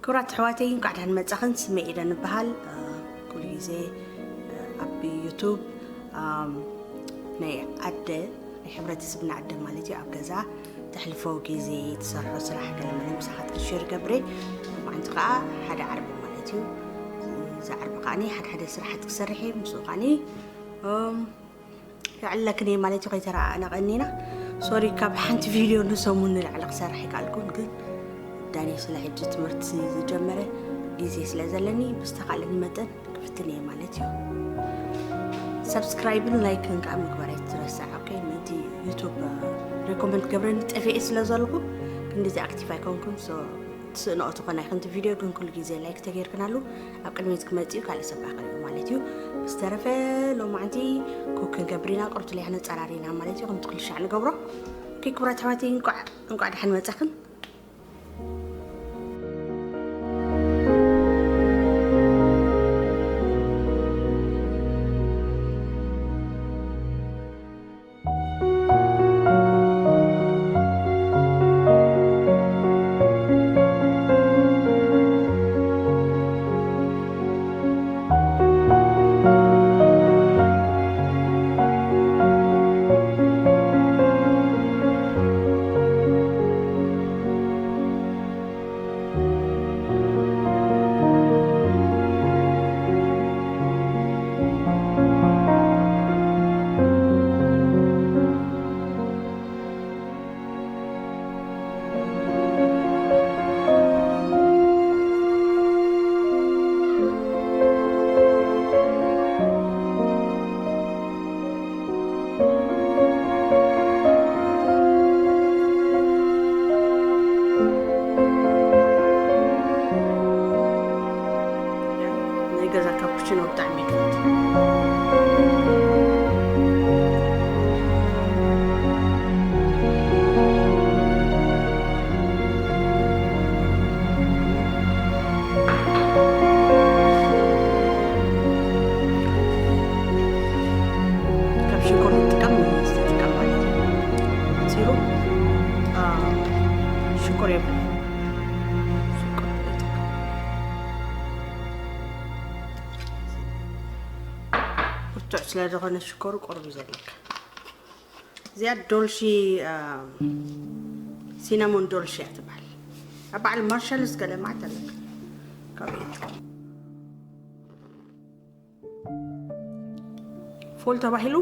ክቡራት ኣሕዋተይ፣ እንኳዕ ደሓን መጻኽን። ስመይ ኤደን እበሃል። እ፣ ኩሉ ግዜ፣ እ፣ ኣብ ዩቱብ፣ ኣም፣ ናይ ኣደ፣ ናይ ሕብረተሰብና ኣደ ማለት እዩ፣ ኣብ ገዛ ተሕልፎ ግዜ፣ ትሰርሖ ስራሕ ገለ መለ ምሳኻትክን ሼር ገብረ። ሎማዓንቲ ከኣ ሓደ ዓርቢ ማለት እዩ። እዚ ዓርቢ ከኣ ሓደ ሓደ ስራሓት ክሰርሕ እየ፣ ምስኡ ከኣ፣ እም፣ የዕለክን እየ ማለት እዩ፣ ከይተረኣኣናቐኒ ኢና። ሶሪ፣ ካብ ሓንቲ ቪድዮ ንሰሙን ንላዕሊ ክሰርሕ ኣይከኣልኩን፣ ግን ዳኒ ስለ ሕጂ ትምህርቲ ዝጀመረ ግዜ ስለ ዘለኒ፣ ብዝተኻእለኒ መጠን ክፍትን እየ ማለት እዩ። ሰብስክራይብን ላይክን ከዓ ምግባር ኣይትረስዕ። ኦኬ፣ ነቲ ዩቱብ ሬኮመንድ ገብረኒ ጠፊኤ ስለ ዘለኹ ክንዲዚ ኣክቲቭ ኣይኮንኩን። ሶ፣ ትስእንኦ ትኾና ኢኽን። እቲ ቪድዮ ግን ኩሉ ግዜ ላይክ ተገይርክናሉ ኣብ ቅድሚት ክመጽእ እዩ፣ ካልእ ሰብ ክሪኦ ማለት እዩ። ብዝተረፈ ሎማዓንቲ ኩክ ክንገብር ኢና፣ ቁርብቲ ለያ ነጸራሪና ማለት እዩ፣ ከምቲ ኩሉ ሻዕ ንገብሮ። ኦኬ፣ ክቡራት ኣሕዋተይ፣ እንቋዕ፣ እንቋዕ ደሓን መጻኽን። ናይ ገዛ ካፑቺኖ ብጣዕሚ ይፈቱ። ካብ ሽኮር ዝጥቀም ዝጥቀም ማለት እዩ። ሲሩ፣ አ፣ ሽኮር የብሉን። ሽኮር ይጥቀም። ብርቱዕ ስለ ዝኾነ ሽኮሩ ቁሩብ እዩ ዘድልየካ። እዚኣ ዶልሺ፣ አ፣ ሲናሞን ዶልሺ እያ ትበሃል። ኣብ በዓል ማርሻልስ ገለ መዓት ኣለካ። ካብኡ እየ። ፉል ተባሂሉ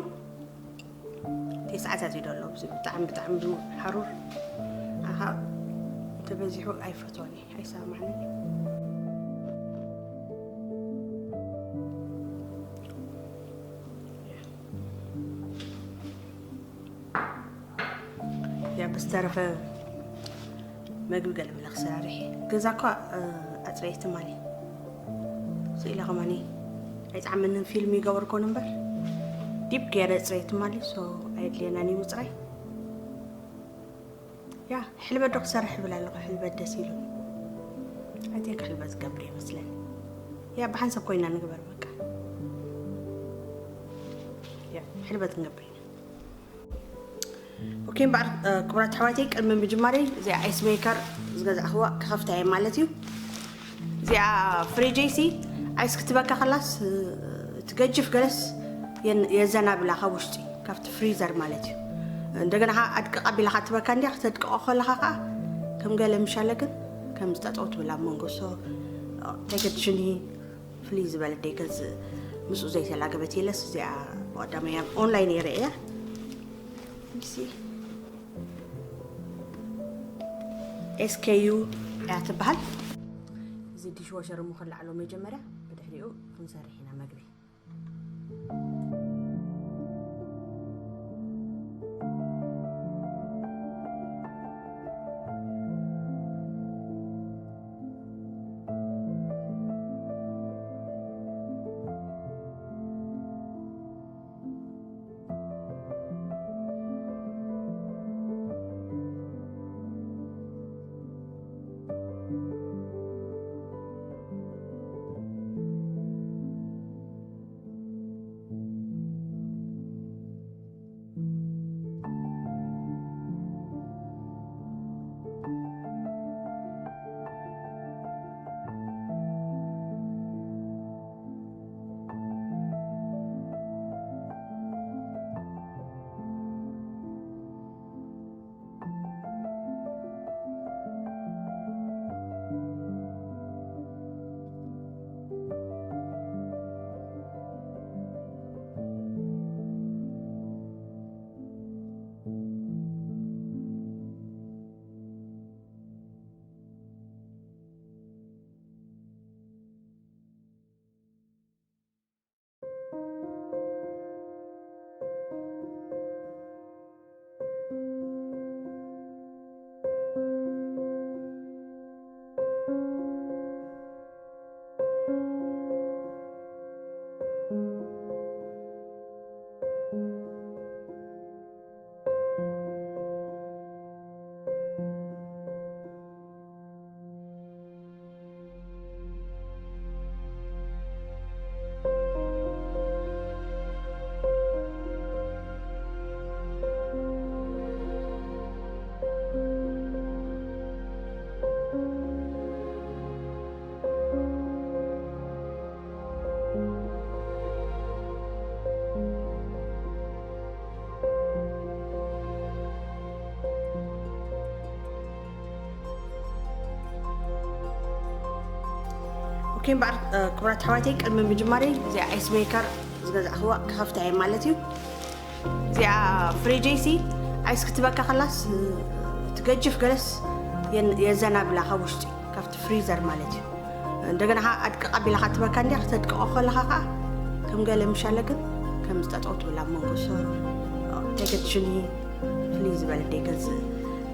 ተስዓታት እዩ ዘሎ። እዚ ብጣዕሚ፣ ብጣዕሚ ሓሩር። ኣኻ እንተበዚሑ ኣይፈትዎን እየ፣ ኣይሰማማዕንን እዩ። ያ ብዝተረፈ መግቢ ገለ መለ ክሰራርሕ እየ። ገዛ እኳ፣ እ፣ ኣጽረየ ትማሊ። ስኢለ ከማኒ ኣይጠዓመንን፣ ፊልም ይገበርኮን እምበር ዲፕ ገይረ ኣጽረየ ትማሊ። ሶ ኣየድልየናን እዩ ምጽራይ። ያ ሕልበት ዶ ክሰርሕ ይብል ኣለኹ፣ ሕልበት ደስ ኢሉ። ኣይ ቲንክ ሕልበት ዝገብር ይመስለኒ። ያ ብሓንሳብ ኮይና ንግበር በቃ። ያ ሕልበት ንገብር ኢና። ኦኬ፣ እምበኣር፣ እ፣ ክቡራት ኣሕዋተይ፣ ቅድሚ ምጅማረይ እዚኣ ኣይስ ሜከር ዝገዛእኽዋ ክኸፍታ እየ ማለት እዩ። እዚኣ ፍሪጀይ ሲ ኣይስ ክትበካ ከላስ፣ እ፣ እቲ ገጅፍ ገለስ የን-፣ የዘናብላ ካብ ውሽጢ፣ ካብቲ ፍሪዘር ማለት እዩ። እንደገና ኸዓ ኣድቅቕ ኣቢላ ኸዓ ትበካ እንዲያ፣ ክተድቅቖ ከለኻ ኸዓ ከም ገለ ምሻለ ግን ከም ዝጠጠው ትብል ኣብ መንጎ። ሶ፣ እ፣ እንታይ ገድሽኒ ፍልይ ዝበለ ደይ ገዝእ ምስኡ ዘይተላገበት የለስ። እዚኣ ብቐዳማይ ኣብ ኦንላይን እየ ርእያ። ሲ ኤስኬዩ እያ ትበሃል። እዚ ዲሽዋሸር እሞ ከለዓሎ መጀመርያ፣ ብድሕሪኡ ክንሰርሕ ኢና መግቢ። ኦኬ እምበኣር፣ እ፣ ክቡራት ኣሕዋተይ፣ ቅድሚ ምጅማረይ እዚኣ ኣይስ ሜከር ዝገዛእኽዋ ክኸፍታ እየ ማለት እዩ። እዚኣ ፍሪጀይ ሲ ኣይስ ክትበካ ከላስ፣ እ፣ ትገጅፍ ገለስ የን-፣ የዘናብላ ካብ ውሽጢ፣ ካብቲ ፍሪዘር ማለት እዩ። እንደገና ኸዓ ኣድቅቕ ኣቢላ ኸዓ ትበካ እንድያ፣ ክተድቅቖ ከለኻ ኸዓ ከም ገለ ምሻለ ግን ከም ዝጠጠው ትብል ኣብ መንጎ። ሶ፣ እ፣ ተገድሽኒ ፍልይ ዝበለ ደይገዝእ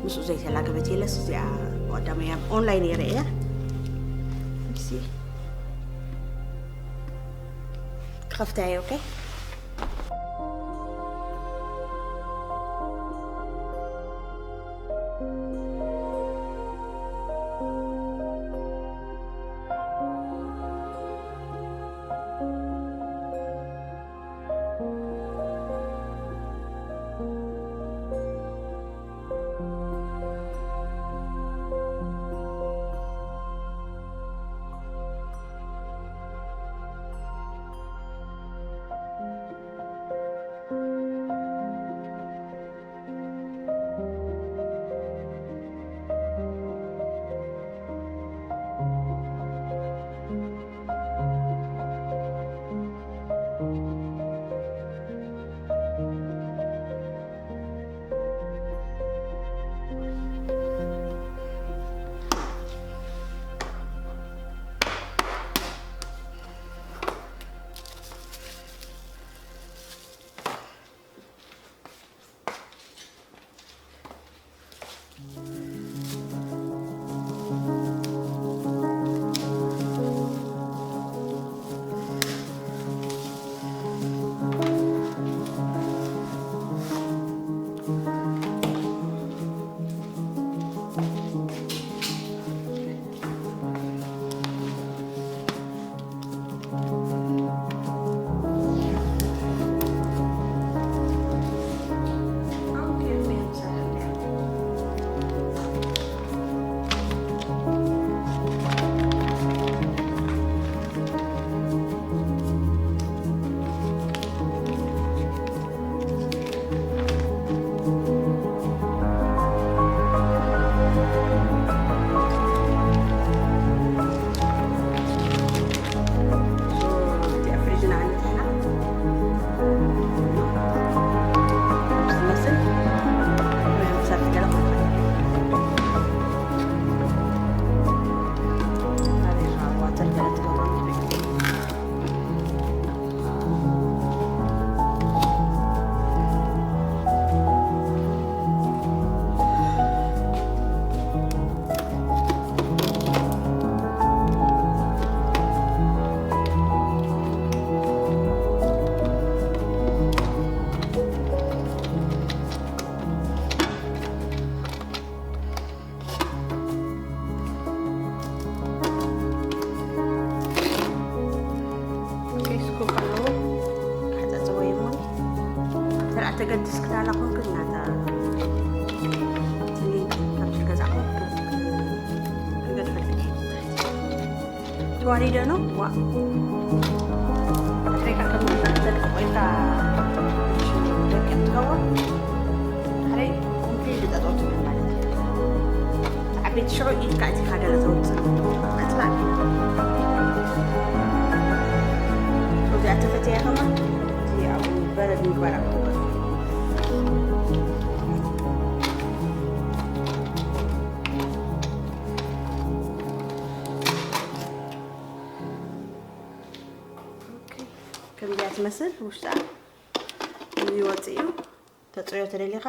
ምስኡ ዘይተላገበት የለስ። እዚኣ ቀዳመያ ኦንላይን እየ ርእያ። እሺ። ክኸፍታ እየ፣ ኦኬ። ኦኬ፣ ስኩፕ ኣለዎ። ክሕጸጽዎ እዩ እሞ። ተራ ተገድስ ክዳላ ኮንክ ናታ ትንሽ ካብ ገዛ ኮንክ ክገድፈልክ እየ። ተዋሪደ ነው። ዋ። ድሕሪካ ከም ተቆይታ ደቂ ትኸውን። ድሕሪ ኮምፕሊት ጠጠው ትብል ማለት እዩ። ዓበይቲ ሽዑ ኢድካ እቲ ሃገር ዘውፅእ መፅናዕ። እዚኣ ተፈትያ ከማ እቲ ኣብኡ በረድ ምግባር ኣብ ከምዚኣ ትመስል ውሽጣ ይወፅእ እዩ። ተፅርዮ ተደሊኻ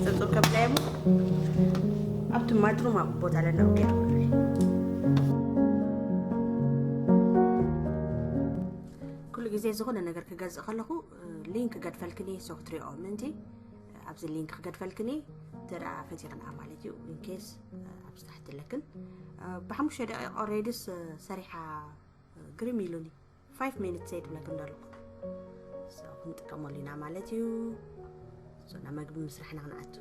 ጽብጽብ ከብላ እሞ ኣብቲ ማድሩም ኣብ ቦታ ኣለና። ኦኬ። ኩሉ ግዜ ዝኾነ ነገር ክገዝእ ከለኹ ሊንክ ክገድፈልክኒ፣ ሶ ክትሪኦ ምእንቲ ኣብዚ ሊንክ ክገድፈልክኒ። ተዳ ፈቲኽና ማለት እዩ። ኢንኬስ ኣብዚ ታሕቲ ኣለክን ብሓሙሽተ ደቂቕ ኦሬድስ ሰሪሓ ግርም ኢሉኒ። ፋይቭ ሚኒትስ እየ ትብለክን ዘለኹ። So ክንጥቀመሉ ኢና ማለት እዩ። So ናብ መግቢ ምስራሕና ክንኣቱ።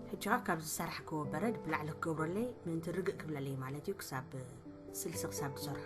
ሕጂ ካብ ዝሰራሕክዎ በረድ ብላዕሊ ክገብረለይ ምእንቲ ርግእ ክብለለይ ማለት እዩ፣ ክሳብ ስልሲ ክሳብ ዝሰርሖ።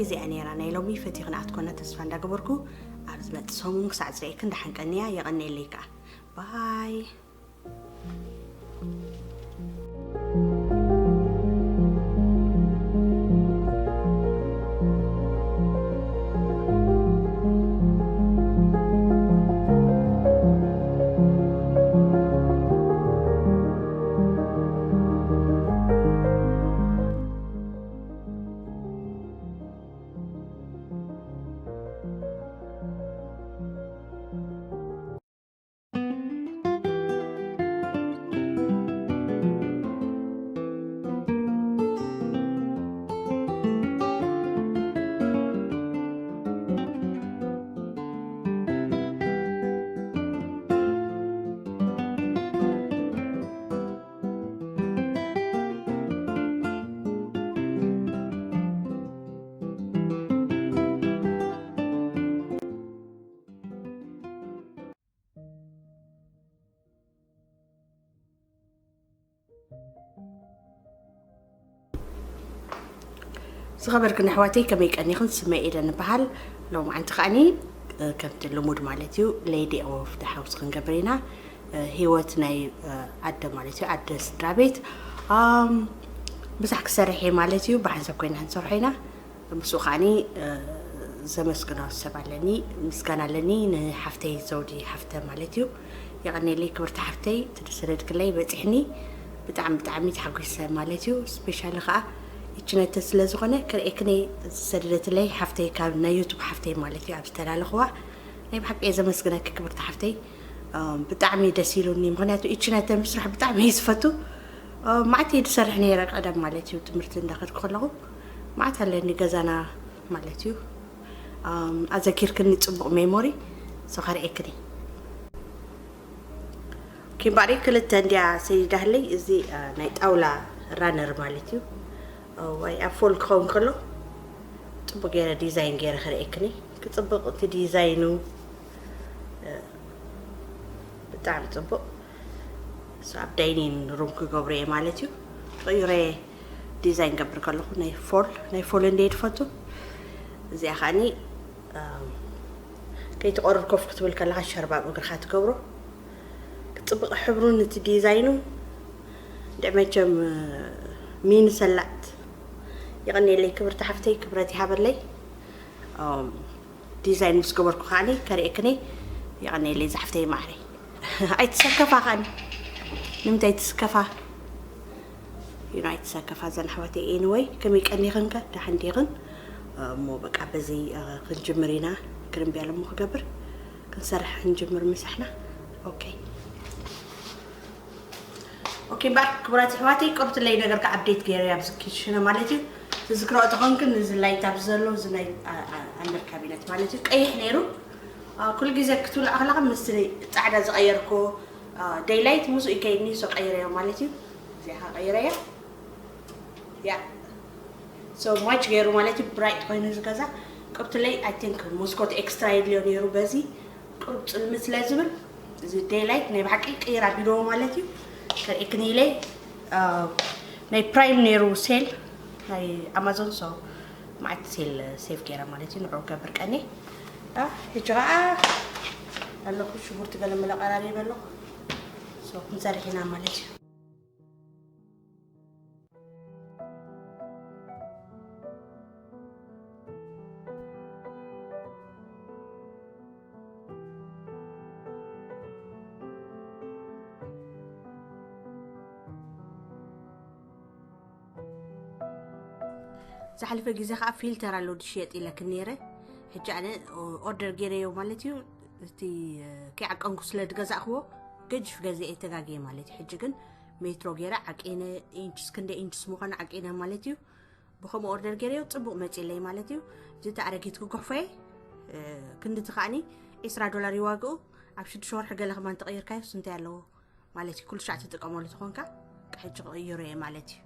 እዚኣ ነይራ ናይ ሎሚ ፈቲኽና ኣትኮነ ተስፋ እንዳገበርኩ፣ ኣብ ዝመጽእ ሰሙን ክሳዕ ዝርእየክን ደሓን ቀንያ። የቐንየለይ ከኣ። ባይ። ዝኸበርክን ኣሕዋተይ፣ ከመይ ቀኒኽን? ስመይ ኤደን እበሃል። ሎማዓንቲ ከዓኒ፣ እ፣ ከምቲ ልሙድ ማለት እዩ፣ ሌዲ ኦፍ ደ ሃውስ ክንገብር ኢና። እ፣ ህይወት ናይ፣ እ፣ ኣደ ማለት እዩ፣ ኣደ ስድራ ቤት። ኣም፣ ብዙሕ ክሰርሕ እየ ማለት እዩ፣ ብሓንሳብ ኮይና ክንሰርሖ ኢና። ምስኡ ከዓኒ፣ እ፣ ዘመስግኖ ሰብ ኣለኒ፣ ምስጋና ኣለኒ ንሓፍተይ ዘውዲ ሃፍተ ማለት እዩ። የቐኔለይ ክብርቲ ሓፍተይ፣ እቲ ዝሰደድክለይ በፂሕኒ። ብጣዕሚ፣ ብጣዕሚ ተሓጒሰ ማለት እዩ። ስፔሻሊ ከዓ ይችነተ ስለ ዝኾነ ክርእየክኒ ዝሰደደትለይ ሓፍተይ፣ ካብ ናይ ዩቱብ ሓፍተይ ማለት እዩ፣ ኣብ ዝተላለኽዋ። ናይ ብሓቂ እየ ዘመስግነኪ ክብርቲ ሓፍተይ። እ፣ ብጣዕሚ ደስ ኢሉኒ፣ ምኽንያቱ ይችነተ ምስራሕ ብጣዕሚ እየ ዝፈቱ። እ፣ መዓት እየ ዝሰርሕ ነይረ ቀደም ማለት እዩ፣ ትምህርቲ እንዳኸድኩ ከለኹ። መዓት ኣለኒ ገዛና ማለት እዩ። ኣም፣ ኣዘኪርክኒ ጽቡቕ ሜሞሪ፣ so ከርእየክኒ። ኪምባሪ ክልተ እንድያ ሰይዳህለይ፣ እዚ፣ እ፣ ናይ ጣውላ ራነር ማለት እዩ። እ፣ ወይ ኣብ ፎል ክኸውን ከሎ ጽቡቕ ገይረ ዲዛይን ገይረ ከርእየክኒ። ክጽብቕ እቲ ዲዛይኑ፣ እ፣ ብጣዕሚ ጽቡቕ። So ኣብ ዳይኒን ሩም ክገብሮ እየ ማለት እዩ። ቀይረ ዲዛይን ገብር ከለኹ ናይ ፎል፣ ናይ ፎል እንደ ትፈቱ። እዚኣ ከዓኒ፣ ኣም፣ ከይትቆርር ኮፍ ክትብል ከለኻ ሸርባ ኣብ እግርኻ ትገብሮ። ክጽብቕ ሕብሩን እቲ ዲዛይኑ። እንደ መቸም፣ እ፣ ሚኒ ሰላጥ። የቐኔለይ ክብርቲ ሓፍተይ፣ ክብረት ይሃበለይ። ኣም፣ ዲዛይን ምስ ገበርኩ ከዓኒ ከርእየክኒ። የቐኔለይ ዝሓፍተይ ማዕረይ። ኣይትሰከፋ ከዓኒ። ንምንታይ ትስከፋ? You know፣ ኣይትሰከፋ ዘን ኣሕዋተይ። ኤኒወይ፣ ከመይ ቀኒኽን ከ? ደሓን ዲኽን? እሞ በቃ በዚ፣ እ፣ ክንጅምር ኢና። ግርምብያል እሞ ክገብር፣ ክንሰርሕ ክንጅምር ምሳሕና። ኦኬ። ኦኬ፣ እምበኣር ክቡራት ኣሕዋተይ፣ ቅርብትለይ ነገር ከ ኣፕዴት ገይረ ኣብዚ ኪሽነ ማለት እዩ። ትዝክሮ ተኾንክን፣ እዚ ላይት ኣብዚ ዘሎ፣ እዚ ናይ፣ ኣ፣ ኣ፣ ኣንደር ካቢነት ማለት እዩ። ቀይሕ ነይሩ። ኣ፣ ኩሉ ግዜ ክትውልዕ ከለኻ ምስ ጻዕዳ ዝቐየርኮ፣ ኣ፣ ደይ ላይት ምስኡ ይከይድኒ፣ so ቀይረዮ ማለት እዩ። እዚኣ ከ ቀይረያ። ያ። So ማች ገይሩ ማለት እዩ፣ ብራይት ኮይኑ እዚ ገዛ። ቅርብትለይ፣ I think፣ መስኮት ኤክስትራ የድልዮ ነይሩ። በዚ ቅሩብ ጽልሚ ስለ ዝብል፣ እዚ ዴይ ላይት ናይ ብሓቂ ቅይር ኣቢልዎ ማለት እዩ። ከርእየክኒ ኢለ፣ አ፣ ናይ ፕራይም ነይሩ ሴል ናይ ኣማዞን፣ so መዓት ሴል ሴቭ ገይረ ማለት እዩ። ንዕኡ ገብር ቀኒ። አ፣ ሕጂ ኸዓ ኣለኹ፣ ሽጉርቲ ገለ መለ ቀራሪበ ኣለኹ። So ክንሰርሕ ኢና ማለት እዩ። ዝሓለፈ ግዜ ከዓ ፊልተር ኣሎ ዝሽየጥ ኢለክን ነይረ። ሕጂ ኣነ ኦርደር ገይረዮ ማለት እዩ። እቲ ከይዓቀንኩ ስለ ዝገዛእክዎ ገጅፍ ገዚአ ተጋግየ ማለት እዩ። ሕጂ ግን ሜትሮ ገይረ ዓቂነ፣ ኢንችስ ክንደይ ኢንችስ ምዃኑ ዓቂነ ማለት እዩ። ብኸምኡ ኦርደር ገይረዮ ጽቡቕ መጺለይ ማለት እዩ። እዚ እቲ ኣረጊት ክጉሕፎ እየ። እ፣ ክንድቲ ከዓኒ ዒስራ ዶላር እዩ ዋግኡ። ኣብ ሽዱሽተ ወርሒ ገለ ከማን ተቐይርካዮስ እንታይ ኣለዎ ማለት እዩ። ኩሉ ሻዕ ትጥቀመሉ ተኾንካ፣ ሕጂ ክቕይሮ እየ ማለት እዩ።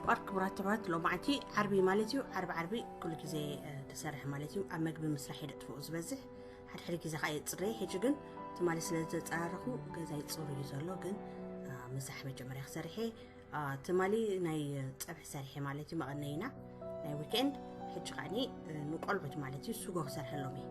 ኦር ክቡራት ኣሕዋት፣ ሎማዓንቲ ዓርቢ ማለት እዩ። ዓርቢ ዓርቢ ኩሉ ግዜ፣ እ፣ ክሰርሕ ማለት እዩ። ኣብ መግቢ ምስራሕ እየ ደጥፍኦ ዝበዝሕ። ሓድሕድ ግዜ ከዓ እየ ፅረይ። ሕጂ ግን ትማሊ ስለ ዝተፃረርኹ ገዛይ ፅሩይ እዩ ዘሎ። ግን፣ እ፣ ምሳሕ መጀመርያ ክሰርሕ እየ። እ፣ ትማሊ ናይ ፀብሒ ሰሪሐ ማለት እዩ፣ መቐነይና ናይ ዊኬንድ። ሕጂ ከዓኒ፣ እ፣ ንቆልዑት ማለት እዩ ስጎ ክሰርሐሎም እየ።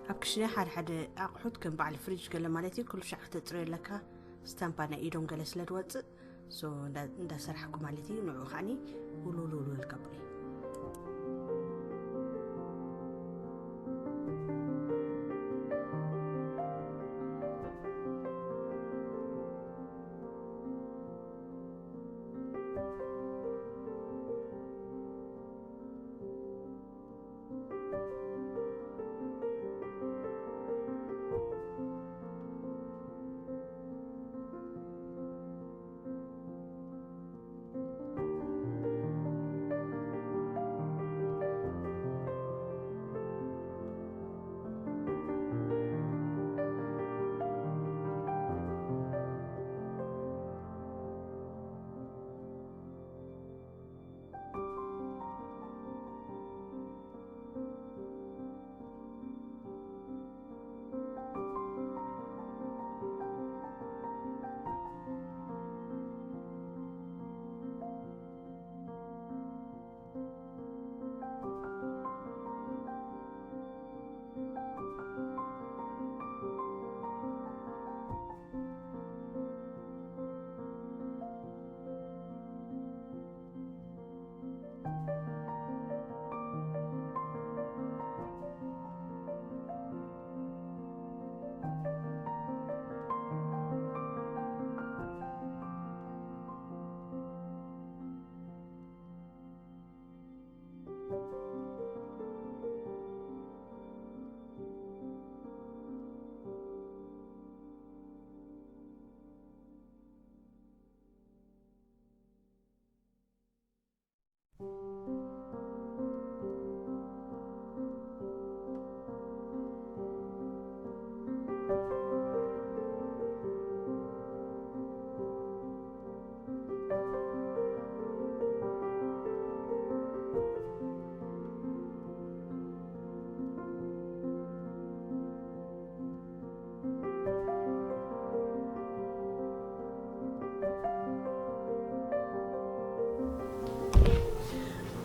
ኣብ ክሽነ ሓደ ሓደ ኣቑሑት ከም በዓል ፍሪጅ ገለ ማለት እዩ፣ ኩሉ ሻዕ ክተፅርዮ ኣለካ። ስታምፓ ናይ ኢዶም ገለ ስለ ዝወፅእ፣ ሶ እንዳ-፣ እንዳሰራሕኩ ማለት እዩ። ንዑ ከዓኒ ውልውል ውልውል ከብሎ እዩ።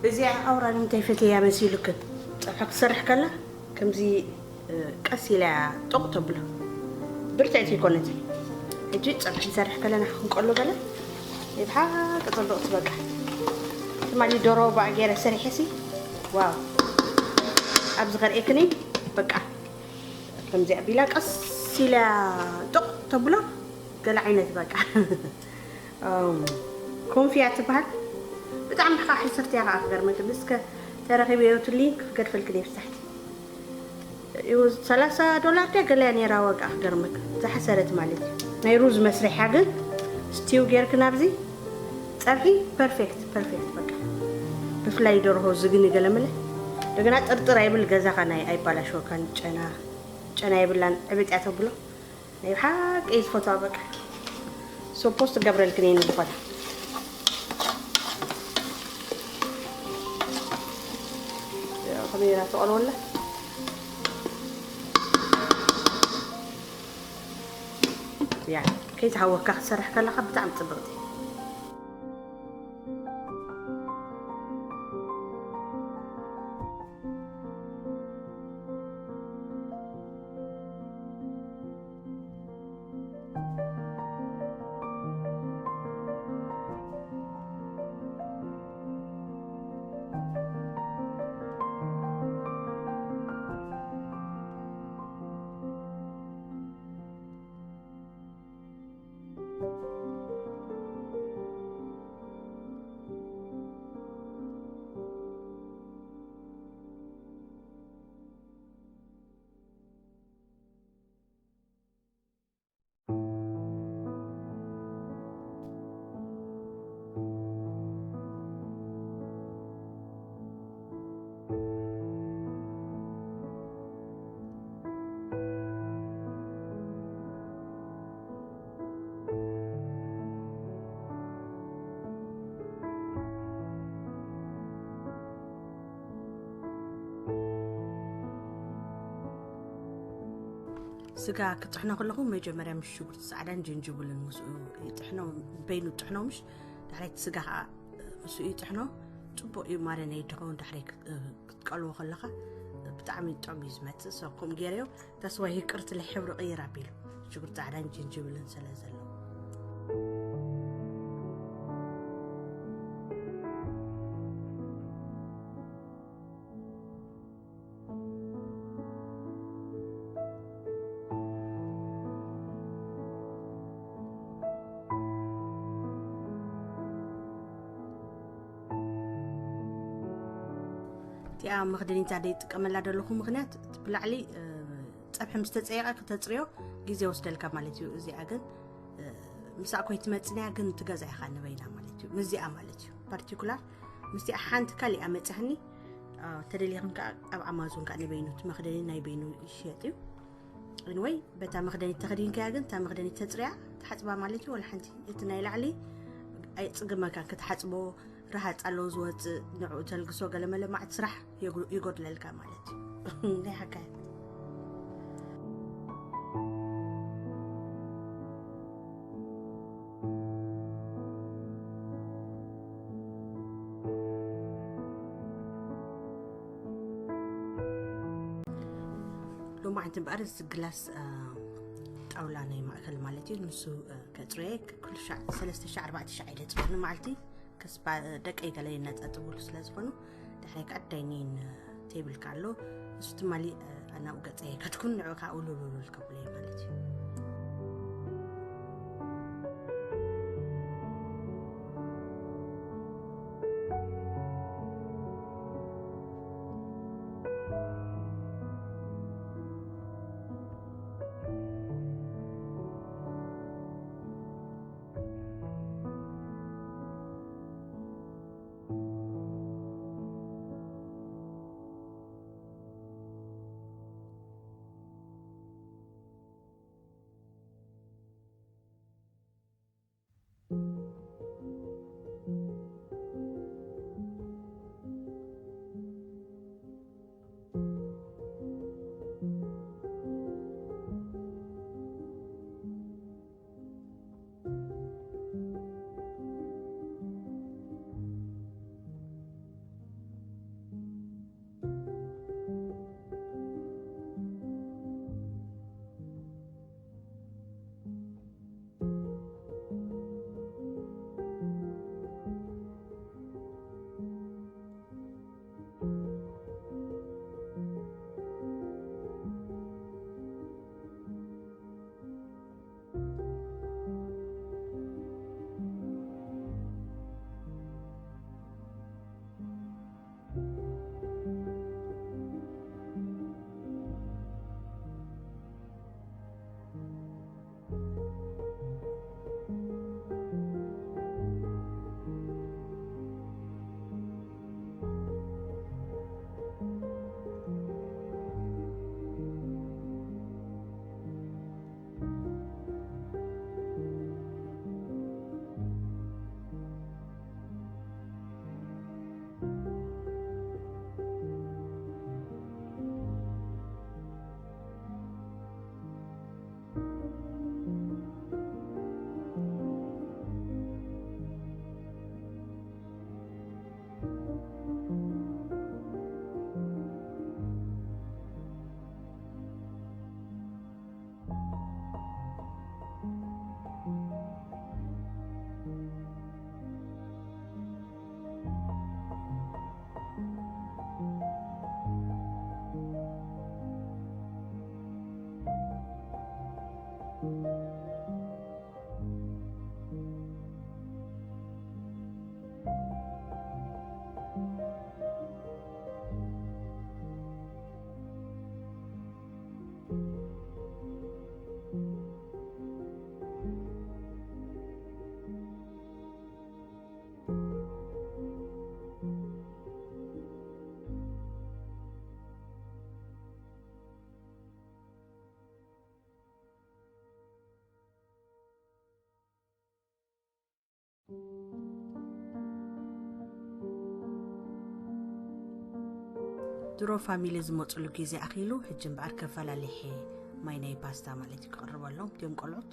እዚኣ ኣውራ ንምንታይ ፈትያ መሲሉክን? ፀብሒ ክሰርሕ ከላ ከምዚ፣ እ፣ ቀስ ኢላ እያ ጦቕ ተብሎ። ብርትዕቲ ኣይኮነትን። ሕጂ ፀብሒ ንሰርሕ ከለና ክንቀሎ ገለ ይብሓ ተፀብቕቲ በቃ። ትማሊ ዶሮ ባዕ ገይረ ሰሪሐሲ፣ ዋው። ኣብዚ ከርእየክኒ በቃ። ከምዚኣ ቢላ ቀስ ኢላ ጦቕ ተብሎ ገለ ዓይነት በቃ። እም፣ ኮንፊያ ትበሃል። ብጣዕሚ ከዓ ሕስርቲ እያ ከዓ ክገርመኪ። እስከ ተረኺበዮ እቲ ሊንክ ክገድፈልክን እየ ብሳሕቲ። እዩ ሰላሳ ዶላር ድያ ገለያ ነይራ ዋጋ ክገርመኪ። ዝሓሰረት ማለት እዩ። ናይ ሩዝ መስርሕያ ግን ስቲው ጌርክን ኣብዚ ፀብሒ ፐርፌክት፣ ፐርፌክት በቃ። ብፍላይ ደርሆ ዝግኒ ገለመለ። እንደገና ጥርጥር ኣይብል ገዛኻ ናይ ኣይባላሸወካን ጨና፣ ጨና የብላን ዕብጥ እያ ተብሎ። ናይ ብሓቂ እዩ ዝፈትዋ በቃ። ሶ ፖስት ክገብረልክን እየ ንዝኾነ። ያው ከመይ ጌራ ትቐልወላ? ያ፣ ከይትሃወካ ክትሰርሕ ከለኻ ብጣዕሚ ጽብቕቲ። ስጋ ክጥሕኖ ከለኹ መጀመርያ ምስ ሽጉርቲ ጻዕዳን ጅንጅብልን ምስኡ ይጥሕኖ፣ በይኑ ጥሕኖ ምሽ፣ ዳሕራይ እቲ ስጋ ኸዓ ምስኡ ይጥሕኖ። ጽቡቕ እዩ ማሪኔት ድኸውን ዳሕራይ ክት-፣ ክትቀልዎ ከለኻ ብጣዕሚ ጥዑም እዩ ዝመጽእ። So ከምኡ ገይረዮ፣ that's why ይቅርትለይ ሕብሪ ቅይር ኣቢሉ ሽጉርቲ ጻዕዳን ጅንጅብልን ስለ ዘለዎ። እቲኣ መኽደኒታ ደይ ጥቀመላ ዘለኹ ምኽንያት፣ እቲ ብላዕሊ፣ እ፣ ጸብሒ ምስ ተጸየቐ ክተጽርዮ ግዜ ወስደልካ ማለት እዩ። እዚኣ ግን፣ እ፣ ምስኣ ኮይትመጽንያ ግን ትገዛ ኢኻ ንበይና ማለት እዩ። ምስዚኣ ማለት እዩ። ፓርቲኩላር ምስዚኣ ሓንቲ ካሊኣ መጽህኒ፣ እ፣ ተደሊኽን ከኣ ኣብ ኣማዞን ከኣ ንበይኑ እቲ መኽደኒ ናይ በይኑ ይሽየጥ እዩ። Anyway፣ በታ መኽደኒት ተኸዲንካያ ግን፣ እታ መኽደኒት ተጽርያ፣ ትሓጽባ ማለት እዩ። ወላ ሓንቲ፣ እቲ ናይ ላዕሊ ኣይጽግመካን ክትሓጽቦ፣ ረሃጽ ኣለዎ ዝወጽእ፣ ንዕኡ ተልግሶ፣ ገለመለ መዓት ስራሕ የጉ-፣ ይጎድለልካ ማለት እዩ። ናይ ሓካይ። ሎማዓንቲ እምበኣር እዚ ግላስ፣ እ፣ ጣውላ ናይ ማእከል ማለት እዩ። ንሱ፣ እ፣ ከጽርየ ኩሉ ሻዕ፣ ሰለስተ ሻዕ፣ ኣርባዕተ ሻዕ ኢለ ጽርዮ ንመዓልቲ። ከስባ፣ እ፣ ደቀይ ገለ የነጻጽብሉ ስለ ዝኾኑ፣ ድሕሪ ከኣ ዳይኒን ቴብል ከኣ ኣሎ። ንሱ ትማሊ፣ እ፣ ኣናብኡ ገጸ የከድኩን፣ ንዕኡ ከኣ ውልውልውል ከብሎ እየ ማለት እዩ። ድሮ ፋሚሊ ዝመፅሉ ግዜ ኣኺሉ፣ ሕጂ እምበኣር ከፈላሊሐ ማይ ናይ ፓስታ ማለት እዩ ክቕርበሎም እቲኦም ቆልዑት።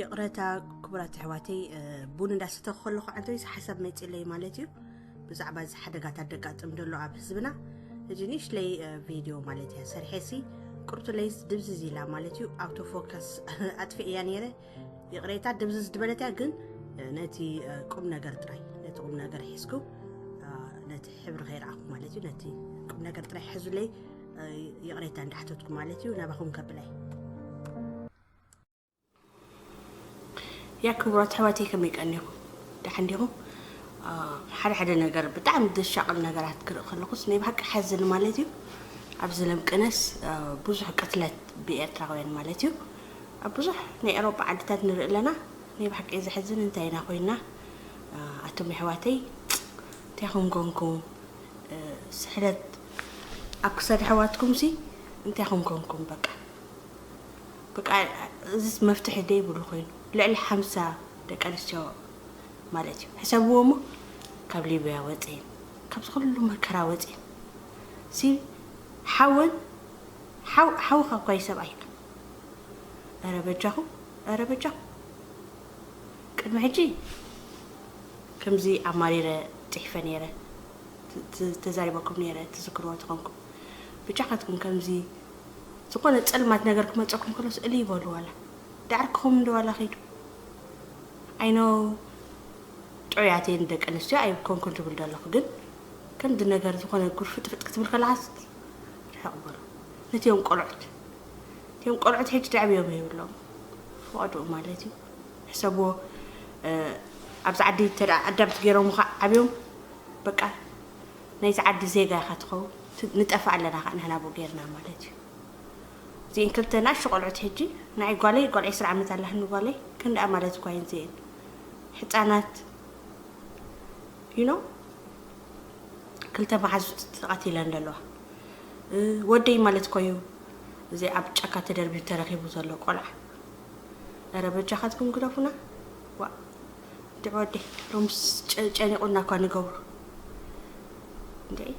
ይቕረታ ክቡራት ኣሕዋተይ፣ እ፣ ቡን እንዳሰተኹ ከለኹ ዓንተይ ሓሳብ መፂለይ ማለት እዩ። ብዛዕባ እዚ ሓደጋታት ደጋጥም ደሎ ኣብ ህዝብና፣ እዚ ንእሽለይ፣ እ፣ ቪድዮ ማለት እያ ሰርሐሲ፣ ቁርቱለይስ ድብዝዝ ኢላ ማለት እዩ። ኣውቶ ፎከስ ኣጥፊእያ ነይረ። ይቕሬታ ድብዝዝ ዝበለት እያ፣ ግን፣ እ፣ ነቲ፣ እ፣ ቁም ነገር ጥራይ፣ ነቲ ቁም ነገር ሒዝኩ፣ እ፣ ነቲ ሕብሪ ከይረኣኹ ማለት እዩ። ነቲ ቁም ነገር ጥራይ ሕዙለይ፣ እ፣ ይቕሬታ እንዳሕተትኩ ማለት እዩ። ናባኹም ከብለይ። ያ ክቡራት ኣሕዋተይ፣ ከመይ ቀኒኹም? ደሓን ዲኹም? አ፣ ሓደ ሓደ ነገር፣ ብጣዕሚ ዘሻቕል ነገራት ክርኢ ከለኹስ ናይ ብሓቂ ሓዝን ማለት እዩ። ኣብዚ ለምቅነስ፣ አ፣ ብዙሕ ቅትለት ብኤርትራውያን ማለት እዩ። ኣብ ብዙሕ ናይ ኤውሮጳ ዓድታት ንርኢ ኣለና። ናይ ብሓቂ ዘሕዝን፣ እንታይ ኢና ኮይና? አ፣ ኣቱም ኣሕዋተይ፣ እንታይ ኹም ኮንኩም? እ፣ ስሕለት ኣብ ክሳድ ኣሕዋትኩምሲ እንታይ ኹም ኮንኩም? በቃ፣ በቃ፣ እዚስ መፍትሒ ደይብሉ ኮይኑ፣ ልዕሊ ሓምሳ ደቂ ኣንስትዮ ማለት እዩ። ሕሰብዎ እሞ፣ ካብ ሊብያ ወፅኤን፣ ካብዚ ኩሉ መከራ ወፅኤን፣ ሲ ሓወን፣ ሓው-፣ ሓውኻ እኳ እዩ ሰብኣይና። ኧረ በጃኹም፣ ኧረ በጃኹም። ቅድሚ ሕጂ ከምዚ ኣማሪረ ጽሒፈ ነይረ፣ ት-፣ ት-፣ ተዛሪበኩም ነይረ፣ ትዝክርዎ ተኾንኩም። ብቻኻትኩም ከምዚ ዝኾነ ጸልማት ነገር ክመጸኩም ከሎስ እልይ በሉ ዋላ። ዳዕርክኹም እንዶ ዋላ ኸይዱ። I know ጥዑያት እየን ደቂ ኣንስትዮ ኣይኮንኩን ትብል ዘለኹ፣ ግን ከምዚ ነገር ዝኾነ ጉርፍጥፍጥ ክትብል ከለኻስ ርሕቕ በሉ። ነቲኦም ቆልዑት፣ እቲኦም ቆልዑት ሕጂ ደዕብዮም የብሎም። ፈቐድኡ ማለት እዩ። ሕሰብዎ፣ እ፣ ኣብዚ ዓዲ እንተ ደኣ ኣዳፕት ገይሮምኻ ዓብዮም፣ በቃ፣ ናይዚ ዓዲ ዜጋ ኢኻ ትኸውን። ት-፣ ንጠፍእ ኣለና ኸዓ ንሕና ብኡ ጌርና ማለት እዩ። እዚኤን ክልተ ንኣሽቱ ቆልዑት ሕጂ፣ ንዓይ ጓለይ፣ ጓል ዕስራ ዓመት ኣለህኒ ጓለይ፣ ክንደኣ ማለት እኳ እየን እዚኤን። ሕጻናት፣ you know፣ ክልተ መሓዙት ተቐቲለን ዘለዋ። እ፣ ወደይ ማለት እኮ እዩ፣ እዚ ኣብ ጫካ ተደርቢዩ ተረኺቡ ዘሎ ቆልዓ። ኧረ በጃኻትኩም ግደፉና። ዋ፣ እንድዒ ወደይ፣ ሎምስ ጨ-፣ ጨኒቑና እኳ ንገብሮ። እንድዒ፣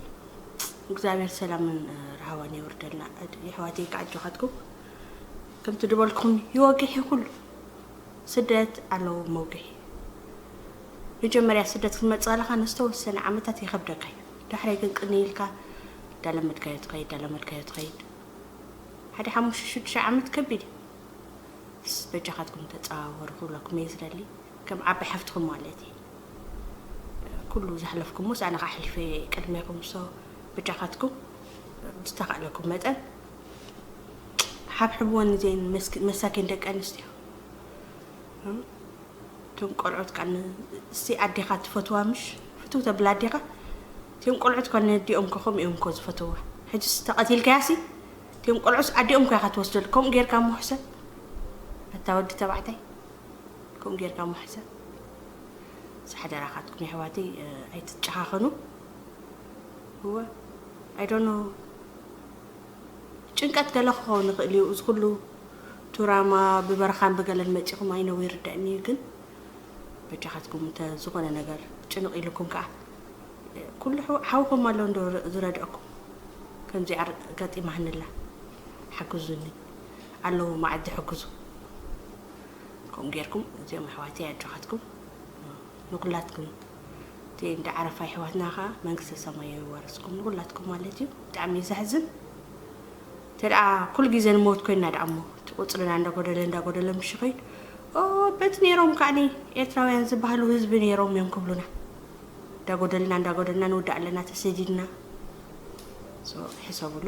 እግዚኣብሔር ሰላምን፣ እ፣ ራህዋን የውርደልና። ኣድ-፣ የሕዋተይ፣ ከኣ ኣጆኻትኩም። ከምቲ ድበልኩም ይወግሕ እዩ ኩሉ። ስደት ኣለዎ መውግሒ። መጀመርያ ስደት ክትመጽእ ከለኻ ንዝተወሰነ ዓመታት ይኸብደካ እዩ። ዳሕራይ ግን ቅንይ ኢልካ እንዳለመድካዮ ትኸይድ፣ እንዳለመድካዮ ትኸይድ። ሓደ ሓሙሽተ ሽዱሽተ ዓመት ከቢድ እዩ። ስ-፣ በጃኻትኩም ተጸዋወሩ ክብለኩም እየ ዝደሊ። ከም ዓቢ ሓፍትኹም ማለት እዩ። ኩሉ ዘሕለፍኩምስ ኣነ ከኣ ኣሕሊፈ እየ ቅድሜኹም። ሶ በጃኻትኩም ብዝተኻእለኩም መጠን ሓብሕብወን እዘን መስኪ-፣ መሳኪን ደቂ ኣንስትዮ። እም? እቶም ቆልዑት ከኣ ን-፣ እስቲ ኣዴኻ ትፈትዋ ምሽ? ፍትው ተብላ ኣዴኻ? እቶም ቆልዑት እኳ ነዲኦም እኮ ከምኡ እዮም እኮ ዝፈትውዋ። ሕጂስ ተቐቲልካያሲ፣ እቶም ቆልዑስ ኣዲኦም እኮ ኢኻ ትወስደሉ። ከምኡ ጌርካ እሞ ሕሰብ። ኣታ ወዲ ተባዕታይ፣ ከምኡ ጌርካ እሞ ሕሰብ። እዚ ሓደራኻትኩም የሕዋተይ፣ እ፣ ኣይትጨኻኸኑ። እወ፣ I don't know። ጭንቀት ገለ ክኸውን ይኽእል እዩ። እዚ ኩሉ ቱራማ ብበረኻን ብገለን መጺኹም ኣይነው ይርደእኒ እዩ፣ ግን በጃኻትኩም እንተ ዝኾነ ነገር ጭንቕ ኢልኩም ከኣ ኩሉ ሓው-፣ ሓውኹም ኣሎ እንዶ ዝረድአኩም። ከምዚ ኣር-፣ ገጢማህንላ ሓግዙኒ ኣለዉ መዓዲ ሕግዙ። ከምኡ ጌርኩም እዚኦም ኣሕዋተይ ኣጆኻትኩም ንኩላትኩም። እቲ እንዳ ዓረፋ ኣሕዋትና ኸኣ መንግስተ ሰማይ የዋርስኩም ንኩላትኩም ማለት እዩ። ብጣዕሚ እዩ ዘሕዝን። እንተ ደኣ ኩሉ ግዜ ንሞት ኮይና ደኣ እሞ እቲ ቁጽርና እንዳጎደለ እንዳጎደለ ምሽ ኸይድ ኦ በቲ ነይሮም ከዓኒ ኤርትራውያን ዝበሃሉ ህዝቢ ነይሮም እዮም ክብሉና እንዳጎደልና እንዳጎደልና ንውዳእ ኣለና ተሰዲድና። So ሕሰብሉ።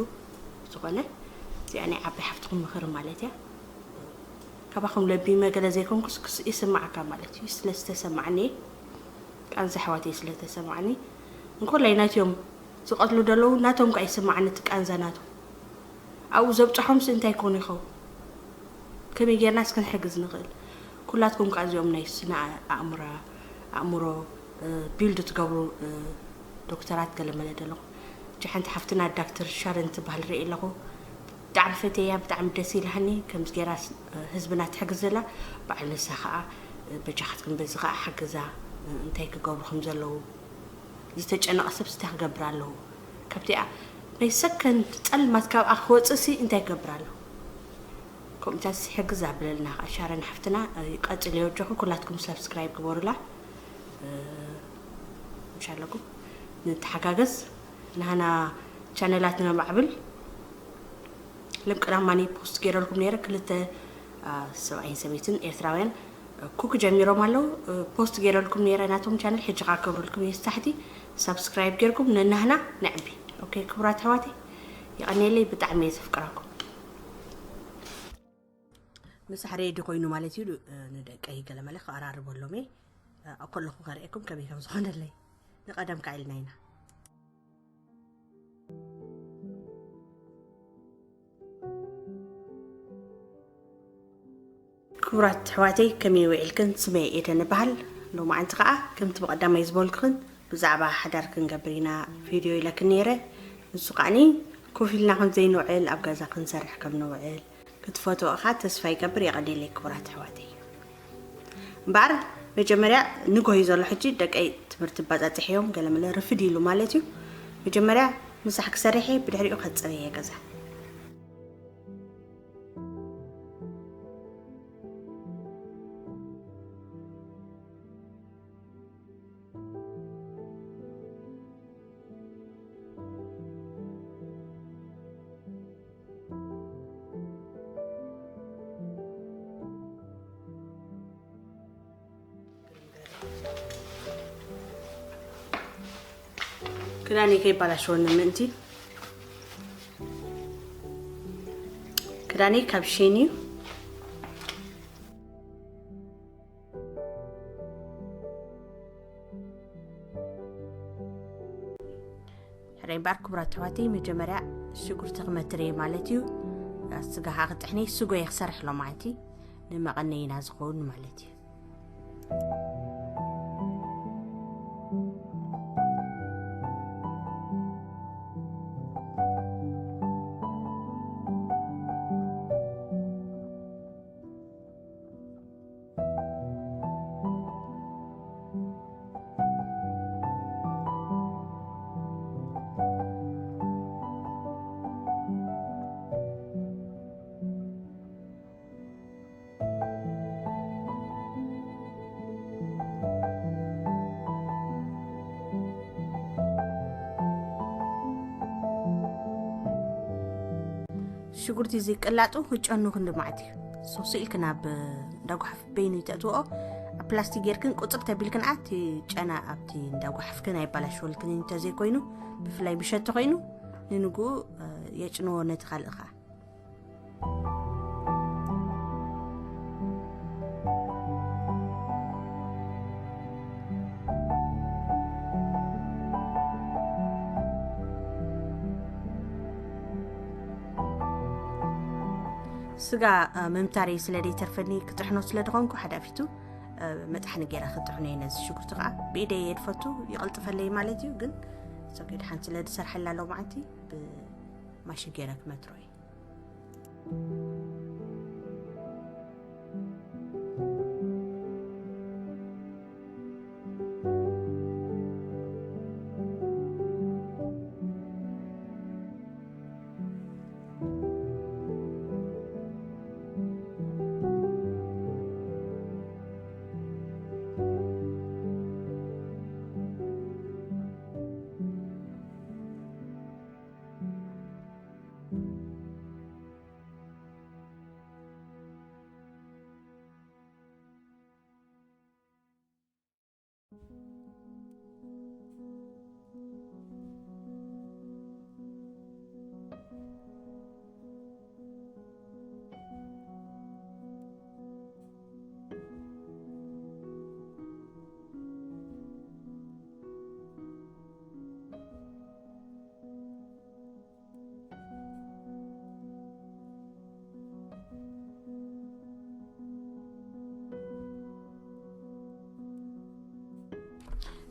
ዝኾነ እዚኣ ናይ ዓባይ ሓፍትኩም ምኽሪ ማለት እያ። ካባኹም ለቢመ ገለ ዘይኮንኩስ ክስ ይስማዓካ ማለት እዩ። ስለ ዝተሰማዓኒ ቃንዛ ኣሕዋተይ ስለ ተሰማዓኒ እንኮላይ ናትዮም ዝቐትሉ ደለዉ ናቶም ከኣ ይስማዓኒ እቲ ቃንዛ ናቶም ኣብኡ ዘብጽሖምስ እንታይ ኮኑ ይኸውን? ከመይ ጌርናስ ክንሕግዝ ንኽእል? ኩላትኩም ከኣ እዚኦም ናይ ስነ ኣእምራ ኣእምሮ ቢልድ ትገብሩ ዶክተራት ገለመለ ደለኹም። እቺ ሓንቲ ሓፍትና ዳክተር ሻረን ትበሃል ርኢ ኣለኹ። ብጣዕሚ ፈተያ ብጣዕሚ ደስ ኢላሃኒ ከምዚ ገይራ ህዝብና ትሕግዝ ዘላ። በዓል ንሳ ከዓ በጃኻትኩም በዚ ከዓ ሓግዛ። እንታይ ክገብሩ ከም ዘለዉ ዝተጨነቐ ሰብ እንታይ ክገብር ኣለዎ? ካብቲኣ ናይ ሰከንድ ጸልማት ካብኣ ክወፅእሲ እንታይ ክገብር ኣለዎ? ከምኡታት ሕግዝ ኣብለልና ከዓ ሻረን ሓፍትና። ቀፅልዮ ኣጆኹ ኩላትኩም ሳብስክራይብ ግበሩላ። ምሻለኩም ንተሓጋገዝ ናህና ቻነላት ነማዕብል። ሎም ቀዳማኒ ፖስት ገይረልኩም ነይረ ክልተ ሰብኣይን ሰበይትን ኤርትራውያን ኩክ ጀሚሮም ኣለዉ። ፖስት ገይረልኩም ነይረ ናቶም ቻነል ሕጂ ከዓ ክገብረልኩም እየ ታሕቲ ሳብስክራይብ ጌርኩም ነናህና ነዕቢ። ኦኬ ክቡራት ኣሕዋተይ የቐንየለይ ብጣዕሚ እየ ዘፍቅረኩም። ምሳሕ ሬዲ ኮይኑ ማለት እዩ። ንደቀይ ገለመለ ክቐራርበሎም እየ። ከለኹ ከርእየኩም ከመይ ከም ዝኾነለይ ንቐደም ከዓ ኢልና ኢና። ክቡራት ኣሕዋተይ ከመይ ውዒልክን? ስመይ ኤደን እበሃል። ሎማዓንቲ ከዓ ከምቲ ብቐዳማይ ዝበልኩኽን ብዛዕባ ሓዳር ክንገብር ኢና ቪድዮ ኢለክን ነይረ። ንሱ ከዓኒ ኮፍ ኢልና ከም ዘይንውዕል ኣብ ገዛ ክንሰርሕ ከም ንውዕል ክትፈትዎ እኻ ተስፋ ይገብር። የቐንየለይ ክቡራት ኣሕዋተይ። እምበኣር መጀመርያ ንጎሂ ዘሎ ሕጂ ደቀይ ትምህርቲ ባፃፅሕ እዮም ገለመለ ርፍድ ኢሉ ማለት እዩ። መጀመርያ ምሳሕ ክሰርሐ ብድሕሪኡ ከፅረየ ገዛ። ክዳነይ ከይባላሸወኒ ምእንቲ ክዳነይ ካብ ሼን እዩ። ሕራይ እምበኣር ክቡራት ኣሕዋተይ መጀመርያ ሽጉርቲ ክመትር እየ ማለት እዩ። ስጋ ከዓ ክጥሕኒ ስጎ እየ ክሰርሕ ሎማዓንቲ ንመቐነይና ዝኸውን ማለት እዩ። ሽጉርቲ ዘይቅላጡ ህጨኑ ክንዲ ማዕት እዩ። ሶስ ኢልክን ኣብ እንዳጓሓፍ በይኑ ይተእትዎ ኣብ ፕላስቲክ ጌርክን ቁፅር ተቢልክን ኣቲ ጨና ኣብቲ እንዳጓሓፍክን ኣይባላሸወልክን እንተዘይኮይኑ ብፍላይ ምሸቲ ኮይኑ ንንግኡ የጭንዎ ነቲ ካልእ ከዓ። ስጋ ምምታረይ ስለ ዘይተርፈኒ ክጥሕኖ ስለ ዝኾንኩ ሓዳፊቱ መጥሓኒ ገይረ ክጥሕኖ እየ ነዚ ሽጉርቲ ከዓ ብኢደይ እየ ዝፈቱ ይቐልጥፈለይ ማለት እዩ። ግን ሶኬ ድሓን ስለ ዝሰርሐላ ሎማዓንቲ ብማሽን ገይረ ክመትሮ እየ።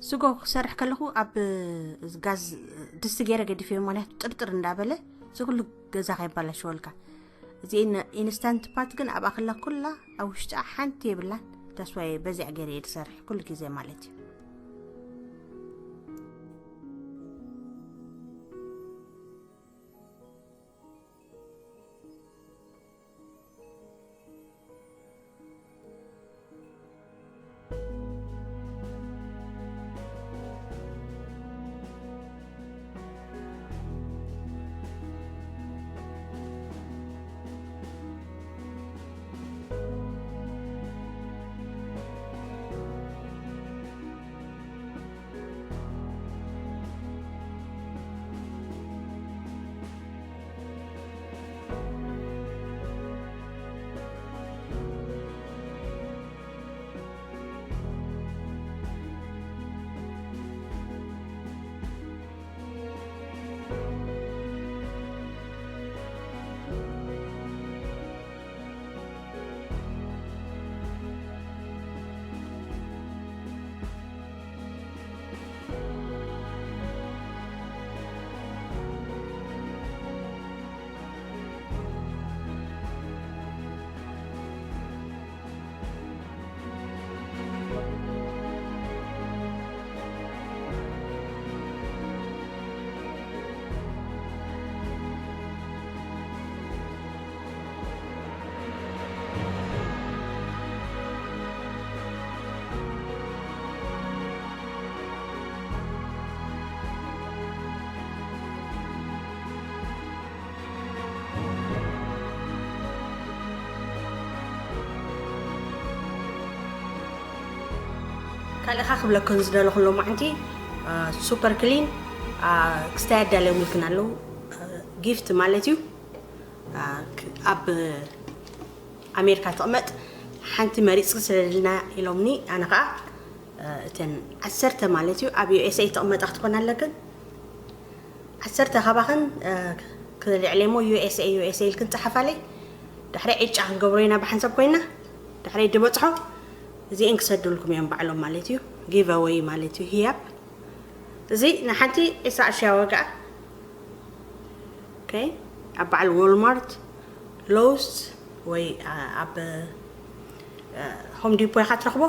ስጎ ክሰርሕ ከለኹ ኣብ ጋዝ ድስቲ ገይረ ገዲፈዮ፣ ምክንያቱ ጥርጥር እንዳበለ እዚ ኩሉ ገዛ ከይባላሽወልካ። እዚ ኢንስታንት ፓት ግን ኣብኣ ከላ ኩላ ኣብ ውሽጣ ሓንቲ የብላን። ተስፋዬ በዚኣ ገይረ እየ ዝሰርሕ ኩሉ ግዜ ማለት እዩ። ካልእኻ ክብለክን ዝደለኹ ሎማዕንቲ ሱፐር ክሊን ክስታይ ኣዳለውልክን ኣለዉ። ጊፍት ማለት እዩ። ኣብ ኣሜሪካ ትቕመጥ ሓንቲ መሪፅኪ ስለልና ኢሎምኒ። ኣነ ከዓ እተን ዓሰርተ ማለት እዩ ኣብ ዩኤስኤ ትቕመጣ ክትኾን ኣለክን። ዓሰርተ ካባኽን ክልዕሌሞ ዩኤስኤ ዩኤስኤ ኢልክን ፀሓፋለይ። ድሕሪ ዕጫ ክንገብሮ ኢና ብሓንሳብ ኮይና ድሕሪ ድበፅሖ እዚአን ክሰዱልኩም እዮም ባዕሎም ማለት እዩ። ጊቨወይ ማለት እዩ። ህያብ እዚ ንሓንቲ ዕስራ ቅርሺ ዋጋ። ኦኬ፣ ኣብ በዓል ዎልማርት፣ ሎውስ ወይ ኣብ ሆም ዲፖ ኢኻ ትረኽቦ።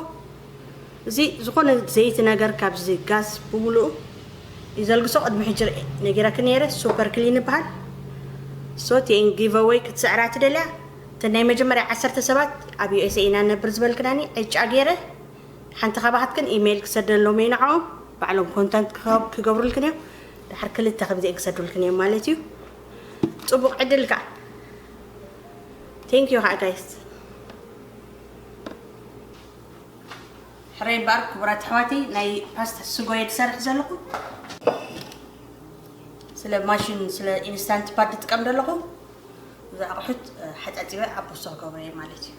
እዚ ዝኾነ ዘይቲ ነገር ካብዚ ጋዝ ብምሉኡ ይዘልግሶ። ቅድሚ ሕጂ ነጊረክ ነይረ፣ ሱፐር ክሊን ይበሃል። ሶ ቴን ጊቨወይ ክትስዕራ ትደልያ እተን ናይ መጀመርያ ዓሰርተ ሰባት ኣብ ዩኤስኤ ኢና ነብር ዝበልክናኒ ዕጫ ገይረ ሓንቲ ካባኻትክን ኢሜይል ክሰደሎም እየ ንዕኦም። ባዕሎም ኮንታንት ክኸ- ክገብሩልክን እዮም። ድሓር ክልተ ከምዚአን ክሰዱልክን እዮም ማለት እዩ። ፅቡቕ ዕድል ከዓ። ቴንክ ዩ ከዓ ጋይስ። ሕረይ እምበኣር ክቡራት ኣሕዋተይ፣ ናይ ፓስታ ስጎ እየ ዝሰርሕ ዘለኹ። ስለ ማሽን፣ ስለ ኢንስታንት ፓድ ዝጥቀም ዘለኹ፣ እዚ ኣቑሑት ሓፃፂበ ኣብ ቦርሳ ክገብሮ እየ ማለት እዩ።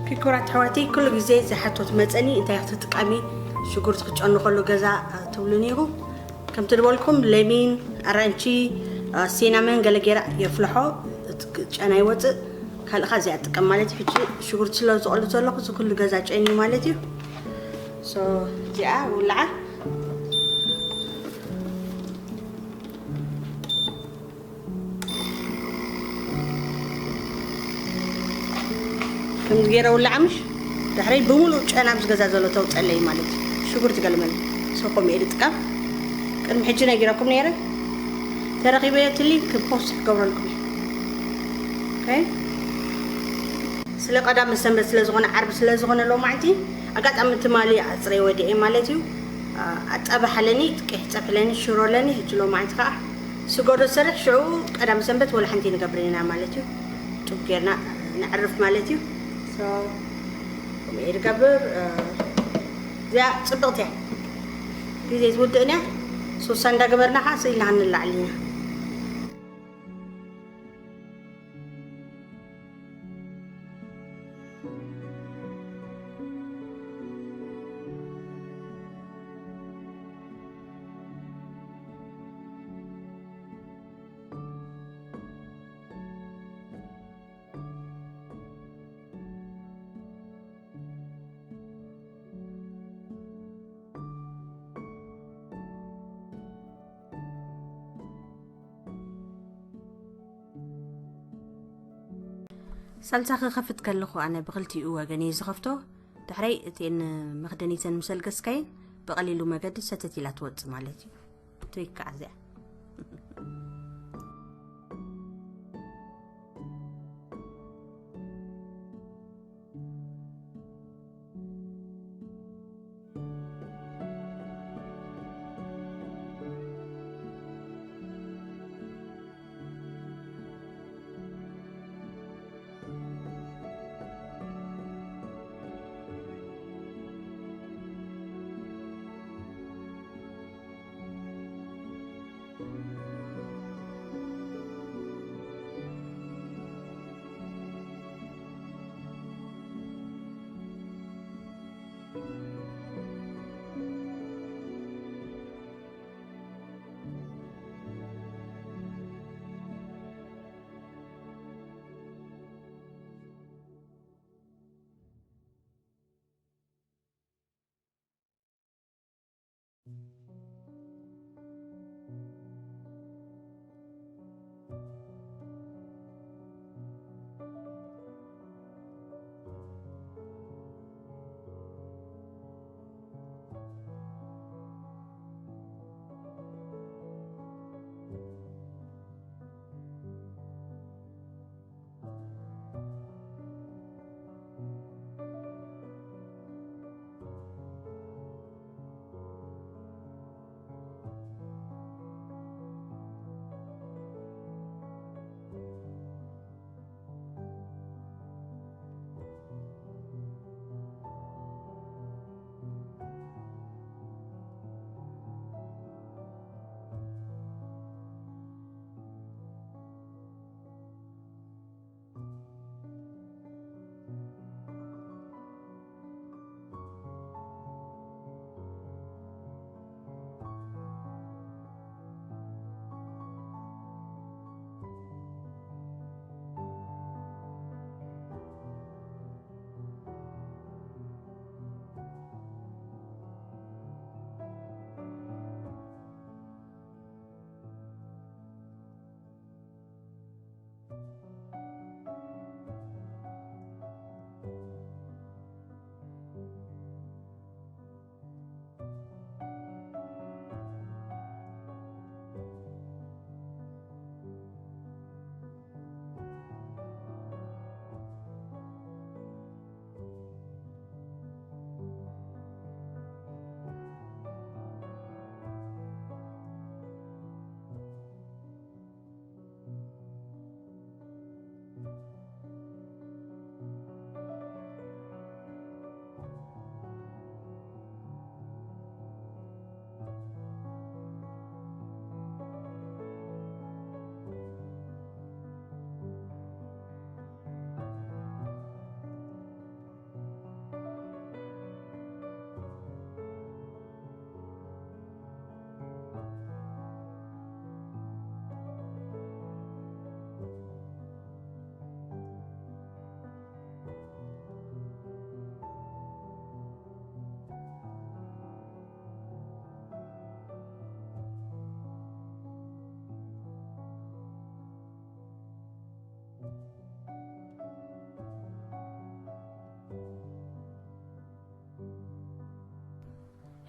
ክቡራት ኣሕዋተይ፣ ኩሉ ግዜ ዝሓቶ ትመጸኒ እንታይ ክትጥቀሚ ሽጉርቲ ክትጨኑ ከሎ ገዛ ትብሉኒ ኢኹም። ከምቲ ዝበልኩም ለሚን፣ ኣራንቺ፣ ሲናመን ገለ ገይራ የፍልሖ፣ እቲ ጨና ይወጽእ። ካልእ ከኣ እዚኣ እጥቀም ማለት እዩ። ሕጂ ሽጉርቲ ስለ ዝቐሉ ዘለኹ እዚ ኩሉ ገዛ ጨንዩ ማለት እዩ። ሶ እዚኣ ውልዓ ከምዚ ገይረ ውላዓ ምሽ ድሕረይ ብምሉእ ጨና ኣብዚ ገዛ ዘሎ ተውፀለይ ማለት እዩ። ሽጉርቲ ገልመል ሰኮም እየ ዝጥቀም። ቅድሚ ሕጂ ነጊረኩም ነይረ፣ ተረኺበዮ ትሊ ክፖስት ክገብረልኩም እየ። ኦኬ፣ ስለ ቀዳም ሰንበት ስለ ዝኾነ፣ ዓርቢ ስለ ዝኾነ ሎማዕንቲ ኣጋጣሚ ትማሊ ኣፅረይ ወዲኤ ማለት እዩ። ኣፀባሕ ኣለኒ፣ ጥቂሕ ፀብሒ ኣለኒ፣ ሽሮ ኣለኒ። ሕጂ ሎማዕንቲ ከዓ ስጎዶ ሰርሕ ሽዑ ቀዳም ሰንበት ወላ ሓንቲ ንገብር ኢና ማለት እዩ። ጡብ ጌርና ነዕርፍ ማለት እዩ። ሶ፣ ከምኡ እየ ዝገብር። እዚኣ ፅብቕቲ እያ፣ ግዜ ትውድእን እያ። ሶሳ እንዳገበርና ከዓ ስኢልና ክንላዕል ኢና። ሳልሳ ክኸፍት ከለኹ ኣነ ብኽልቲኡ ወገን እየ ዝኸፍቶ። ድሕረይ እተን መኽደኒተን ምስ ኣልገስካየን ብቐሊሉ መገዲ ሰተት ኢላ ትወጽእ ማለት እዩ። ትሪክ ከዓ እዚኣ።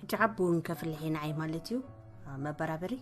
ጃብ እውን ከፍልሕ እዩ ንዓይ ማለት እዩ። መበራበሪ።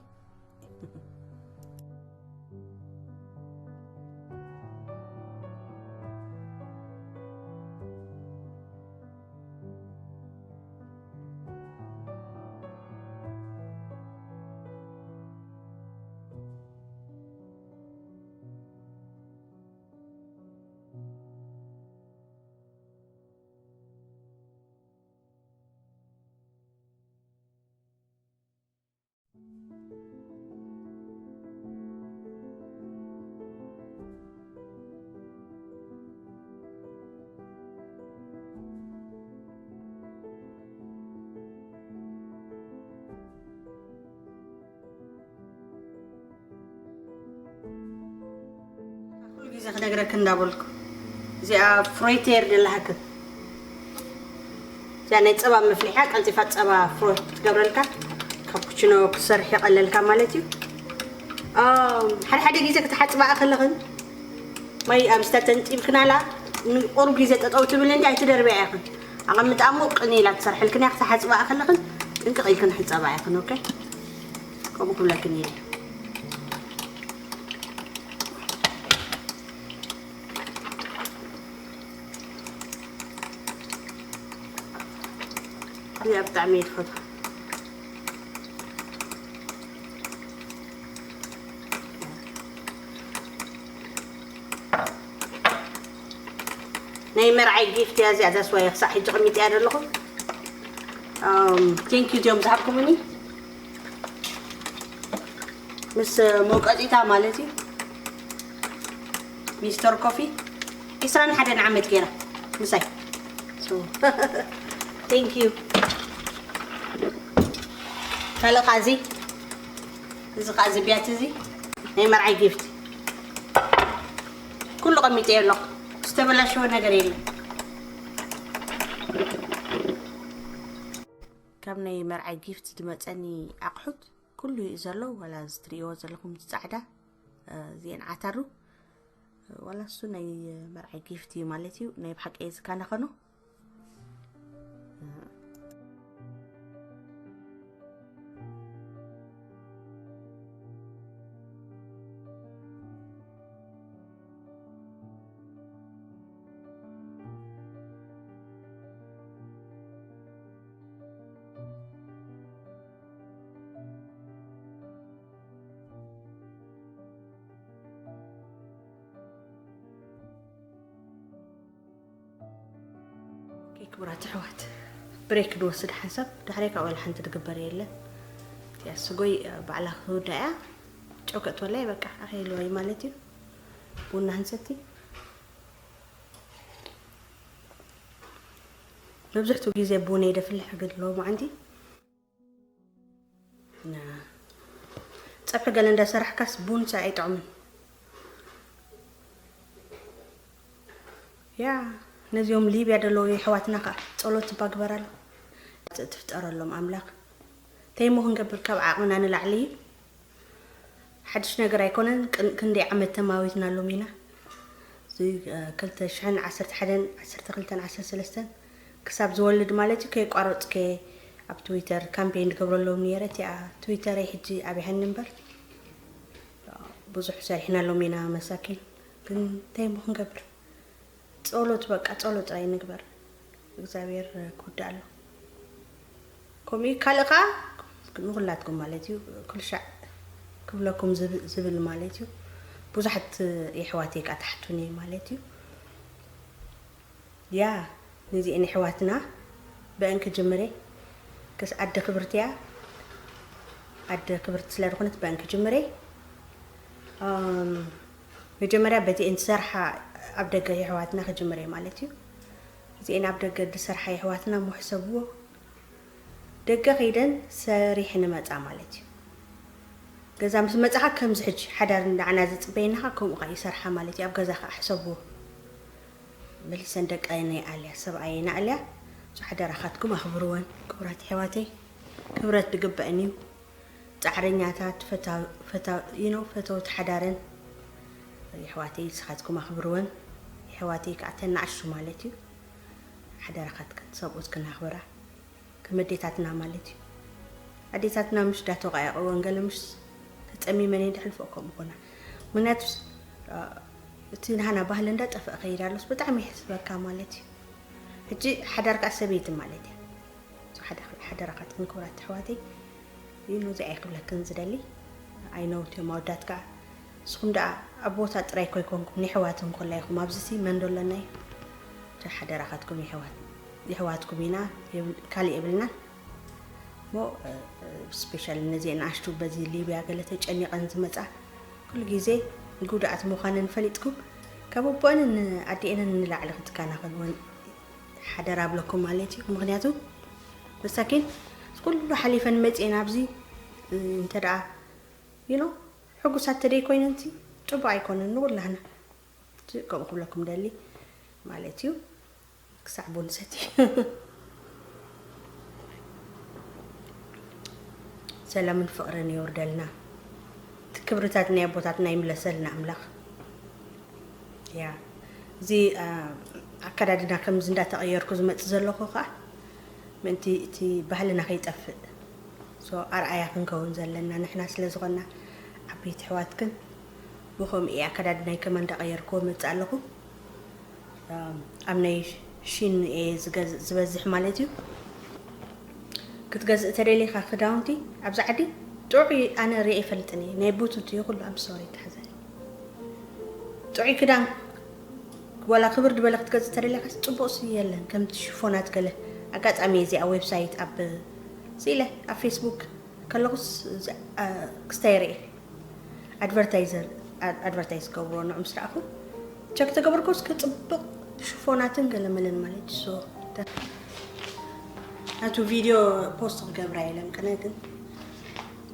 ኩሉ ግዜ ክነግረክ እንዳበልኩ፣ እዚኣ ፍሮይተር ደላሃክን፣ እዚኣ ናይ ጸባ መፍልሕያ፣ ቀልጢፋ ጸባ ፍሮይት ትገብረልካ፣ ካፑቺኖ ክትሰርሕ ይቐለልካ ማለት እዩ። ኣም፣ ሓደ ሓደ ግዜ ክትሓጽባ ከለኽን፣ ማይ ኣብ ስታ ተንጢብክናላ፣ ንቁሩብ ግዜ ጠጠው ትብል እንዲ ኣይትደርብያ ኢኽን። ኣቐምጣ ሙቕ ኢላ ትሰርሐልክን እያ፣ ክትሓጽባ ከለኽን ጥንቅቕ ኢልክን ሕጸባ ኢኽን። ኦኬ፣ ከምኡ ክብለክን እየ። እዚኣ ብጣዕሚ እየ ዝፈትዋ። ናይ መርዓይ ጊፍት እያ እዚኣ፣ that's why ክሳዕ ሕጂ ቀሚጠያ ዘለኹ። ቴንክ ዩ እዚኦም ዝሃብኩምኒ። ምስ መውቀጢታ ማለት እዩ። ሚስተር ኮፊ ዒስራን ሓደን ዓመት ገይራ ምሳይ። ቴንክ ዩ። ካልእ ኸዓ እዚ፣ እዚ ኸዓ እዚ ቢያቲ፣ እዚ ናይ መርዓይ ጊፍት። ኩሉ ቀሚጠዮ ኣለኹ፣ ዝተበላሸወ ነገር የለን። ካብ ናይ መርዓይ ጊፍት ዝመጸኒ ኣቕሑት ኩሉ እዩ ዘሎ። ዋላ እዚ ትርእይዎ ዘለኹም፣ እዚ ጻዕዳ፣ እ፣ እዚአን ዓታሩ፣ ዋላ እሱ ናይ መርዓይ ጊፍት እዩ ማለት እዩ። ናይ ብሓቂ እየ ዝካናኸኖ። ኦኬ፣ ክቡራት ኣሕዋት፣ ብሬክ ንወስድ ሓንሳብ፣ ድሕሪኣ ካብኡ ሓንቲ ትግበር የለን። እቲኣ ስጎይ ባዕላ ክውዳ እያ። ጨው ከእትወላ እየ፣ በቃ ኣኺልዋ እዩ ማለት እዩ። ቡና ክንሰቲ። መብዝሕትኡ ግዜ ቡን እየ ደፍልሕ፣ ግን ሎማዓንቲ ና-፣ ጸብሒ ገለ እንዳሰራሕካስ ቡን ሳ ኣይጥዕምን። ያ፣ ነዚኦም ሊብያ ዘለዉ የሕዋትና ከኣ ጸሎት እባ ግበራሎም። ትፍጠረሎም ኣምላኽ። ተይሞ ክንገብር ካብ ዓቕምና ንላዕሊ እዩ። ሓድሽ ነገር ኣይኮነን። ቅን-፣ ክንደይ ዓመት ተማዊትናሎም ኢና። እዚ፣ እ፣ ክልተ ሽሕን ዓሰርተ ሓደን ዓሰርተ ክልተን ዓሰርተ ሰለስተን ክሳብ ዝወልድ ማለት እዩ፣ ከየቋረጽኩ ኣብ ትዊተር ካምፔን ዝገብረሎም ነይረ። እቲኣ ትዊተረይ ሕጂ ኣብያሃኒ እምበር፣ ብዙሕ ሰሪሕናሎም ኢና መሳኪን። ግን እንታይ እሞ ክንገብር? ጸሎት፣ በቃ ጸሎት ጥራይ ንግበር። እግዚኣብሔር ክውዳእ ኣሎ። ከምኡ እዩ። ካልእ ከኣ ንኹላትኩም ማለት እዩ፣ ኩሉ ሻዕ ክብለኩም ዝብ-፣ ዝብል ማለት እዩ። ብዙሓት የሕዋተይ ከኣ ትሓቱኒ ማለት እዩ። ያ፣ ነዚአን የሕዋትና ብአን ክጅምር እየ። ክስ ኣደ ክብርቲ እያ። ኣደ ክብርቲ ስለ ዝኾነት ብአን ክጅምር እየ። ኣም፣ መጀመርያ በዚአን ዝሰርሓ ኣብ ደገ የሕዋትና ክጅምር እየ ማለት እዩ። እዚአን ኣብ ደገ ዝሰርሓ የሕዋትና እሞ ሕሰብዎ። ደገ ከይደን ሰሪሐን ይመጻ ማለት እዩ። ገዛ ምስ መጻኻ ከምዚ ሕጂ ሓዳር ንዓና ዝጽበየና ኸኣ ከምኡ ኸኣ ይሰርሓ ማለት እዩ። ኣብ ገዛ ኸኣ ሕሰብዎ። መሊሰን ደቀን ኣይኣልያ፣ ሰብኣየን ኣልያ። እሱ ሓደራኻትኩም ኣኽብርወን። ክቡራት ኣሕዋተይ፣ ክብረት ዝግበአን እዩ። ጻዕረኛታት፣ ፈታ-፣ ፈታ-፣ you know፣ ፈተውቲ ሓዳረን የሕዋተይ፣ ንስኻትኩም ኣኽብርወን። የሕዋተይ ከኣ ተናእሹ ማለት እዩ። ሓደራኻትክን ሰብኡትክን ኣኽብራ። ከም ኣዴታትና ማለት እዩ። ኣዴታትና ምሽ ዳተቋየቐወን ገለ ምሽ ተጸሚመን እየን ደሕልፎ ከምኡ ኮና። ምክንያቱ እቲ ናህና ባህሊ እንዳጠፍአ ከይድ ኣሎስ ብጣዕሚ ይሕስበካ ማለት እዩ። ሕጂ ሓዳርካ ሰበይቲ ማለት እያ። ሓደራኻትክን ክብራት ኣሕዋተይ እዩ። ነዚ ኣይክብለክን ዝደሊ ኣይነውት እዮም ኣወዳት ከዓ። ንስኹም ደኣ ኣቦታት ጥራይ ኮይኮንኩም ንሕዋት እንኮላ ኢኹም ኣብዚሲ መን ዶ ኣለና እዩ? ሓደራኻትኩም ይሕዋትኩም ኢና፣ ካልእ የብልናን። ሞ ስፔሻል ነዚ ንኣሽቱ በዚ ሊብያ ገለ ተጨኒቐን ዝመፃ ኩሉ ግዜ ጉዳእት ምዃነን ፈሊጥኩም ካብ ኣቦአንን ኣዲአንን ንላዕሊ ክትከናኸንወን ሓደራ ኣብለኩም ማለት እዩ። ምክንያቱ መሳኪን ኩሉ ሓሊፈን መፅኤን ኣብዚ እንተ ደኣ you know ሕጉሳት ተደይ ኮይነን ሲ ፅቡቅ ኣይኮነን ንኩላህና። ከምኡ ክብለኩም ደሊ ማለት እዩ። ክሳዕ ቡን ሰቲ ሰላምን ፍቕርን የውርደልና። ክብርታት ናይ ኣቦታትና ይምለሰልና ኣምላኽ። ያ እዚ ኣከዳድና ከምዚ እንዳተቐየርኩ ዝመጽእ ዘለኹ ከዓ ምእንቲ እቲ ባህልና ከይጠፍእ ሶ ኣርኣያ ክንከውን ዘለና ንሕና ስለ ዝኾንና ዓበይቲ ኣሕዋትክን ብኸምኡ እየ ኣከዳድናይ ከማን እንዳቐየርክዎ መጽእ ኣለኹ። ኣብ ናይ ሺን እየ ዝገዝእ ዝበዝሕ ማለት እዩ። ክትገዝእ ተደሊኻ ክዳውንቲ ኣብዚ ዓዲ ጥዑይ ኣነ ርእየ ይፈልጥን እየ ናይ ቡቱት ይኹሉ ኣም ሶሪ ተሓዘ ጥዑይ ክዳን ዋላ ክብር ድበለ ክትገዝእ ተደሊኻ ጽቡቕ ሲ የለን ከምቲ ሽፎናት ገለ ኣጋጣሚ እየ እዚኣ ዌብሳይት ኣብ ስኢለ ኣብ ፌስቡክ ከለኹስ ክስታይ ርእየ ኣድቨርታይዘር ኣድቨርታይዝ ገብሮ ንዑ ምስ ረኣኹ ቸክ ተገበርኩ እስከ ጽቡቕ ሽፎናትን ገለመለን ማለት ሶ ናቱ ቪድዮ ፖስት ክገብራ የለን ቅነ ግን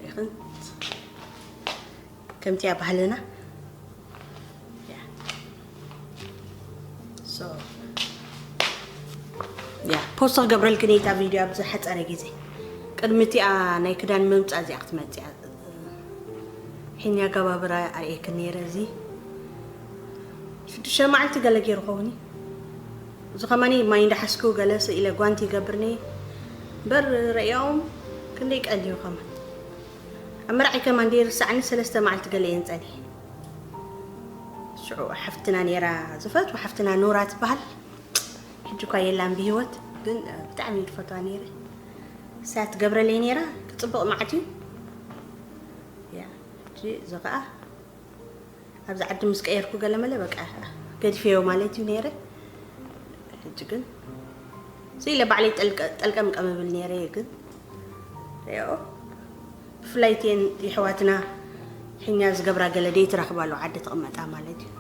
ይኽን ከምቲ ኣብ ባህልና ፖስት ክገብረልክን እታ ቪድዮ ኣብዚ ሓፀረ ግዜ ቅድሚ እቲኣ ናይ ክዳን ምምፃእ እዚኣ ክትመፅእ እያ ሕኛ ኣገባብራ ኣርእየክን ነይረ እዚ ሽዱሽተ መዓልቲ ገለ ገይሩ ኸውን እዚ ከማኒ ማይ እንዳሓስኩ ገለ ስኢለ ጓንቲ ይገብርኒ በር ረእያኦም ክንደይ ቀልዩ ከማን ኣብ መርዓይ ከማን ደይርሳዕኒ ሰለስተ መዓልቲ ገለ እየን ፀኒሐ ሽዑ ሓፍትና ነይራ ዝፈትዋ ሓፍትና ኑራ ትበሃል ሕጂ እኳ የላን ብሂወት ግን ብጣዕሚ እዩ ዝፈትዋ ነይረ እሳ ትገብረለይ ነይራ ክፅብቕ መዓት እዩ እዚ ከዓ ኣብዚ ዓዲ ምስ ቀየርኩ ገለመለ በቃ ገዲፈዮ ማለት እዩ ነይረ ሕጂ ግን ስኢለ ባዕለይ ጠልቀም ቀመብል ነይረ ግን ሪኦ ብፍላይ እተን የሕዋትና ሕኛ ዝገብራ ገለ ደይትረኽባሉ ዓዲ ትቕመጣ ማለት እዩ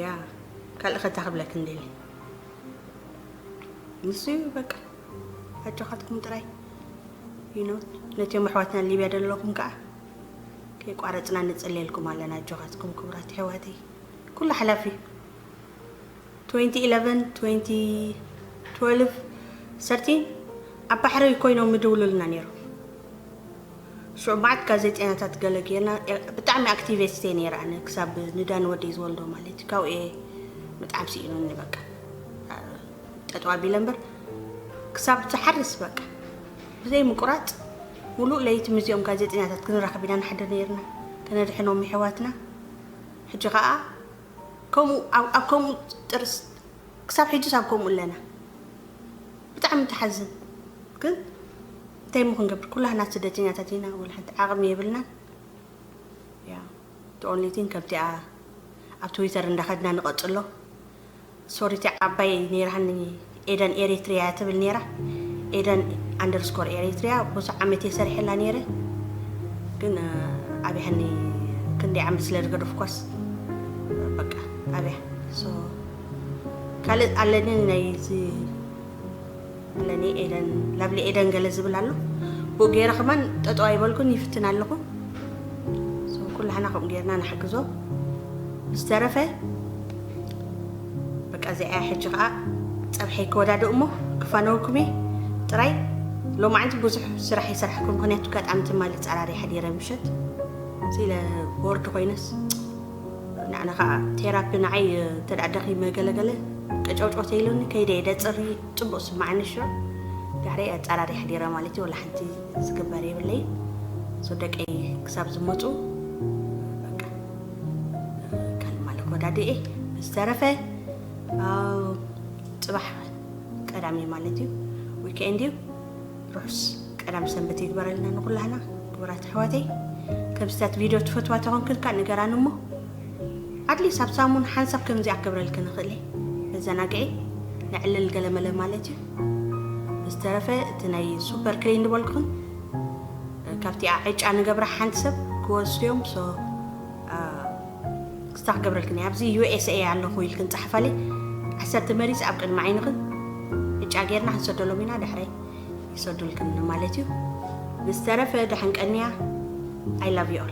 ያ ካልእ ከታ ክብለክ እንደሊ ንሱ እዩ በቃ ኣጆኻትኩም ጥራይ you know ነቲኦም ኣሕዋትና ሊብያ ደለኹም ከዓ ከይቋረፅና ንፅልየልኩም ኣለና ኣጆኻትኩም ክቡራት ኣሕዋተይ ኩሉ ሓላፊ twenty eleven twenty twelve thirteen ኣብ ባሕሪ ኮይኖም ምድውሉልና ነይሮም ሽዑ መዓት ጋዜጠኛታት ገለ ጌርና ብጣዕሚ ኣክቲቪስት እየ ነይረ ኣነ ክሳብ ንዳን ወደይ ዝወልዶ ማለት እዩ ካብኡ እየ ብጣዕሚ ስኢኑኒ በቃ ጠጠው ኣቢለ እምበር ክሳብ ዝሓርስ በቃ ብዘይ ምቁራፅ ሙሉእ ለይቲ ምስዚኦም ጋዜጠኛታት ክንራኸብ ኢና ንሓድር ነይርና ከነድሕኖም የሕዋትና ሕጂ ከዓ ከምኡ ኣብ ከምኡ ጥርስ ክሳብ ሕጂስ ኣብ ከምኡ ኣለና ብጣዕሚ ትሓዝን ግን እንታይ ሞ ክንገብር ኩላህና ስደተኛታት ኢና ወላ ሓንቲ ዓቕሚ የብልናን ያ ኦንሊቲን ከምቲኣ ኣብ ትዊተር እንዳኸድና ንቐጽሎ ሶሪቲ ዓባይ ነይራኒ ኤደን ኤሪትሪያ ትብል ነይራ ኤደን ኣንደርስኮር ኤሪትሪያ ብዙሕ ዓመት የሰሪሐላ ነይረ ግን ኣብያኒ ክንደይ ዓመት ስለ ዝገደፍኳስ በቃ ኣብያ ካልእ ኣለኒ ናይ ኣለኒ ኤደን ላብሊ ኤደን ገለ ዝብል ኣሎ ብኡ ገይረ ከማን ጠጠው ኣይበልኩን ይፍትን ኣለኹ ኩላህና ከምኡ ገይርና ንሓግዞ ዝተረፈ በቃ እዚኣ ሕጂ ከዓ ፀብሐይ ክወዳድእ እሞ ክፋነውኩም እየ ጥራይ ሎማዓንቲ ብዙሕ ስራሕ ይሰራሕኩም ምክንያቱ ኣጋጣሚ ትማሊ ፀራሪ ሓዲረ ምሸት ስኢለ ቦርድ ኮይነስ ንዓነ ከዓ ቴራፒ ንዓይ እንተ ደኣ ደኺመ ገለገለ ቀጨውጨው ተይሉኒ ከይደ እየ ደፅሪ ፅቡቅ ስማዓኒ ሽዑ ዳሕረይ ኣጻራሪ ሓዲረ ማለት እዩ። ወላ ሓንቲ ዝግበር የብለይ። ሶ ደቀይ ክሳብ ዝመጹ በቃ ካልእ ማለት ወዳድኤ። ዝተረፈ ኣው፣ ጽባሕ ቀዳሚ ማለት እዩ፣ ዊኬንድ እዩ። ርሑስ ቀዳም ሰንበት ይግበረልና ንኩላህና። ክቡራት ኣሕዋተይ፣ ከምስታት ቪድዮ ትፈትዋ ተኾንክን ከኣ ንገራኒ እሞ፣ ኣትሊስ ኣብ ሳሙን ሓንሳብ ከምዚኣ ክገብረልክን ንኽእል እየ። መዘናግዒ፣ ነዕልል ገለመለ ማለት እዩ። ብዝተረፈ እቲ ናይ ሱፐር ክሊን ዝበልኩኽን ካብቲ ዕጫ ንገብራ ሓንቲ ሰብ ክወስዱ እዮም። ሶ ክስታ ክገብረልክን እየ። ኣብዚ ዩ ኤስ ኤ ኣለኹ ኢልክን ጸሓፋለይ። ዓሰርተ መሪጽ ኣብ ቅድሚ ዓይንኽን ዕጫ ጌርና ክንሰደሎም ኢና። ዳሕራይ ይሰዱልክን ማለት እዩ። ብዝተረፈ ደሓን ቀንያ። I love you all.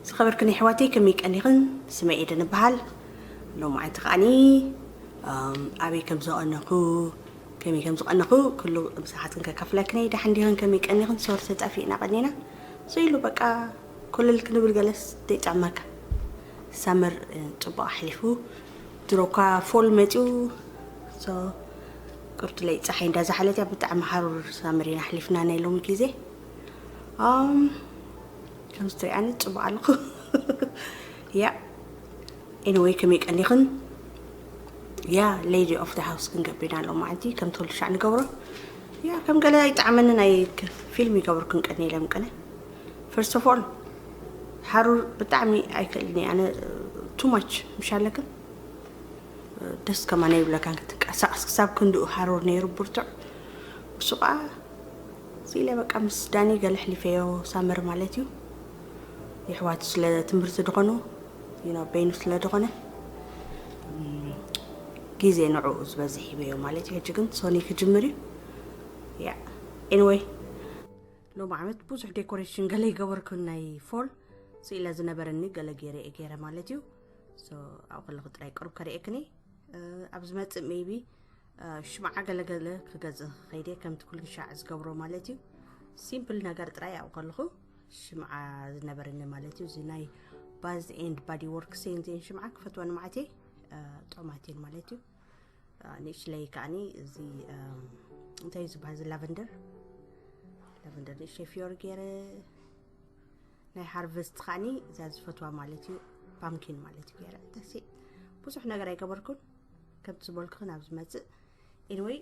ዝኸበርክን ኣሕዋተይ፣ ከመይ ቀኒኽን? ስመይ ኤደን እበሃል። ሎማዓንቲ ከዓኒ፣ ኣም፣ ኣበይ ከም ዝቐነኹ፣ ከመይ ከም ዝቐነኹ ኩሉ ምሳኻትክን ከካፍለክን እየ። ደሓን ዲኽን? ከመይ ቀኒኽን? ሶሪ ተጣፊእና ቀኒና። So ኢሉ በቃ ኮለል ክንብል ገለስ ዘይጥዕመካ። ሳመር፣ እ፣ ጽቡቕ ኣሕሊፉ። ድሮ እኳ ፎል መጺኡ። So ቅርቱለይ ጸሓይ እንዳዛሓለት እያ። ብጣዕሚ ሃሩር ሳመር ኢና ኣሕሊፍና ናይ ሎሚ ግዜ። ኣም፣ ከምዚ ትሪኣኒ ጽቡቕ ኣለኹ። ያ፣ ኤኒወይ፣ ከመይ ቀኒኽን? ያ፣ ሌዲ ኦፍ ደ ሃውስ ክንገብር ኢና ሎማዓንቲ፣ ከም ተወልሻዕ ንገብሮ። ያ፣ ከም ገለ ኣይጠዓመንን፣ ኣይ ክ-፣ ፊልም ይገብርክን ቀኒ ኢለ ምቀነ። ፈርስት ኦፍ ኦል፣ ሓሩር ብጣዕሚ ኣይክእልን እየ ኣነ፣ ቱ ማች፣ ምሽ ኣለክን? ደስ ከማን ኣይብለካን ክትንቀሳቐስ፣ ክሳብ ክንድኡ ሓሩር ነይሩ ብርቱዕ። እሱ ኸዓ፣ እዚ ኢለ በቃ ምስ ዳኒ ገለ ኣሕሊፈዮ ሳመር ማለት እዩ። የሕዋቱ ስለ ትምህርቲ ድኾኑ፣ you know፣ በይኑ ስለ ድኾነ፣ እም፣ ግዜ ንዕኡ ዝበዝሕ ሂበዮ ማለት እዩ። ሕጂ ግን ሶኒ ክጅምር እዩ። ያ፣ ኤኒወይ፣ ሎም ዓመት ብዙሕ ዴኮሬሽን ገለ ይገበርኩን ናይ ፎል፣ ስኢለ ዝነበረኒ ገለ ገይረ እየ ገይረ ማለት እዩ። ሶ፣ ኣብኡ ከለኹ ጥራይ ቅሩብ ከርእየክን እየ። እ፣ ኣብ ዝመጽእ ሜይቢ፣ እ፣ ሽምዓ ገለ ገለ ክገዝእ ክኸይድ እየ፣ ከምቲ ኩሉ ሻዕ ዝገብሮ ማለት እዩ። ሲምፕል ነገር ጥራይ ኣብኡ ከለኹ ሽምዓ ዝነበረኒ ማለት እዩ። እዚ ናይ ባዝ ኤንድ ባዲ ወርክ ሴንዜን ሽምዓ ክፈትወን ማዕት እየ፣ እ፣ ጥዑማት እየን ማለት እዩ። እ፣ ንእሽለይ ከዓኒ እዚ፣ እ፣ እንታይ እዩ ዝበሃል፣ እዚ ላቨንደር፣ ላቨንደር ንእሽተይ ፍዮሪ ገይረ፣ ናይ ሃርቨስት ከዓኒ እዛ ዝፈትዋ ማለት እዩ፣ ፓምኪን ማለት እዩ ገይረ። ተሲ ብዙሕ ነገር ኣይገበርኩን፣ ከምቲ ዝበልኩኽን ኣብ ዝመጽእ። ኤኒወይ፣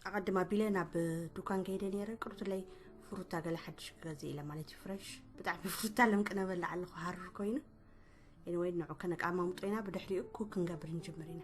ኣቐድም ኣቢለ ናብ ዱካን ከይደ ነይረ፣ ቅርቱለይ ፍሩታ ገለ ሓድሽ ክገዝእ ኢለ ማለት እዩ፣ ፍረሽ። ብጣዕሚ ፍሩታ ለምቅነ በላዕ ኣለኹ፣ ሃሩር ኮይኑ። ኤኒወይ፣ ንዑ ከነቃማምጦ ኢና፣ ብድሕሪኡ ኩክ ክንገብር ንጅምር ኢና።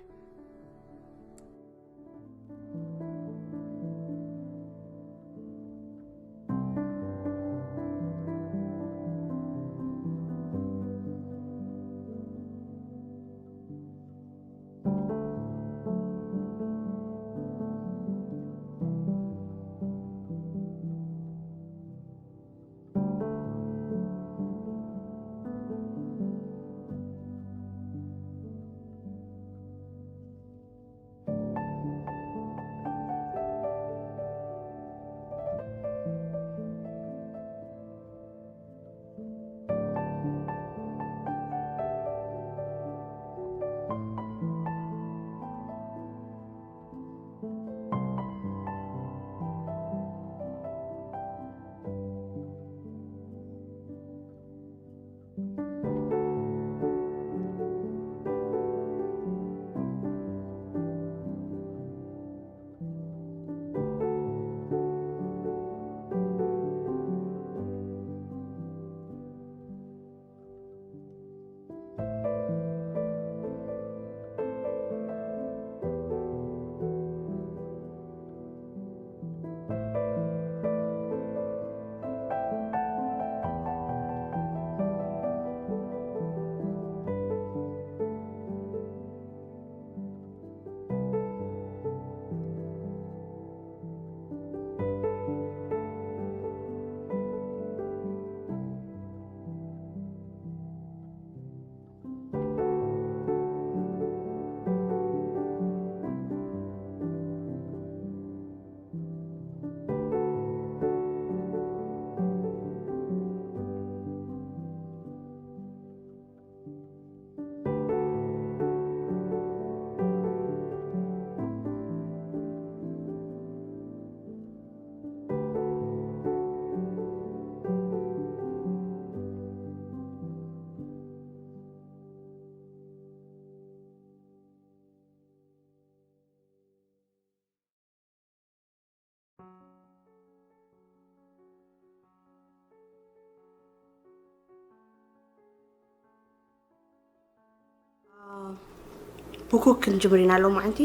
ኩክ ክንጅምር ኢና ሎማዓንቲ።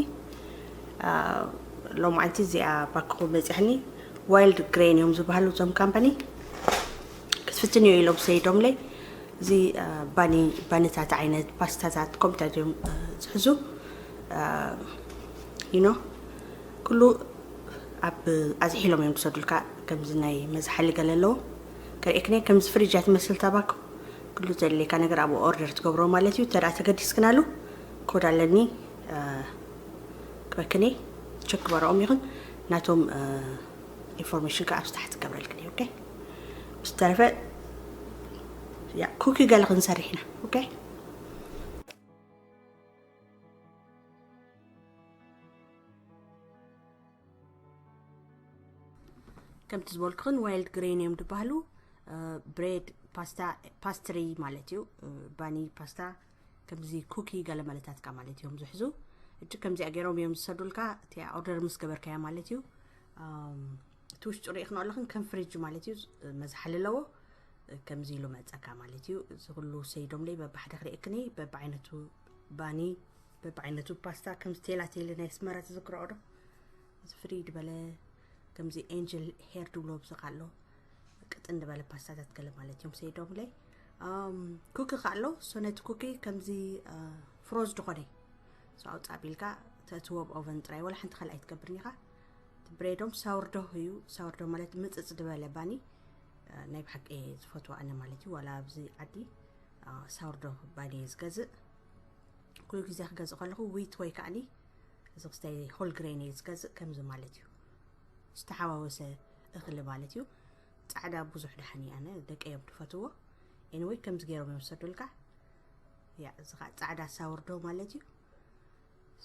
ሎማዓንቲ እዚኣ ባኮ መፅሕኒ። ዋይልድ ግሬን እዮም ዝበሃሉ እዞም ካምፓኒ። ክትፍትን እዩ ኢሎም ሰይዶምለይ። እዚ ባኒ ባኒታት ዓይነት ፓስታታት ከምታት እዮም ዝሕዙ። ይኖ ኩሉ ኣብ ኣዝሒሎም እዮም ዝሰዱልካ። ከምዚ ናይ መዝሓሊ ገለ ኣለዎ። ከርእየክኒ ከምዚ ፍሪጃ ትመስል ታባኮ። ኩሉ ዘድልየካ ነገር ኣብኡ ኦርደር ትገብሮ ማለት እዩ። ተደኣ ተገዲስክናሉ ኮድ ኣለኒ። ክበክኒ ቸክ ግበረኦም ይኹን ናቶም ኢንፎርሜሽን ከኣ ኣብ ስታሕት ክገብረልክኒ። ኦኬ፣ ብዝተረፈ ያ ኩኪ ገለ ክንሰርሕ ኢና። ኦኬ፣ ከምቲ ዝበልኩኽን ዋይልድ ግሬን እዮም ዝበሃሉ። ብሬድ ፓስታ ፓስትሪ ማለት እዩ። ባኒ ፓስታ ከምዚ ኩኪ ገለ መለታትካ ማለት እዮም ዝሕዙ። እጅ ከምዚኣ ገይሮም እዮም ዝሰዱልካ። እቲኣ ኦርደር ምስ ገበርካያ ማለት እዩ። እቲ ውሽጡ ርኢኽኖ ኣለኽን ከም ፍሪጅ ማለት እዩ። መዝሓሊ ኣለዎ። ከምዚ ኢሉ መፀካ ማለት እዩ። እዚ ኩሉ ሰይዶምለይ በባሕደ ክርእየክኒ። በብዓይነቱ ባኒ፣ በብዓይነቱ ፓስታ። ከም ስቴላ ቴሊ ናይ ኣስመራ ትዝክርኦ ዶ? እዚ ፍሪድ በለ ከምዚ ኤንጅል ሄር ድብሎ ብዝኻ ኣሎ ቅጥን ዝበለ ፓስታታት ገለ ማለት እዮም ሰይዶምለይ። ኩኪ ከ ኣሎ። ሶ ነቲ ኩኪ ከምዚ ፍሮዝ ድኾነ ሶ ኣውፃ ቢልካ ተእትዎ ብ ኦቨን ጥራይ፣ ወላ ሓንቲ ካልኣይ ትገብርን ኢኻ። እቲ ብሬዶም ሳውርዶ እዩ። ሳውርዶ ማለት ምፅፅ ዝበለ ባኒ ናይ ብሓቂ ዝፈትዎ ኣነ ማለት እዩ። ዋላ ኣብዚ ዓዲ ሳውርዶ ባኒ እየ ዝገዝእ። ኩሉ ግዜ ክገዝእ ከለኹ ዊት ወይ ከዓኒ እዚ ክስታይ ሆል ግሬን እየ ዝገዝእ። ከምዚ ማለት እዩ ዝተሓዋወሰ እኽሊ ማለት እዩ። ፃዕዳ ብዙሕ ደሓን እዩ። ኣነ ደቀ እዮም ትፈትዎ። ኤኒወይ ከምዚ ገይሮም እዮም ዝሰዱልካ። ያ እዚ ከዓ ፃዕዳ ሳውርዶ ማለት እዩ።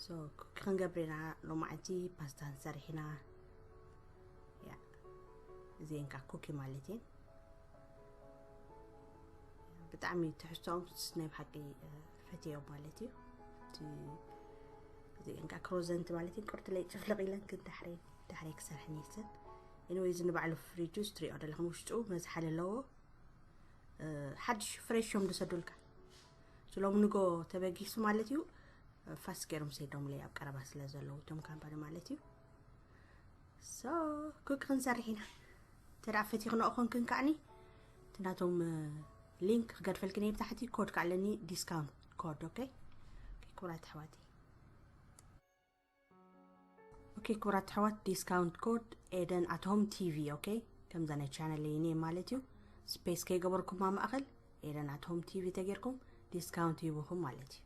ሶ ኩኪ ክንገብር ኢና ሎማዓንቲ። ፓስታ ንሰርሕ ኢና። ያ እዚአን ከዓ ኩኪ ማለት እየን። ብጣዕሚ ትሕዝቶኦም ናይ ብሓቂ ፈትዮም ማለት እዩ። እዚአን ከዓ ክሮዘንት ማለት እየን። ቁርትለይ ጭፍልቕ ኢለን ግን ዳሕረይ ዳሕረይ ክሰርሐን እየን። ኤኒወይ እዚ ንባዕሉ ፍሪጅ ውስጥ ትሪኦ ዘለኹም ውሽጡ መዝሓል ኣለዎ። ሓድሽ ፍሬሽ እዮም ዝሰዱልካ። ሎሚ ንጎ ተበጊሱ ማለት እዩ። ፋስ ገይሮም ሰይዶምለይ ኣብ ቀረባ ስለ ዘለዉ እቶም ካምፓኒ ማለት እዩ። ሶ ኩክ ክንሰርሕ ኢና። ተዳ ፈቲኽንኦ ኮንክን ከዓኒ እቲ ናቶም ሊንክ ክገድፈልክን እየ ብታሕቲ። ኮድ ከዓለኒ ዲስካውንት ኮድ። ኦኬ፣ ክቡራት ኣሕዋተይ። ኦኬ፣ ክቡራት ኣሕዋት፣ ዲስካውንት ኮድ ኤደን ኣት ሆም ቲቪ። ኦኬ፣ ከምዛ ናይ ቻነል እኔ ማለት እዩ። ስፔስ ከይገበርኩም ኣብ ማእኸል ኤደን ኣት ሆም ቲቪ ተጌርኩም ዲስካውንት ይህብኹም ማለት እዩ።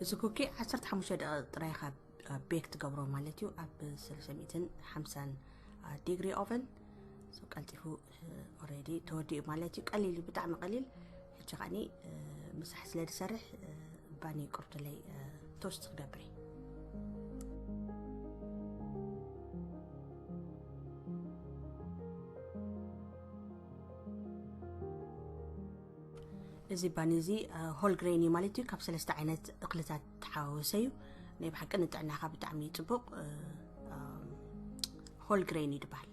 እዚ ኩኪ ዓሰርተ ሓሙሽተ ደቂቕ ጥራይ ኢኻ ቤክ ትገብሮ ማለት እዩ። ኣብ ሰለስተ ሚእትን ሓምሳን ዲግሪ ኦቨን ቀልጢፉ ኦሬዲ ተወዲኡ ማለት እዩ። ቀሊል እዩ፣ ብጣዕሚ ቀሊል። ሕጂ ከዓኒ ምሳሕ ስለ ዝሰርሕ ባኒ ቁርትለይ ቶስት ክገብር እየ። እዚ ባኒ እዚ ሆል ግሬን እዩ ማለት እዩ። ካብ ሰለስተ ዓይነት እኽልታት ተሓዋወሰ እዩ። ናይ ብሓቂ ንጥዕናኻ ብጣዕሚ እዩ ፅቡቕ። ሆል ግሬን እዩ ዝበሃል።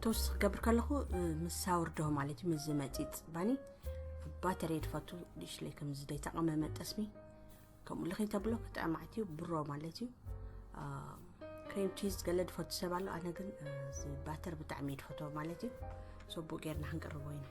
ቶስት ክገብር ከለኹ ምስ ሳውርዶ ማለት እዩ፣ ምስ ዝመፂፅ ባኒ ባተር እየ ዝፈቱ። ዲሽለይ ከምዚ ዘይተቐመመ ጠስሚ ከምኡ ልኸይ ተብሎ ክጥዕም ማለት እዩ። ብሮ ማለት እዩ። ክሬም ቺዝ ገለ ዝፈቱ ሰብ ኣሎ፣ ኣነ ግን እዚ ባተር ብጣዕሚ እየ ዝፈትዎ ማለት እዩ። ሰቡእ ጌርና ክንቅርቦ ኢና።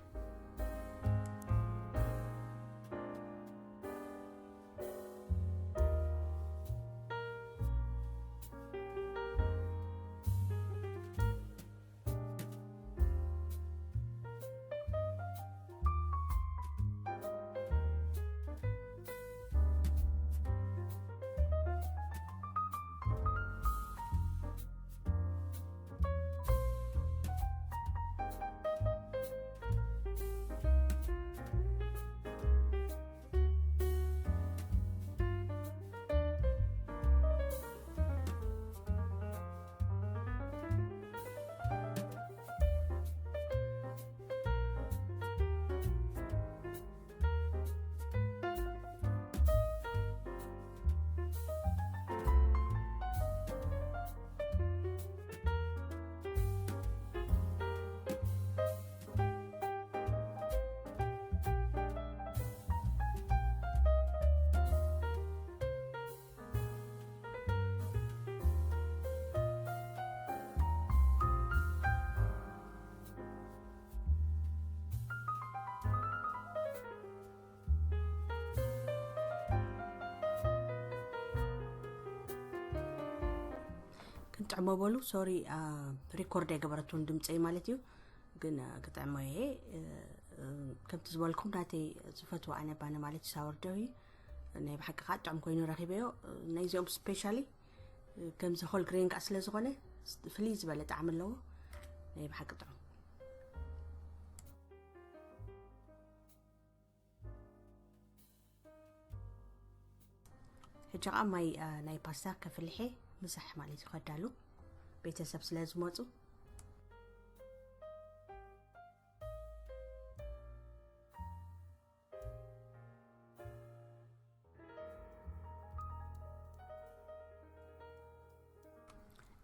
ክንጥዕሞ በሉ። ሶሪ፣ ሪኮርድ ኣይገበረትውን ድምፀይ ማለት እዩ። ግን ክጥዕሞ እየ። ከምቲ ዝበልኩም ናተይ ዝፈትዎ ኣነ ባኒ ማለት እዩ ሳወርደው እዩ። ናይ ብሓቂ ከዓ ጥዑም ኮይኑ ረኺበዮ። ናይዚኦም ስፔሻሊ ከምዚ ሆል ግሬን ከዓ ስለ ዝኾነ ፍልይ ዝበለ ጣዕሚ ኣለዎ። ናይ ብሓቂ ጥዑም። ሕጂ ከዓ ማይ ናይ ፓስታ ከፍልሐ ምሳሕ ማለት እዩ ከዳሉ ቤተሰብ ስለ ዝመፁ።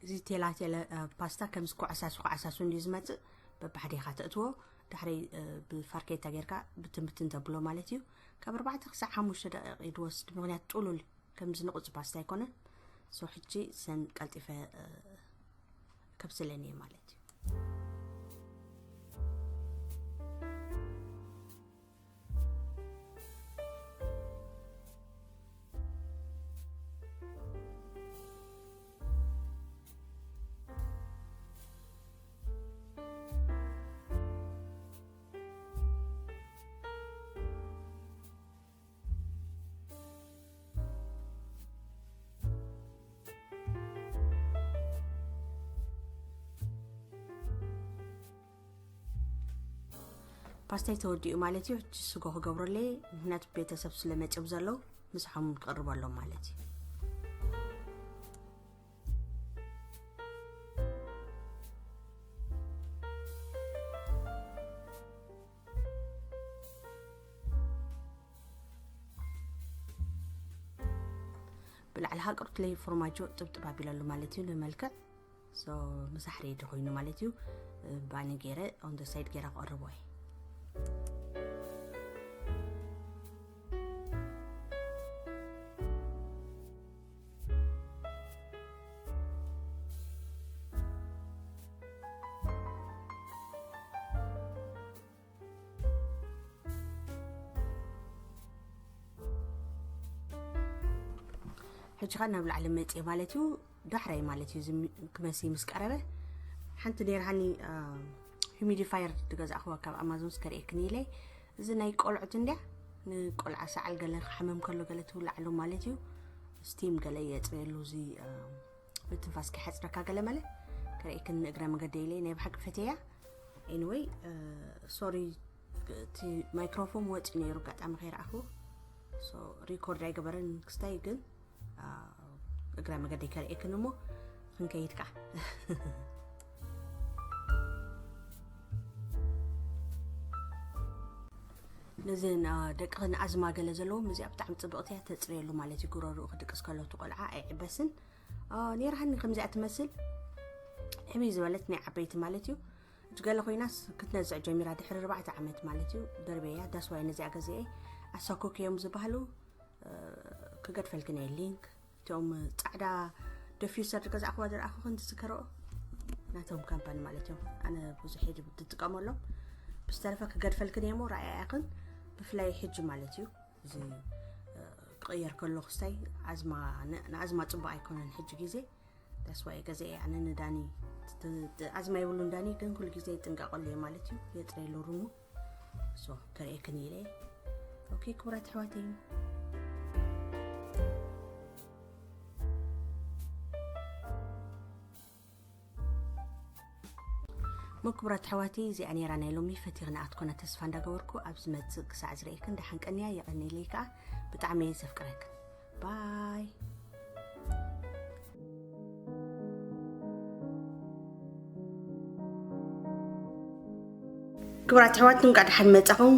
እዚ ቴላ ቴለ ፓስታ ከምዚ ኮዓሳሱ ኮዓሳሱ እንዲዩ ዝመፅእ። በባሕዴኻ ተእትዎ። ዳሕረይ ብፋርኬታ ጌርካ ብትን ብትን ተብሎ ማለት እዩ። ካብ ኣርባዕተ ክሳዕ ሓሙሽተ ደቂቕ እዩ ዝወስድ፣ ምክንያት ጥሉል ከምዚ ንቁፅ ፓስታ ኣይኮነን። ሶ ሕጂ ሰን ቀልጢፈ ከብስለን እየ ማለት እዩ። ፓስታይ ተወዲኡ ማለት እዩ። ሕጂ ስጎ ክገብረለይ፣ ምክንያቱ ቤተሰብ ስለመፅዮም ዘለዉ ምሳሖም ክቕርበሎም ማለት እዩ። ብላዕሊ ሃቅርትለይ ፎርማጆ ጥብጥብ ኣቢለሉ ማለት እዩ ንመልክዕ። So ምሳሕ ሬዲ ኮይኑ ማለት እዩ። ባኒ ገይረ on the side ገይረ ክቐርቦ እየ። ሕጂ ኸ ናብ ላዕሊ መፅእ ማለት እዩ። ዳሕራይ ማለት እዩ ዝም- ክመሲ ምስ ቀረበ ሓንቲ ነይርሃኒ። ሂሚዲፋየር ዝገዛእኽዋ ካብ ኣማዞንስ ከርእየክን ኢለ። እዚ ናይ ቆልዑት እንድያ፣ ንቆልዓ ሰዓል ገለ ክሓመም ከሎ ገለ ትውላዕሉ ማለት እዩ። ስቲም ገለ የፅረየሉ፣ እዚ ምትንፋስ ከይሓፅረካ ገለ መለ። ከርእየክን ንእግረ መገደ ኢለ ናይ ብሓቂ ፈተያ። Anyway, ሶሪ፣ እቲ ማይክሮፎን ወፂ ነይሩ ኣጋጣሚ ከይረኣኹ። So ሪኮርድ ኣይገበረን ክስታይ፣ ግን እግረ መገደይ ከርእየክን እሞ ክንከይድ ከዓ። ነዚ ደቅኽን ኣዝማ ገለ ዘለዎም እዚኣ ብጣዕሚ ፅብቕቲ እያ፣ ተፅርየሉ ማለት እዩ። ጉረርኡ ክድቅስ ከሎ እቲ ቆልዓ ኣይዕበስን። ነይርሃኒ ከምዚኣ ትመስል ሕምይ ዝበለት ናይ ዓበይቲ ማለት እዩ። እጅ ገለ ኮይናስ ክትነዝዕ ጀሚራ ድሕሪ ኣርባዕተ ዓመት ማለት እዩ። ደርበያ ዳስዋይ ነዚኣ ገዚአ። ኣሳኮክ እዮም ዝበሃሉ። ክገድፈልክን እየ ሊንክ። እቶም ፃዕዳ ደፊሰር ዝገዛእክዋ ዝረኣኹ ክንዲ ዝከረኦ ናቶም ካምፓኒ ማለት እዮም። ኣነ ብዙሕ እየ ዝጥቀመሎም። ብዝተረፈ ክገድፈልክን እየ እሞ ረኣያ ኢኽን። ብፍላይ ሕጂ ማለት እዩ። እዚ ክቕየር ከሎ ክስታይ ኣዝማ ንኣዝማ ፅቡቅ ኣይኮነን ሕጂ ግዜ። ዳስዋይ ገዘ እየ ኣነ ንዳኒ ኣዝማ ይብሉ ንዳኒ ግን ኩሉ ግዜ ይጥንቀቀሉ እየ ማለት እዩ። የፅረየሉ ሩሙ። So ከርእየክን ኢለ። ኦኬ ክቡራት ኣሕዋተይ፣ ሞ ክቡራት ኣሕዋተይ፣ እዚኣ ነይራ ናይ ሎሚ ፈቲኽና ኣትኮና ተስፋ እንዳገበርኩ ኣብ ዝመፅእ ክሳዕ ዝርእየክን ደሓን ቀንያ። የቐንየለይ ከዓ ብጣዕሚ እየ ዘፍቅረክን። ባይ። ክቡራት ኣሕዋት እንኳዕ ደሓን መጻኹም።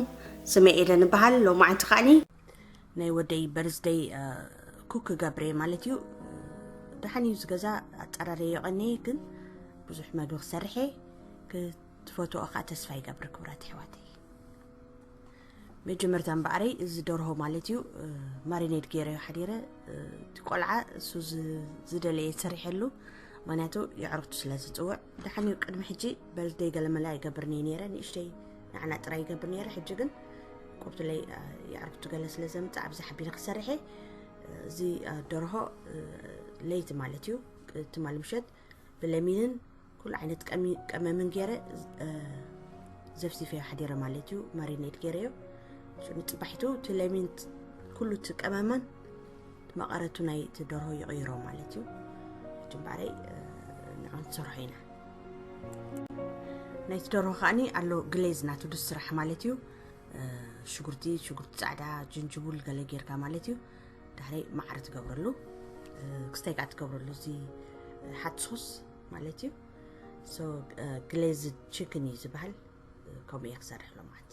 ስመይ ኤደን እበሃል። ሎማዓንቲ ከዓኒ ናይ ወደይ በርዝደይ ኩክ ክገብር እየ ማለት እዩ። ደሓን እዩ ዝገዛ ኣጸራረየ የቐንየ ግን ብዙሕ መግቢ ክሰርሐ ክትፈትኦ ከዓ ተስፋ ይገብር ክቡራት ኣሕዋተይ። መጀመርታ እምበኣረይ እዚ ደርሆ ማለት እዩ ማሪኔድ ገይረዮ ሓዲረ። እቲ ቆልዓ እሱ ዝደለየ ሰሪሐሉ፣ ምክንያቱ የዕርክቱ ስለ ዝፅውዕ። ደሓን እዩ ቅድሚ ሕጂ በርዝደይ ገለመለ ኣይገብርን እየ ነይረ፣ ንእሽተይ ንዓና ጥራይ ይገብር ነይረ። ሕጂ ግን ቁርትለይ የዕርክቱ ገለ ስለ ዘምፅእ ኣብዚ ሓቢረ ክሰርሐ። እዚ ደርሆ ለይቲ ማለት እዩ ትማሊ ምሸት ብለሚንን ኩሉ ዓይነት ቀሚ- ቀመምን ገይረ ዘፍሲፈዮ ሓዲረ ማለት እዩ። ማሪኔድ ገይረዮ ንፅባሒቱ እቲ ለሚን ኩሉ እቲ ቀመማን መቐረቱ ናይ እቲ ደርሆ ይቕይሮ ማለት እዩ። ሕጂ እምበኣረይ ንዑ ንሰርሖ ኢና። ናይቲ ደርሆ ከዓኒ ኣሎ ግሌዝ ናቱ ድስራሕ ማለት እዩ። ሽጉርቲ ሽጉርቲ ፃዕዳ፣ ጅንጅቡል ገለ ጌርካ ማለት እዩ። ዳሕረይ ማዕረ ትገብረሉ። ክስታይ ከዓ ትገብረሉ እዚ ሓት ሶስ ማለት እዩ። So ግሌዝድ ቺክን እዩ ዝበሃል። ከምኡ እየ ክሰርሕ ሎማዓንቲ።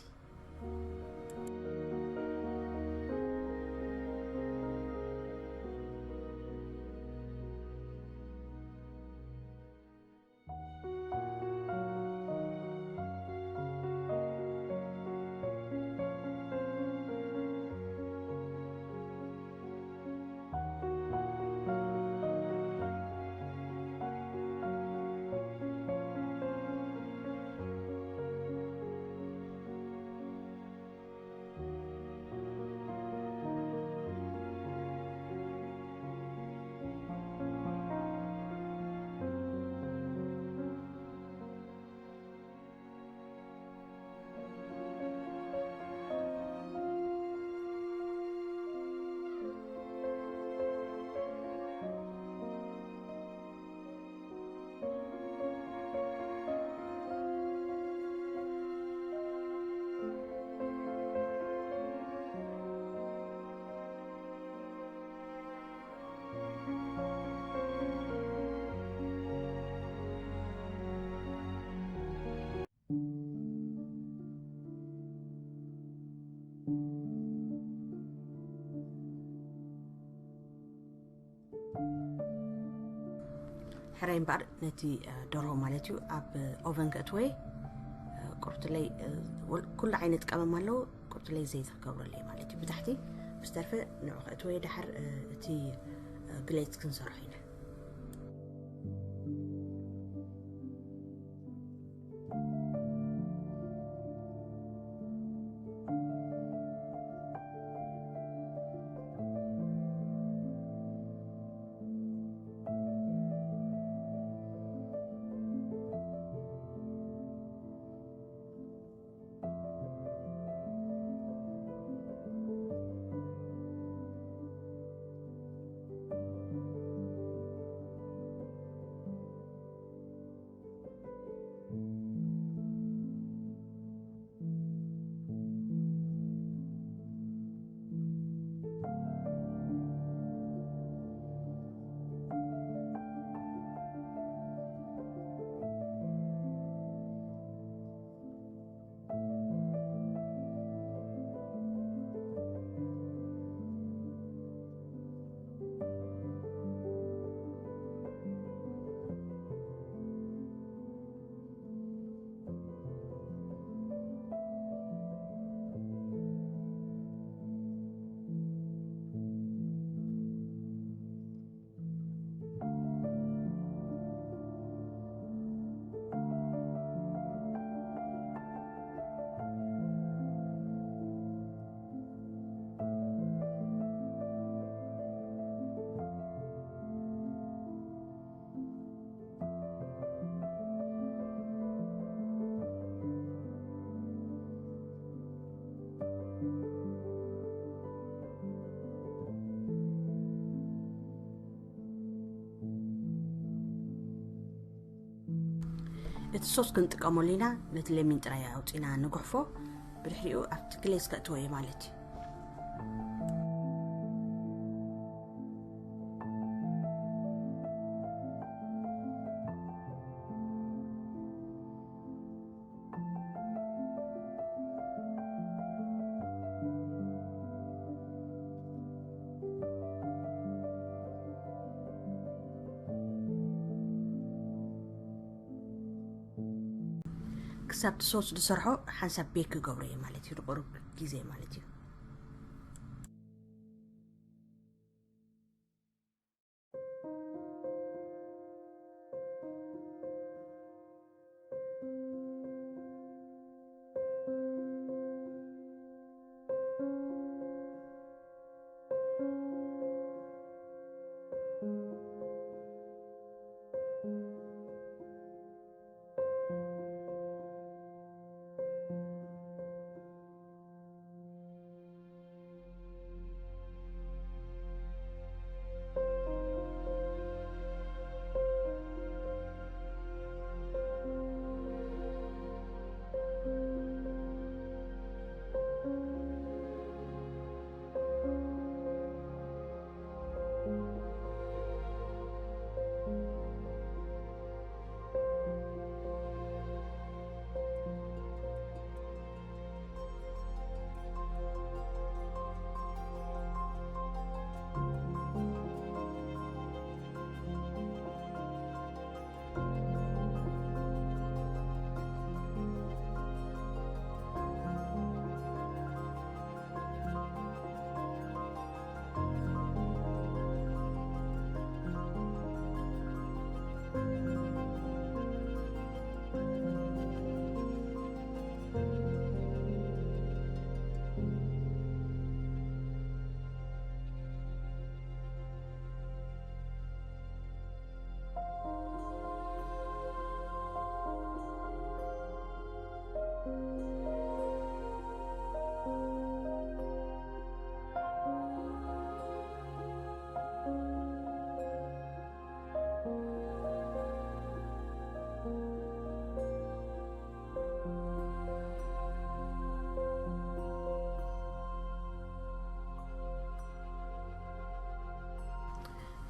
ሕራይ እምበኣር ነቲ ደርሆ ማለት እዩ ኣብ ኦቨን ከእትወ። ቁርትለይ ኩሉ ዓይነት ቀመም ኣለዎ። ቁርትለይ ዘይት ክገብረለይ ማለት እዩ ብታሕቲ። ብዝተርፈ ንዑ ከእትወ። ድሓር እቲ ግሌት ክንሰርሖ ኢና። እቲ ሶስ ክንጥቀመሉ ኢና። ነቲ ለሚን ጥራይ ኣውፂና ንጉሕፎ። ብድሕሪኡ ኣብቲ ግሌዝ ከእትዎ እየ ማለት እዩ። ክሳብ እቲ ሶስ ዝሰርሖ ሓንሳብ ቤክ ክገብሮ እየ ማለት እዩ። ንቁሩብ ግዜ ማለት እዩ።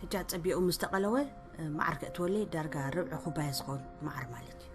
ሕጂ ኣጸቢቑ ምስ ተቐለወ፣ መዓር ከእትወለይ ዳርጋ ርብዒ ኩባያ ዝኸውን መዓር ማለት እዩ።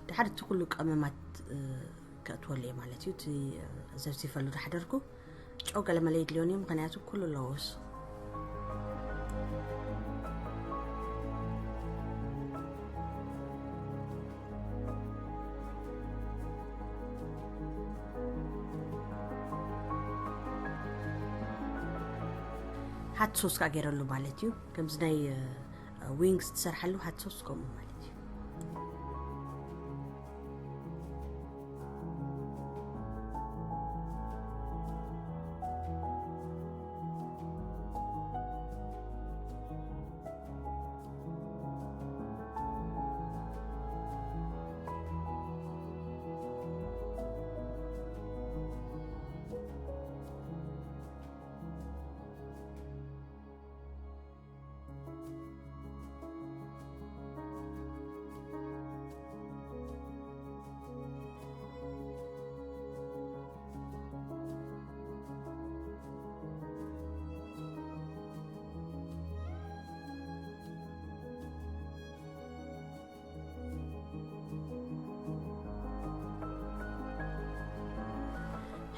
ድሓር እቲ ኩሉ ቀመማት ከእትወሉ እየ ማለት እዩ። እቲ ዘብሲፈሉ ዳሕደርኩ ጨው ገለመለ የድልዮን እዩ፣ ምኽንያቱ ኩሉ ኣለዎስ። ሃት ሶስ ከዓ ገይረሉ ማለት እዩ። ከምዚ ናይ ዊንግስ ትሰርሓሉ ሃት ሶስ ከምኡ ማለት እዩ።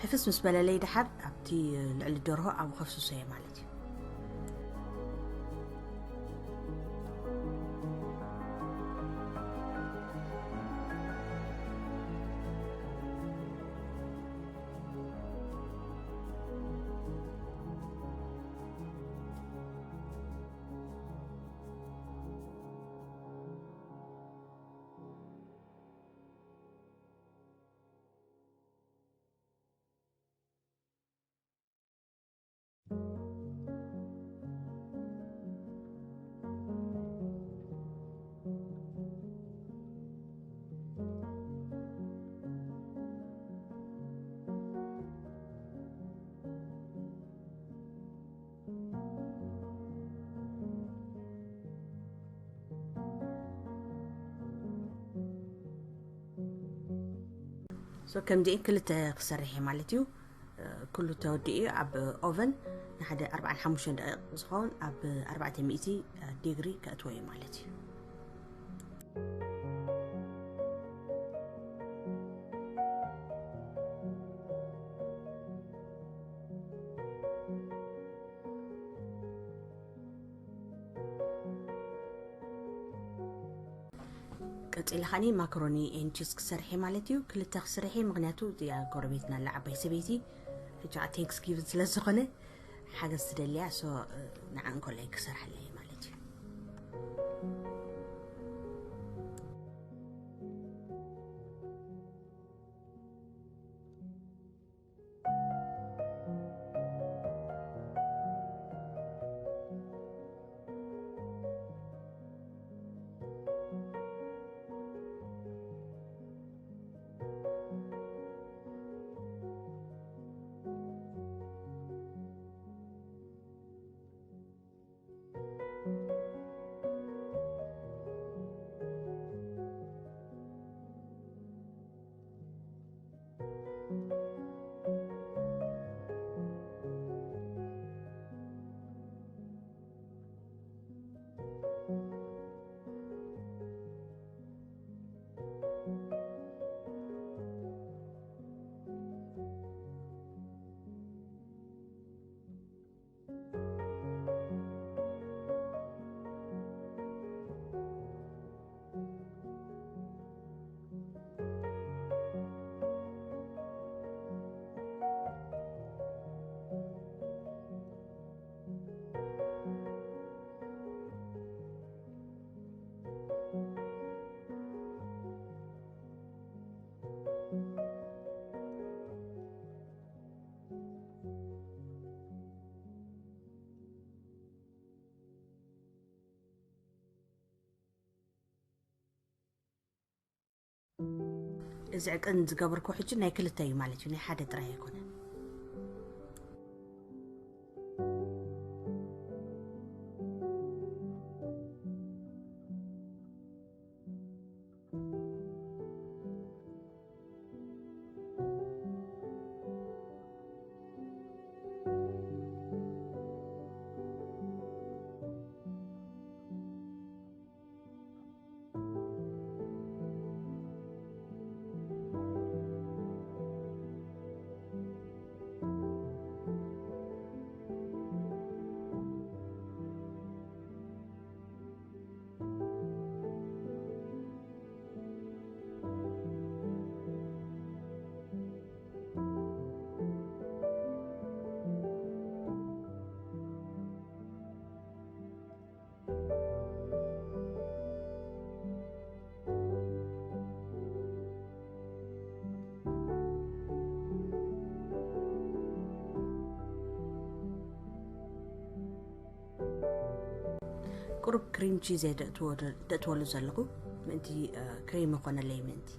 ሕፍስ ምስ በለለይ ድሓር ኣብቲ ልዕሊ ደርሆ ኣብኡ ከፍስሶ እየ ማለት እዩ። So ከምዚኤን ክልተ ክሰርሕ እየ ማለት እዩ። ኩሉ ተወዲኡ ኣብ ኦቨን ንሓደ ኣርባዓን ሓሙሽተን ደቂቕ ዝኸውን ኣብ ኣርባዕተ ሚእቲ ዲግሪ ከእትዎ እየ ማለት እዩ። ቀፂለ ከዓኒ ማካሮኒ ኤን ቺዝ ክሰርሕ እየ ማለት እዩ። ክልተ ክሰርሕ እየ፣ ምኽንያቱ እዚኣ ጎረቤትና ኣላ ዓባይ ሰበይቲ ሕጂ ከዓ ቴንክስ ጊቪን ስለ ዝኾነ ሓገዝ ትደልያ፣ ሶ ንዓ እንከላይ ክሰርሓላ እየ ማለት እዩ። እዚ ዕቅን ዝገበርኩ ሕጂ ናይ ክልተ እዩ ማለት እዩ፣ ናይ ሓደ ጥራይ ኣይኮነን። ቁሩብ ክሪም ቺዝ እየ ደእትወሉ ዘለኹ፣ ምእንቲ ክሪም ይኾነለይ ምእንቲ።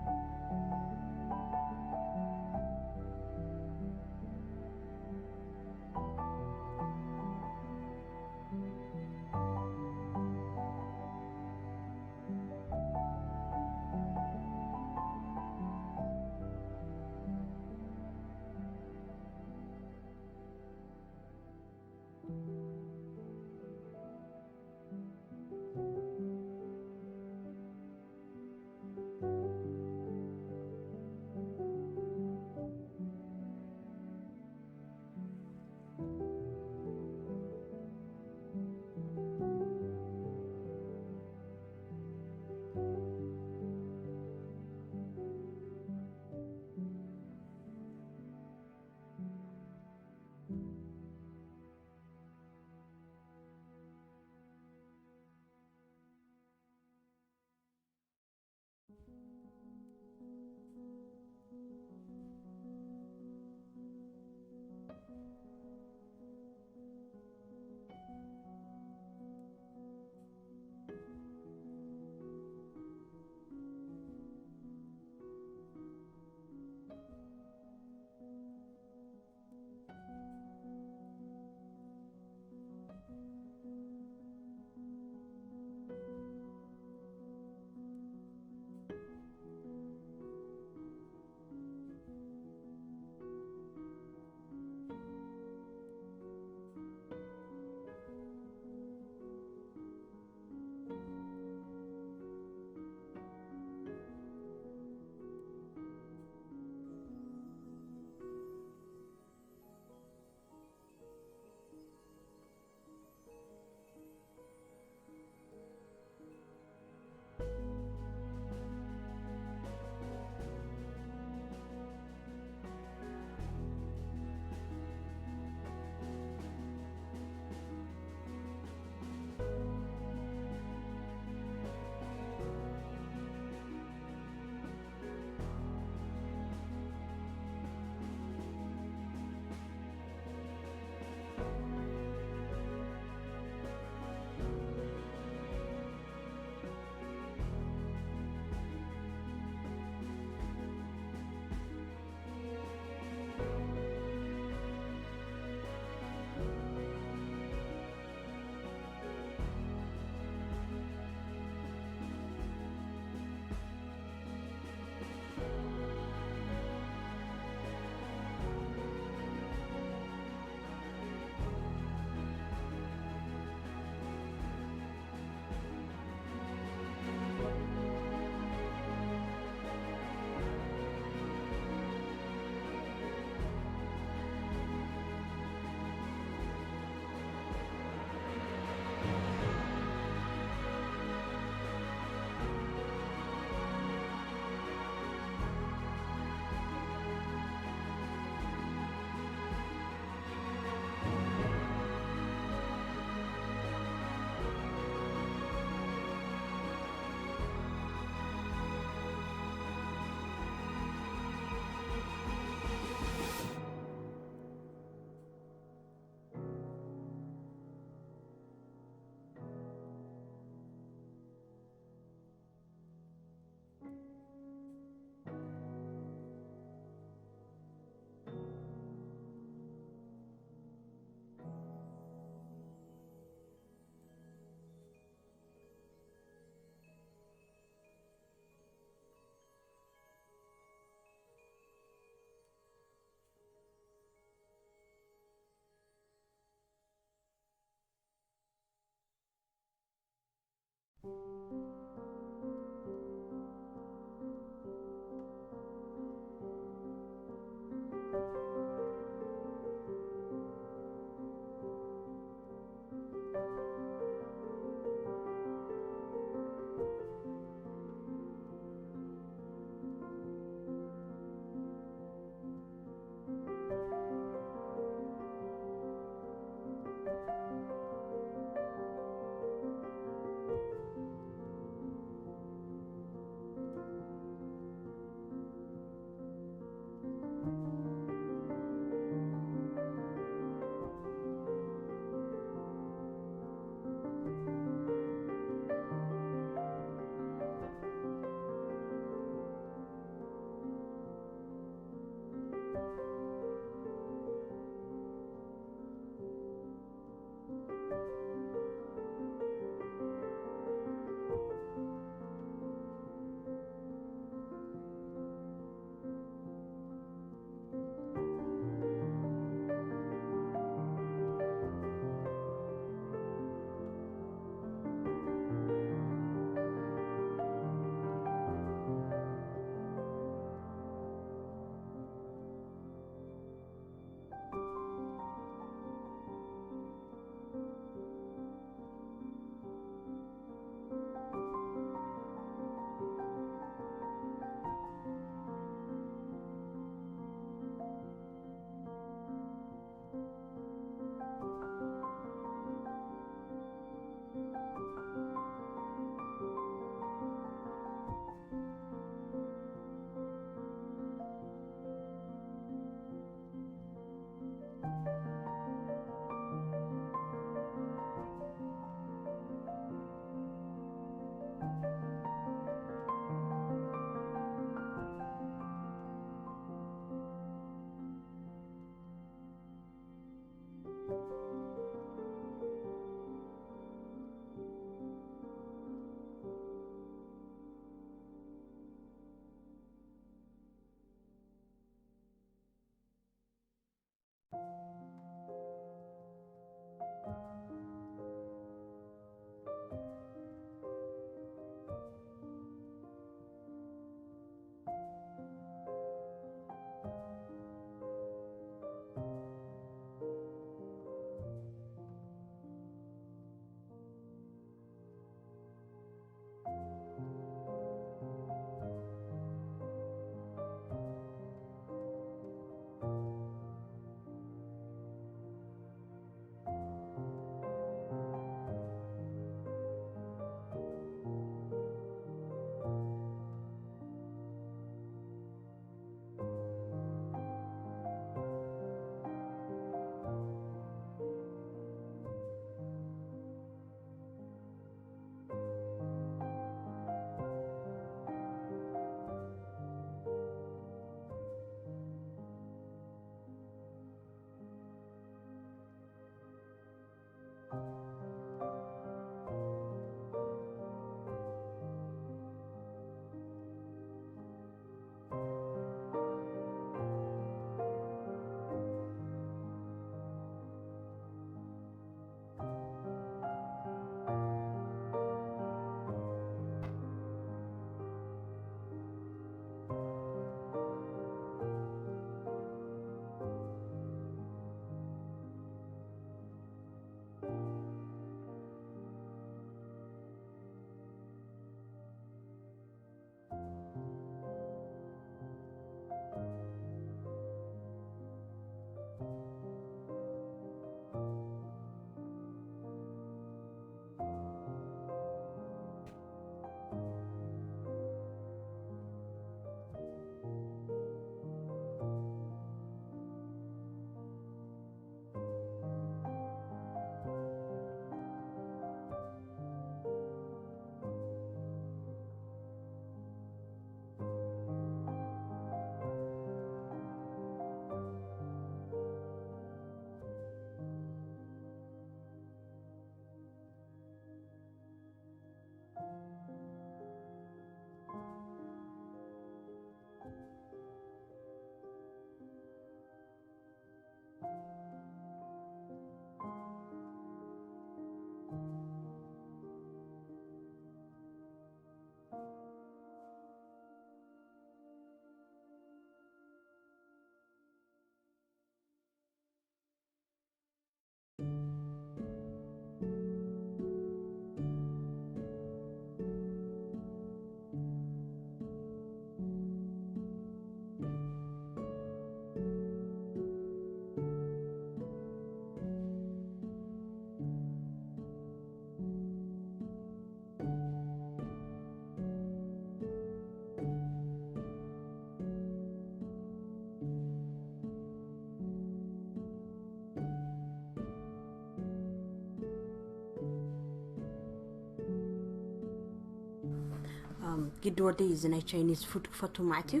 ግዲ ወደይ እዚ ናይ ቻይኒዝ ፉድ ክፈቱ ማለት እዩ።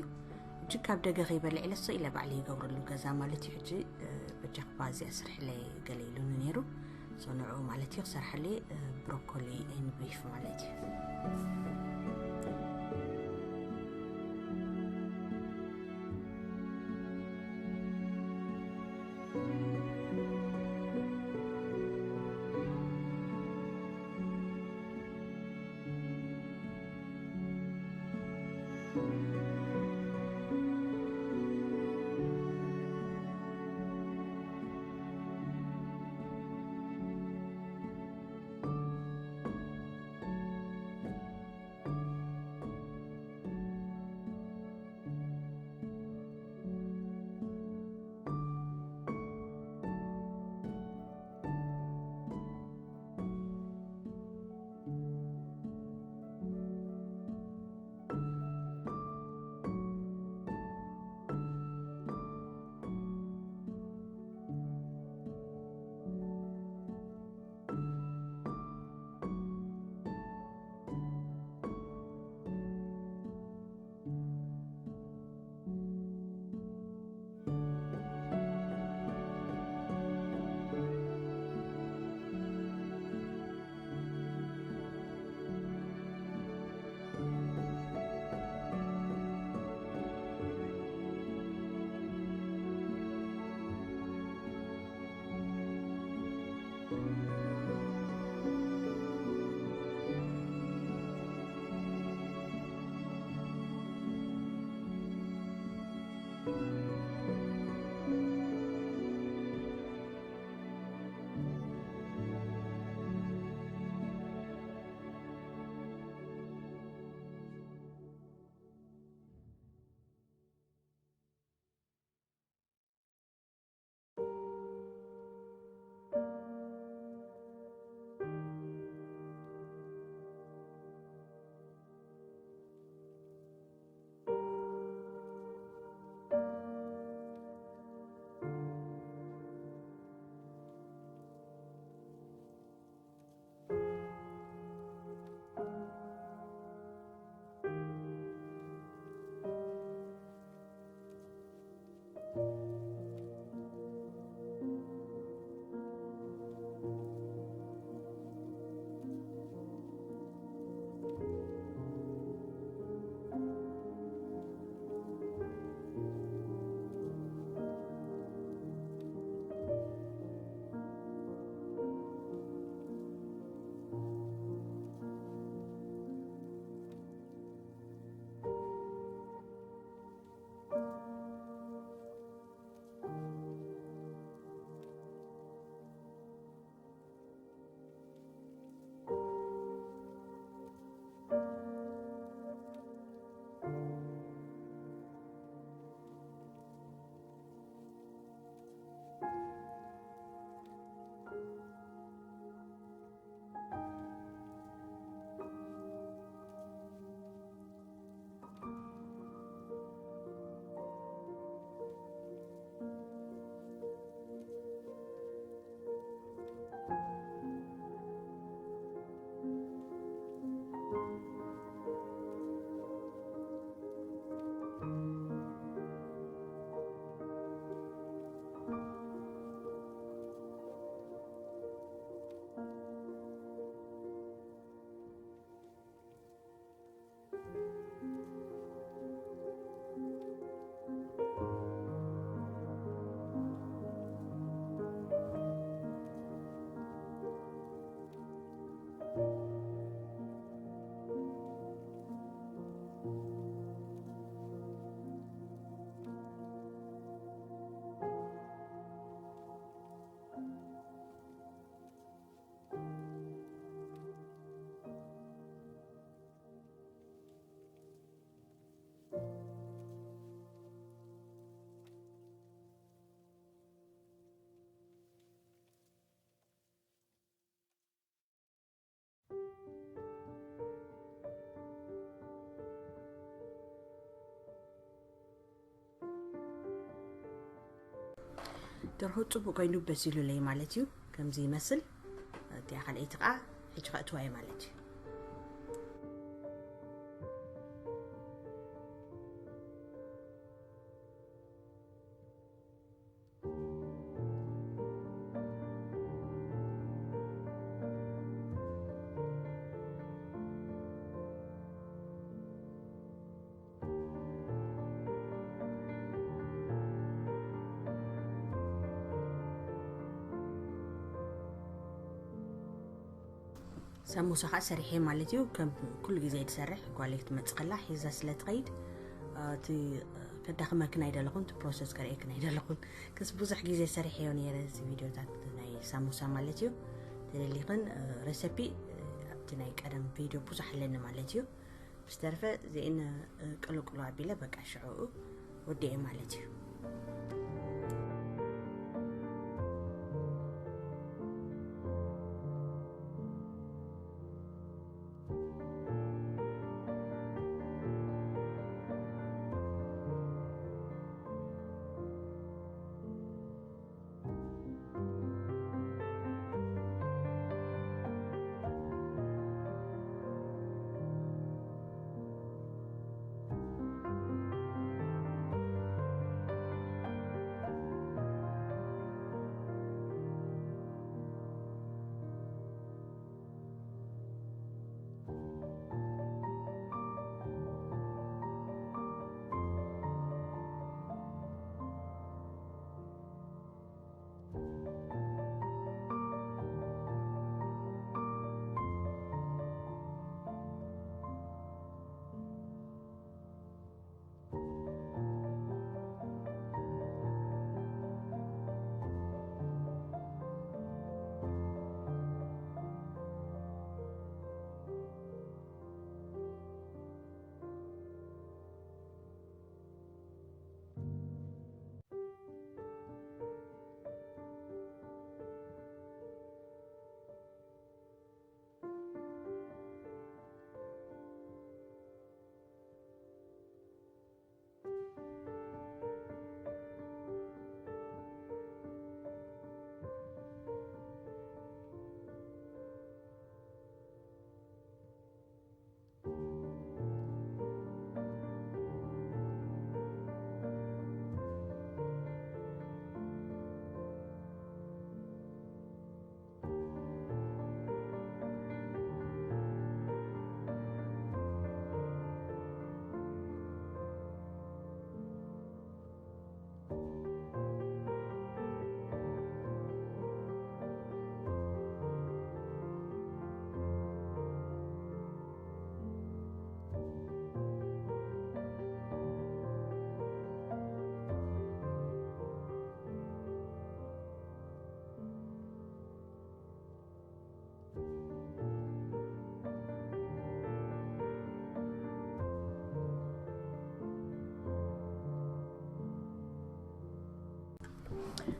ሕጂ ካብ ደገ ከይበልዕ ኢለ ስቕ ኢለ ባዕለይ ይገብረሉ ገዛ ማለት እዩ። ሕጂ በጃኻ እዚኣ ስርሕለይ ገለ ኢሉኒ ነይሩ። ንዑ ማለት እዩ ክሰርሐለይ ብሮኮሊ ኤን ቢፍ ማለት እዩ። ደርሆ ጽቡቕ ኮይኑ በሲሉለይ ማለት እዩ። ከምዚ ይመስል። እቲኣ ካልኣይቲ ኸዓ ሕጂ ከእትዋ እየ ማለት እዩ። ሳሙሳ ከዓ ሰሪሐ ማለት እዩ። ከም ኩሉ ግዜ ዝሰርሕ ጓለይ ክትመጽእ ከላ ሒዛ ስለ ትኸይድ፣ እ፣ እቲ ከዳኽመክን ኣይደለኹን፣ እቲ ፕሮሰስ ከርእየክን ኣይደለኹን። ክስ ብዙሕ ግዜ ሰሪሐዮ ነይረ እዚ ቪድዮታት ናይ ሳሙሳ ማለት እዩ። ተደሊኽን፣ እ፣ ረሰፒ፣ እ፣ ኣብቲ ናይ ቀደም ቪድዮ ብዙሕ ኣለኒ ማለት እዩ። ብዝተረፈ እዚአን፣ እ፣ ቅልቅሎ ኣቢለ በቃ ሽዕኡ ወዲኤ ማለት እዩ።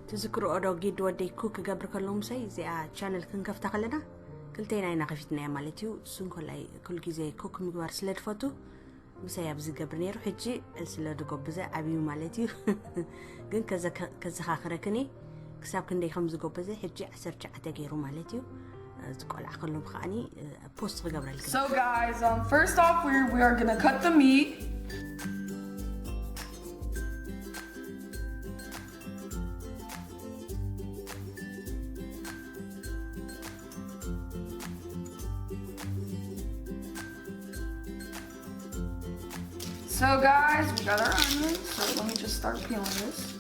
ትዝክርኦ ዶ ጊድ ወደይ ኩክ ክገብር ከሎ ምሳይ እዚኣ ቻነል ክንከፍታ ከለና ክልቴና ኢና ከፊትናያ ማለት እዩ። እሱ እንኮላይ ኩሉ ግዜ ኩክ ምግባር ስለ ድፈቱ ምሳይ ኣብዚ ገብር ነይሩ። ሕጂ ስለ ድጎብዘ ኣብዩ ማለት እዩ። ግን ከዘከ-፣ ከዘኻኽረክን እየ ክሳብ ክንደይ ከም ዝጎበዘ። ሕጂ ዓሰርተ ትሽዓተ ገይሩ ማለት እዩ። እዚ ቆልዓ ከሎ ብኸዓኒ ፖስት ክገብረልክን። So guys, um, first off, we, we are gonna cut the meat. So guys, we got our onions. So let me just start peeling this.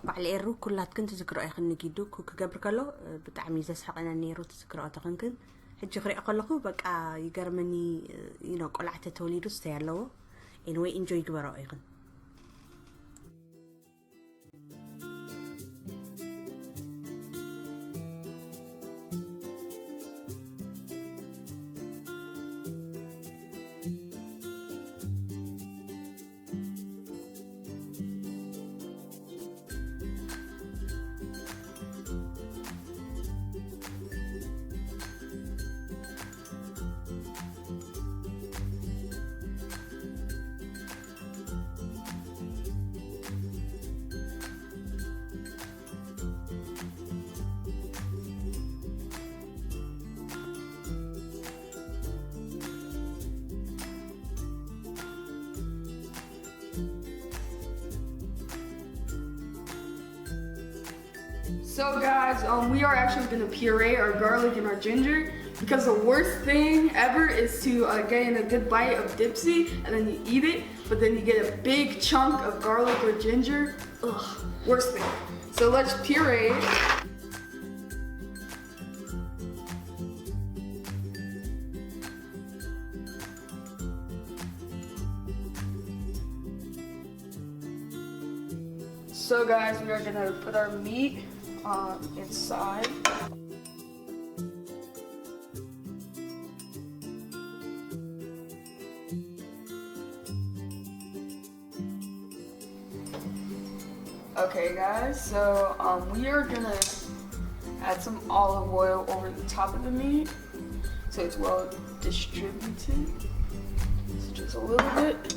ባዕል ኤሩ ኩላትክን ትዝክሮ ኢኽን ንጊዱ ኩክ ክገብር ከሎ፣ ብጣዕሚ ዘስሕቐነ ነይሩ ትዝክሮ ተኽንክን። ሕጂ ክሪኦ ከለኹ በቃ ይገርመኒ፣ you know፣ ቆልዓ ተተወሊዱ ስተይ ኣለዎ። Anyway፣ ኢንጆይ ግበሮ ኢኽን። So guys, um, we are actually gonna puree our garlic and our ginger because the worst thing ever is to uh, get in a good bite of Dipsy and then you eat it, but then you get a big chunk of garlic or ginger. Ugh, worst thing. So let's puree. So guys, we are gonna put our meat uh, inside. Okay guys, so um, we are gonna add some olive oil over the top of the meat so it's well distributed. So just a little bit.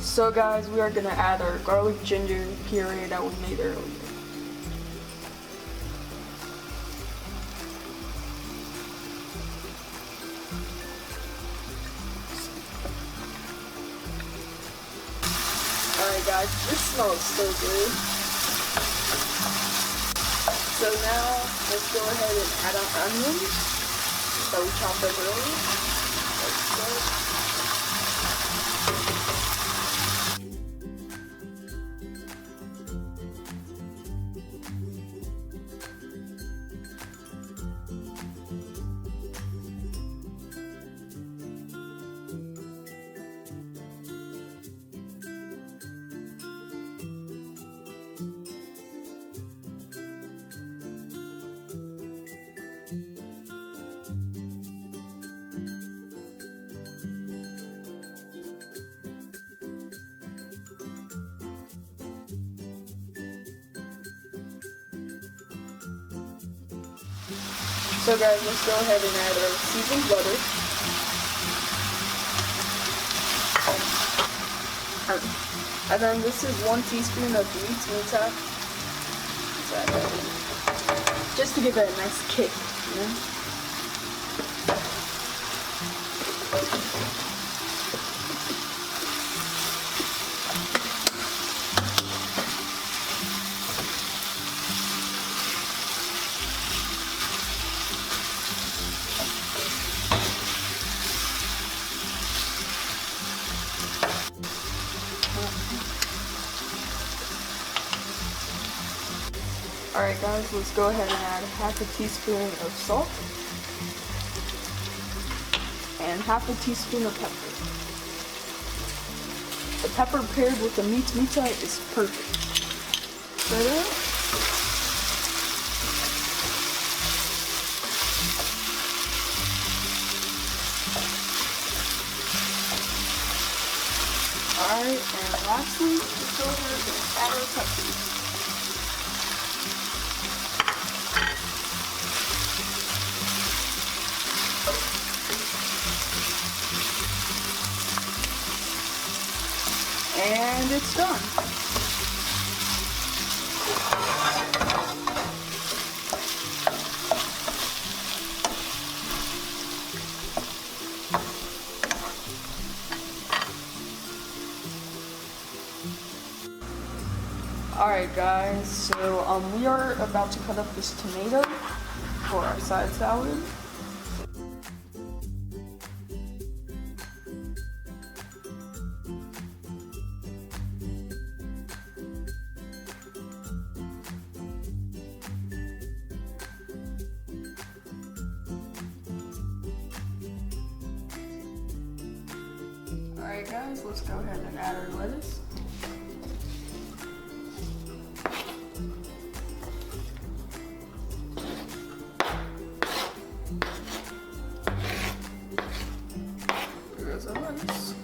So guys, we are gonna add our garlic ginger puree that we made earlier. Alright guys, this smells so good. So now let's go ahead and add our onions that we chopped up earlier. Let's go. So guys, let's go ahead and add our seasoned butter. And then this is one teaspoon of meat, meat, just to give it a nice kick, you know? Alright guys, let's go ahead and add half a teaspoon of salt and half a teaspoon of pepper. The pepper paired with the meat mita is perfect. Alright, and lastly, let's go ahead and add our peppers. And it's done. Alright guys, so um, we are about to cut up this tomato for our side salad. Alright, guys, let's go ahead and add our lettuce. There's our lettuce.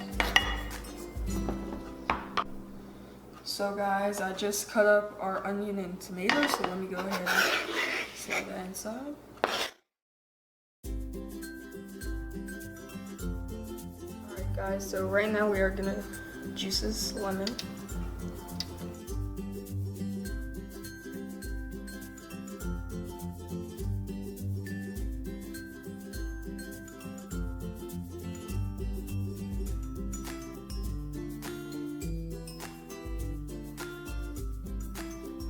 So, guys, I just cut up our onion and tomato, so let me go ahead and slide that inside. Alright, guys, so right now we are gonna juice this lemon.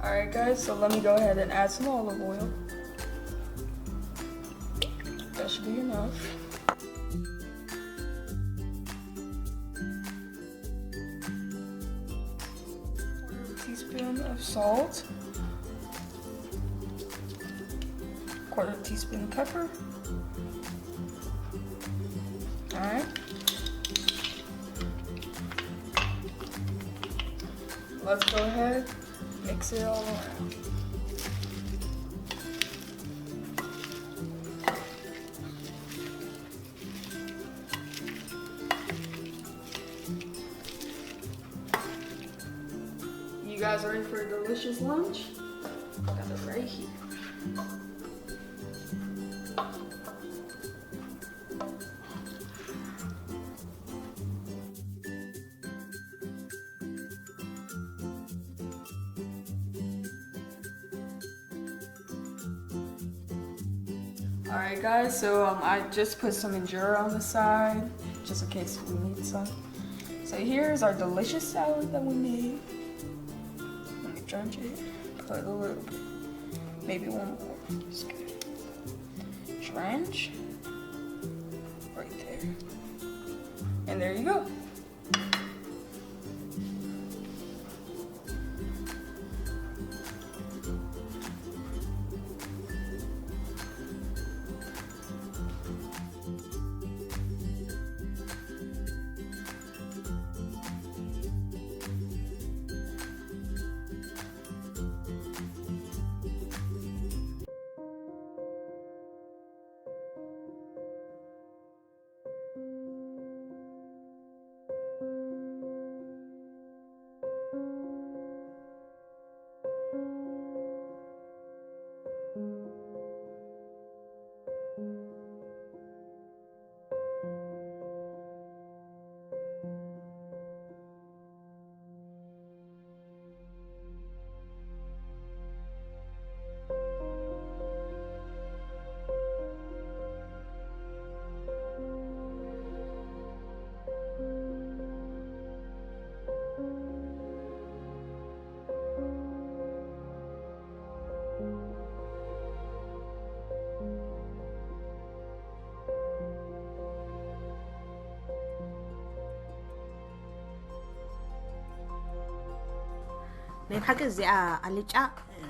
Alright, guys, so let me go ahead and add some olive oil. That should be enough. Quarter teaspoon of salt. Quarter teaspoon pepper. Alright. Let's go ahead, mix it all around. You guys ready for a delicious lunch? Got it right here. Alright, guys, so um, I just put some injera on the side, just in case we need some. So here's our delicious salad that we made. Let me drench it. Put a little bit, maybe one more. Just kidding. Drench. Right there. And there you go. ናይ ብሓቂ እዚኣ ኣልጫ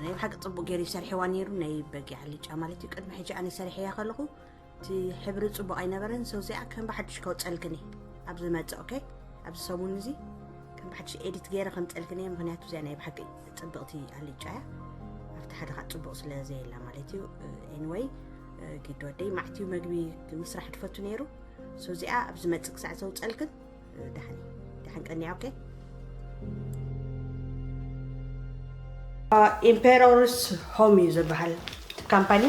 ናይ ብሓቂ ጽቡቕ ገይሩ ይሰርሕዋ ነይሩ። ናይ በጊ ኣልጫ ማለት እዩ። ቅድሚ ሕጂ ኣነ ሰሪሐያ ከለኹ እቲ ሕብሪ ጽቡቕ ኣይነበረን። So እዚኣ ከም ብሓድሽ ከውጸልክን እየ ኣብ ዝመጽእ፣ ኦኬ? ኣብዚ ሰሙን እዚ ከም ብሓድሽ ኤዲት ገይረ ከምጸልክን እየ። ምኽንያቱ እዚኣ ናይ ብሓቂ ጽብቕቲ ኣልጫ እያ። ኣብቲ ሓደ ከዓ ጽቡቕ ስለ ዘየላ ማለት እዩ። ኤኒወይ፣ ጊድ ወደይ ማዕትዩ መግቢ ምስራሕ ትፈቱ ነይሩ። So እዚኣ ኣብ ዝመጽእ ክሳዕ ዘውጸልክን ደሓን ደሓን ቀንያ። ኦኬ። ኢምፔረርስ ሆም እዩ ዝበሃል ካምፓኒ።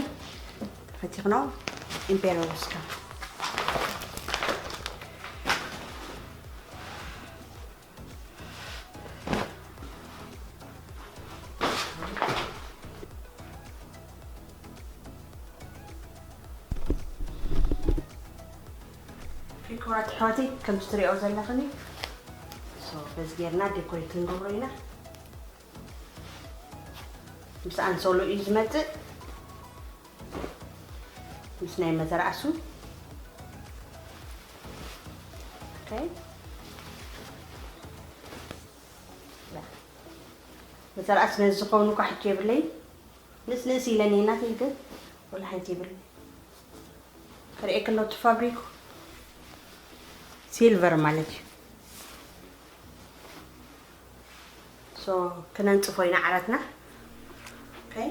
ፈቲኽኖ ኢምፔረርስ ካምፓኒ። ክቡራት ኣሕዋተይ፣ ከምዚ ትሪኦ ዘለኽኒ፣ so በዚ ጌርና ዴኮሬት ክንገብሮ ኢና። ምስ ኣንሶሎ እዩ ዝመጽእ፣ ምስ ናይ መተርኣሱ። ኦኬ፣ መተርኣስ ነዚ ዝኾኑ ኳሕኪ የብለይ። ንስ ንስ ኢለኒ ናተይ ግን ወላ ሓንቲ የብለይ። ከርእየክሎ እቲ ፋብሪኩ ሲልቨር ማለት እዩ። So ክነንጽፎ ኢና ዓራትና። Okay።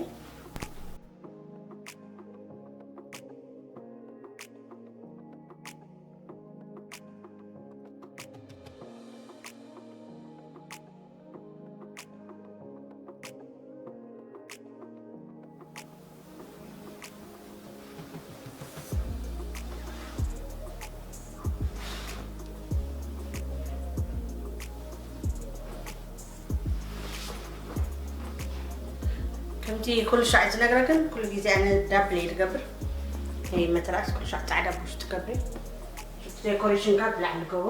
ከምቲ ኩሉ ሻዕ ዝነግረክን ኩሉ ግዜ ኣነ ዳብል እየ ዝገብር። ናይ መትራስ ኩሉ ሻዕ ጻዕዳ ብውሽጢ ትገብሪ። ዴኮሬሽን ካብ ብላዕሊ ገብሮ።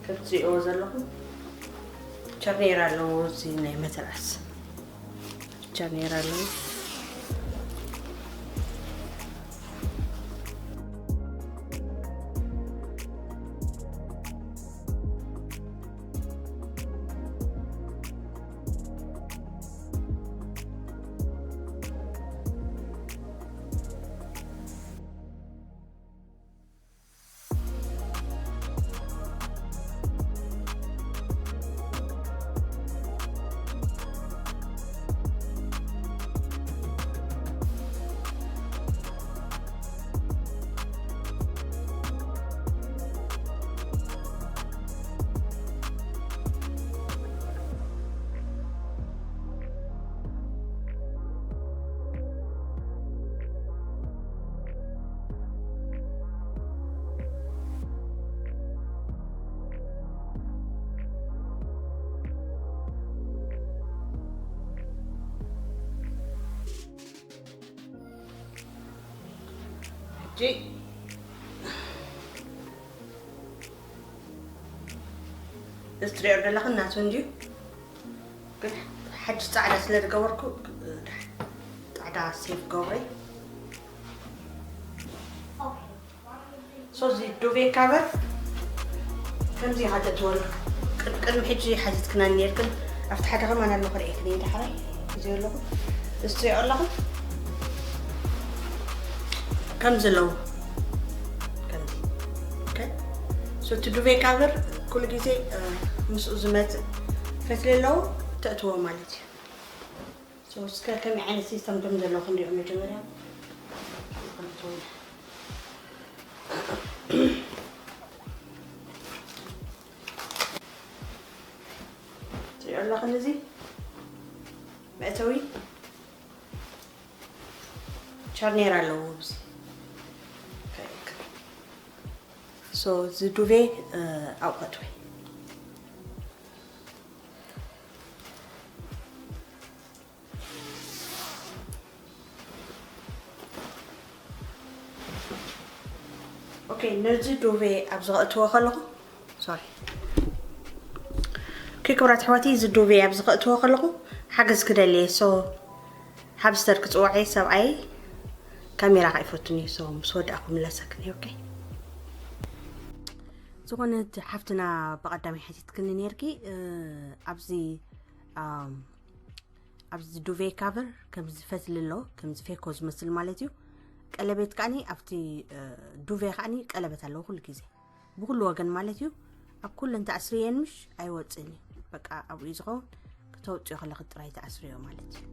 ከምትሪእዎ ዘለኹም ቸርኔር ኣለዎ። እዚ ናይ መተርኣስ ቸርኔር ኣለዎ። ሕጂ እዚ ትሪኦ ዘለኽን ናቱ እንድዩ፣ ግን ሓድሽ ጻዕዳ ስለ ዝገበርኩ ጻዕዳ ሴቭ ገብረ። ሶ እዚ ዱቬ ካቨር ከምዚ ኢኻ ተእትወሉ። ቅድ- ቅድሚ ሕጂ ሓቲትክና ነርክን ኣብቲ ሓደ ከማን ኣሎ ክርእየክን እየ ዳሕራይ እዚ ኣለኹ። እዚ ትሪኦ ኣለኹ ከምዚ ኣለዉ። ከምዚ። ኦኬ። ሶ እቲ ዱቬ ካቨር ኩሉ ግዜ፣ እ፣ ምስኡ ዝመጽእ ፈትሊ ኣለዉ ተእትዎ ማለት እዩ። ሶ እስከ ከመይ ዓይነት ሲስተም ከም ዘለዎ ክንሪኦ መጀመርያ። ትሪኦ ኣለኽን እዚ መእተዊ ቸርኔር ኣለዎ ኣብዚ። ሶ እዚ ዱቬ፣ እ፣ ኣብኡ ከእትዎ። ኦኬ፣ ነዚ ዱቬ ኣብዚ ከእትዎ ከለኹ፣ ሶሪ። ኦኬ፣ ክቡራት ኣሕዋተይ፣ እዚ ዱቬ ኣብዚ ከእትዎ ከለኹ ሓገዝ ክደሊ እየ። ሶ ሃምስተር ክጽውዕ እየ፣ ሰብኣይ ካሜራ ከይፈቱኒ እየ። ሶ ምስ ወዳእኩ ምለሰክን እየ። ኦኬ። ዝኾነት ሓፍትና ብቐዳማይ ሓቲትክኒ ነርኪ፣ እ፣ ኣብዚ፣ ኣም፣ ኣብዚ ዱቬ ካቨር ከምዚ ፈትሊ ኣሎ፣ ከምዚ ፌኮ ዝመስል ማለት እዩ። ቀለቤት ከኣኒ ኣብቲ፣ እ፣ ዱቬ ከኣኒ ቀለበት ኣለዎ ኩሉ ግዜ። ብኩሉ ወገን ማለት እዩ። ኣብ ኩለን ተኣስርየን ምሽ ኣይወጽእን እዩ። በቃ ኣብኡ እዩ ዝኸውን። ክተውጽዮ ከለኺ ጥራይ ተኣስርዮ ማለት እዩ።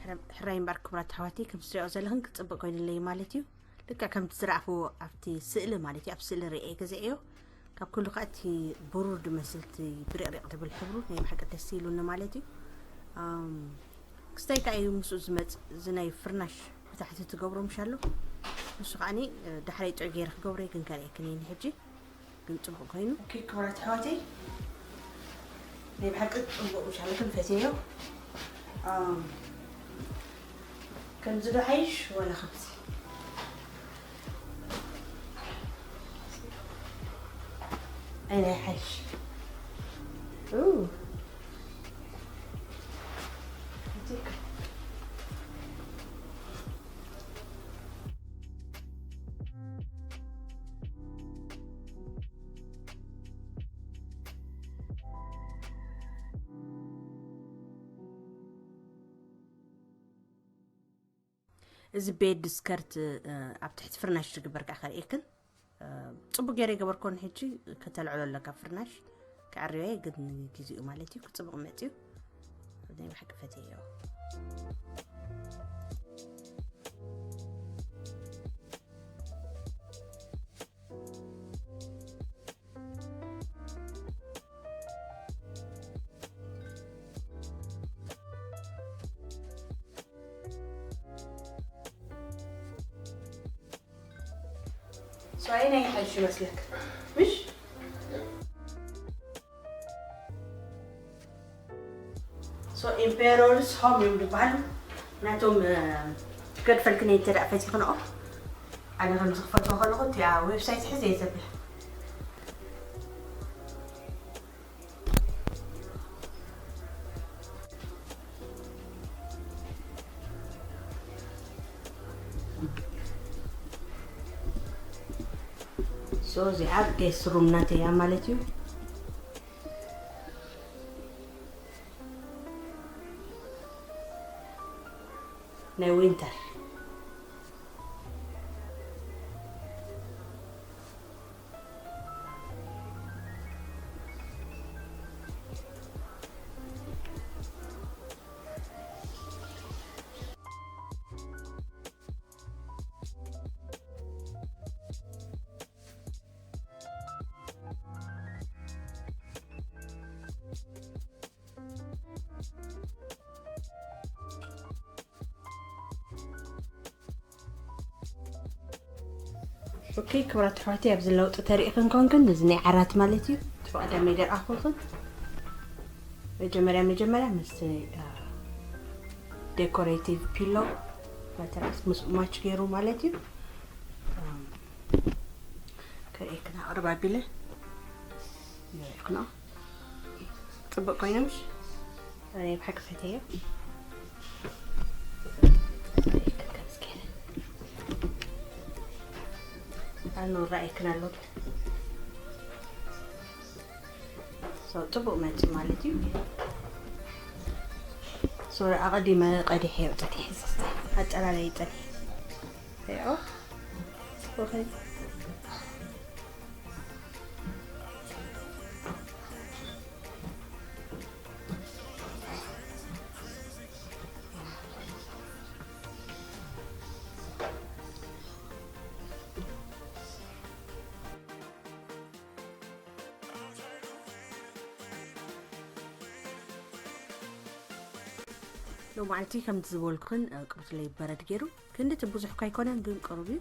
ሕረ-፣ ሕራይ እምበኣር ክቡራት ኣሕዋተይ፣ ከም ትሪኦ ዘለኽን ክጽብቕ ኮይኑለይ ማለት እዩ። ልክዕ ከምቲ ዝረኣኽዎ ኣብቲ ስእሊ ማለት እዩ፣ ኣብ ስእሊ ርእየ ገዛእዮ። ካብ ኩሉ ከኣ እቲ ብሩር ዝመስል እቲ ብርቕሪቕ ዝብል ሕብሩ ናይ ብሓቂ ደስ ኢሉኒ ማለት እዩ። ኣም፣ ክስታይ ከኣ እዩ ምስኡ ዝመጽእ፣ እዚ ናይ ፍርናሽ ብታሕቲ ትገብሮ ምሽ ኣሎ። ንሱ ከኣኒ፣ እ፣ ዳሕራይ ጥዑይ ገይረ ክገብሮ እየ፣ ግን ከርእየክን እየ ንሕጂ። ግን ጽቡቕ ኮይኑ። ኦኬ፣ ክቡራት ኣሕዋተይ፣ ናይ ብሓቂ ጽቡቕ ምሽ ኣሎ፣ ግን ፈትየዮ። ኣም፣ ከምዚ ዶ ሓይሽ ወላ ከምዚ? أنا حش. أوه. እዚ ቤድ ስከርት ኣብ ትሕቲ ፍርናሽ ዝግበር ከዓ ከርእየክን። ጽቡቅ ገይረ ይገበርኮን ሕጂ ከተልዕሎ ኣለካ ፍርናሽ። ክዕርዮ እየ ግን ግዜኡ ማለት እዩ ክጽቡቅ መጽዩ። ናይ ብሓቂ ፈትየዮ። ሶ ኣየናይ ይሓይሽ ይመስለክ? ምሽ ሶ ኢምፔረርስ ሆም እዮም ዝበሃሉ። ናቶም ገድፈልክን እንተ ደኣ ፈቲኽንኦ ኣነ ከም ዝኽፈትዎ ከለኹ እቲኣ ዌብሳይት ሕዘ እየ ዘብል። ሶ እዚኣ ጌስት ሩም ናተይ እያ ማለት እዩ። ናይ ዊንተር ኦኬ ክብራት ኣሕዋተይ፣ ኣብዚ ለውጢ ተሪእክን ኮንክን፣ እዚ ናይ ዓራት ማለት እዩ። እቲ ብቐዳመይ ደርኣኹክን መጀመርያ መጀመርያ ምስ ዴኮሬቲቭ ፒሎ መትራስ ምስ ማች ገይሩ ማለት እዩ። ከርእየክን ኣቕርብ ኣቢለ ይረእክን ጽቡቅ ኮይኖምሽ። ኣይ ብሓቂ ፈተየ። ኣኑ ራእይክን ኣሎ። ሰው ጽቡቅ መጽ ማለት እዩ። ሶሪ ኣቐዲመ ቀዲሐ የውጥት ይሕዝስተ ኣጠላለይ ጠኒ ኦ ኦኬ። ሎማዓንቲ ከምቲ ዝበልኩኽን ቅሩትለይ በረድ ገይሩ ክንዲ እቲ ብዙሕ እኳ ኣይኮነን ግን ቅሩብ እዩ።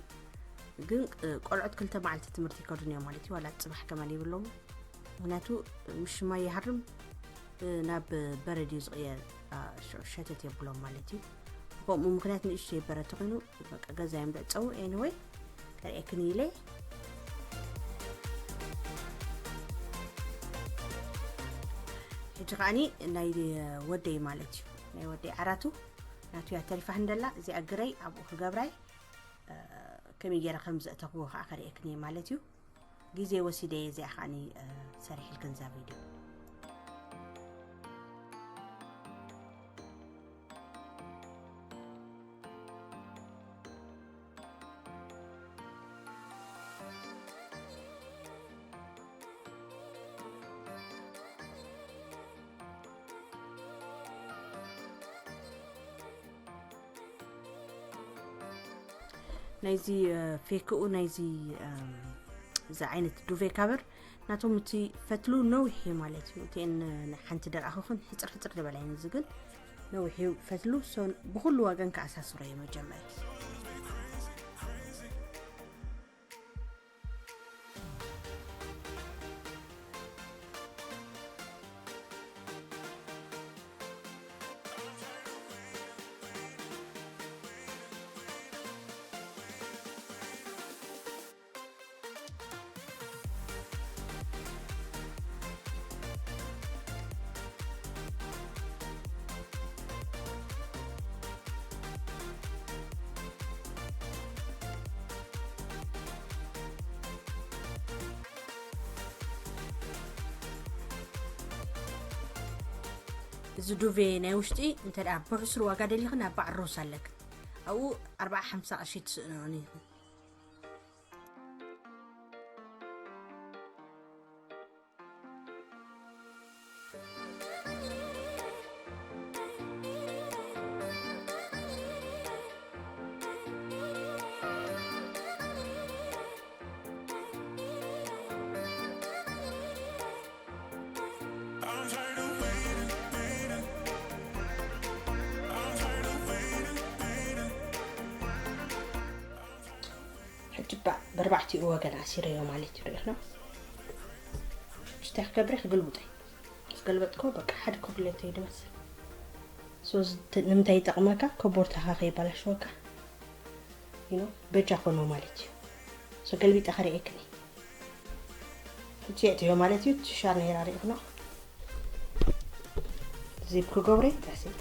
ግን ቆልዑት ክልተ መዓልቲ ትምህርቲ ይከዱን እዮም ማለት እዩ። ዋላ ጽባሕ ከማን ይብሎም። ምክንያቱ ምሽ ማይ ይሃርም ናብ በረድ እዩ ዝቕየር። ሽዑ ሸተት የብሎም ማለት እዩ። ከምኡ ምክንያት ንእሽተይ በረድ ተኮይኑ በቃ ገዛ እዮም ደዕፀው። ኤኒወይ ከርእየክን ኢለ ሕጂ ከዓኒ ናይ ወደይ ማለት እዩ ናይ ወደይ ዓራቱ ናቱ እያ ተሪፋ ህንደላ እዚኣ ግረይ ኣብኡ ክገብራይ ከመይ ገይረ ከም ዘእተኽዎ ከዓ ከርእየክን እየ ማለት እዩ። ግዜ ወሲደ እየ እዚኣ ከዓኒ ሰሪሕልክን እዛ ቪድዮ። ናይዚ ፌክኡ ናይዚ እዚ ዓይነት ዱቬ ካቨር ናቶም እቲ ፈትሉ ነዊሕ እዩ ማለት እዩ። እቲኤን ሓንቲ ደርኣኹኽን ሕፅር ሕፅር ዝበላ እየን። እዚ ግን ነዊሕ እዩ ፈትሉ። ሶ ብኩሉ ወገን ከኣሳስሮ እየ መጀመርያ። እዚ ዱቬ ናይ ውሽጢ እንተ ደኣ ብሕሱር ዋጋ ደሊኽን ኣብ በዓል ሮስ ኣለክን። ኣብኡ ኣርብዓ ሓምሳ ቅርሺ ትስእኖ ኢኽን። ሕጂ ባ- በርባዕቲኡ ወገን ኣሲረዮ ማለት እዩ። ርኢኽኖ ሽታ ክገብረ ክግልብጠይ ምስ ገልበጥኮ በቃ ሓደ ኮብሌት እዩ ድመስል። ሶ እዚ ት- ንምንታይ ይጠቕመካ? ኮቦርታኻ ከይባላሽወካ you know በጃ ኮኖ ማለት እዩ። ሶ ገልቢጠ ከርእየክኒ ሕጂ የእትዮ ማለት እዩ። ትሻር ነይራ ርኢኽኖ ዚፕ ክገብረ ተሕስብ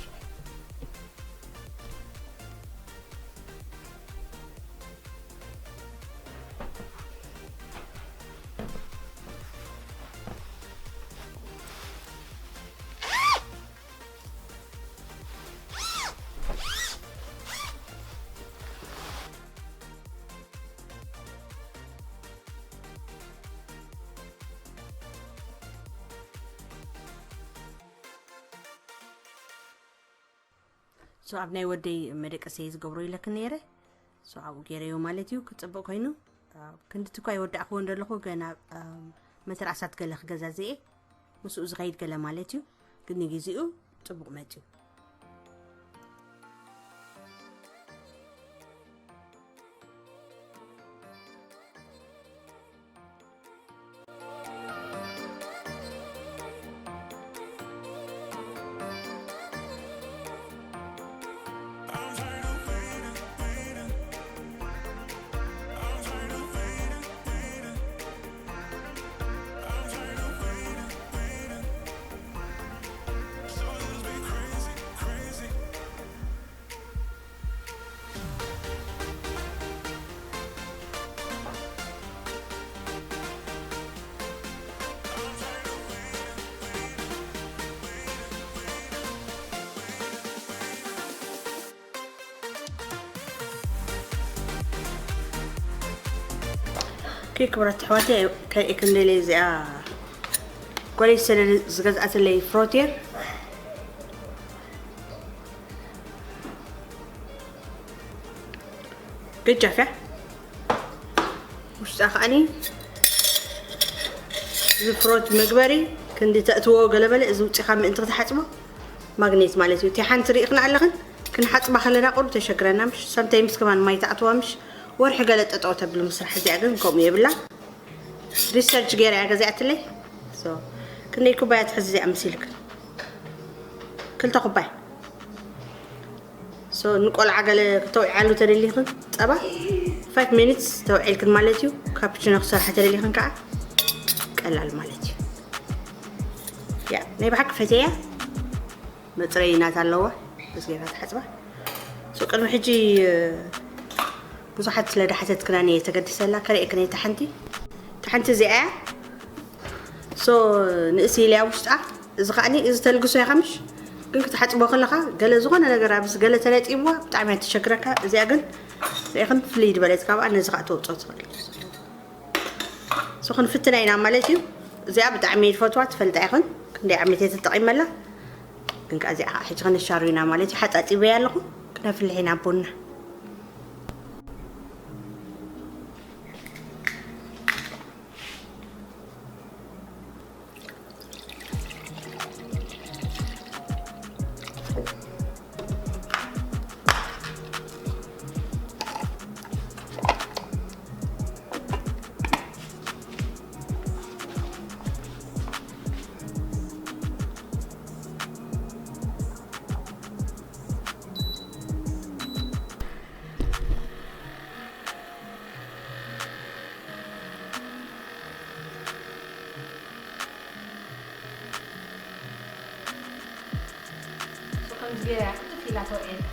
ሶ ኣብ ናይ ወደይ መደቀሰይ ዝገብሮ ኢለክ ነይረ። ሶ ኣብኡ ገይረዮ ማለት እዩ። ክፅብቅ ኮይኑ ኣብ ክንድቲ እኳ ይወዳእክዎ እንደለኹ ገና ኣም፣ መተርኣሳት ገለ ክገዛዝኤ ምስኡ ዝኸይድ ገለ ማለት እዩ። ግን ንግዜኡ ፅቡቅ መፅዩ። ክቡራት ኣሕዋተይ ከርእየክን ደልየ እዚኣ ጓለይ ዝገዝኣትለይ ፍሮቴር ገጃፍ እያ። ውሽጣ ከዓኒ እዚ ፍሮት መግበሪ ክንዲ ተእትዎ ገለበለ እዚ ውፅኻ ምእንቲ ክትሓፅቦ ማግኔት ማለት እዩ። እቲ ሓንቲ ርኢኽና ኣለኽን ክንሓፅባ ከለና ቁሩብ ተሸግረና ምሽ sometimes ከማን ማይ ተኣትዋ ምሽ ወርሒ ገለ ጠጠው ተብል ምስራሕ እዚኣ ግን ከምኡ የብላ። ሪሰርች ገይረ እያ ገዚኣትለይ። ክንደይ ኩባያ ትሕዝ እዚኣ መሲልክን? ክልተ ኩባያ። ንቆልዓ ገለ ክተውዕዓሉ ተደሊኽን ፀባ five minutes ተውዒልክን ማለት እዩ። ካፕችኖ ክሰርሓ ተደሊኽን ከዓ ቀላል ማለት እዩ። ያ ናይ ብሓቂ ፈትያ መፅረይ ናት ኣለዋ። በዚ ገይራ ትሓፅባ። ቅድሚ ሕጂ ብዙሓት ስለ ዳሓተትክናኒ እየ ተገድሰላ ከርእየክን እየ። እታ ሓንቲ እታ ሓንቲ እዚኣ እያ። ንእሲ ኢልያ ውሽጣ። እዚ ከዓኒ እዚ ተልግሶ እያ ከምሽ ግን ክትሓፅቦ ከለካ ገለ ዝኾነ ነገር ኣብዚ ገለ ተለጢብዋ ብጣዕሚ እያ ትሸግረካ። እዚኣ ግን ርኢኽን ፍልይ ዝበለት ካብኣ ነዚ ከዓ ተውፅኦ ትኽእል። ክንፍትና ኢና ማለት እዩ። እዚኣ ብጣዕሚ እየ ዝፈትዋ ትፈልጣ ኢኽን ክንደይ ዓመት እየ ተጠቒመላ። ግን ከዓ እዚኣ ከዓ ሕጂ ከነሻሩ ኢና ማለት እዩ። ሓፃፂበያ ኣለኹ። ክነፍልሕ ኢና ቡና። ከምዚ ገይራ ክትፍ ኢላ ተውዕየላ።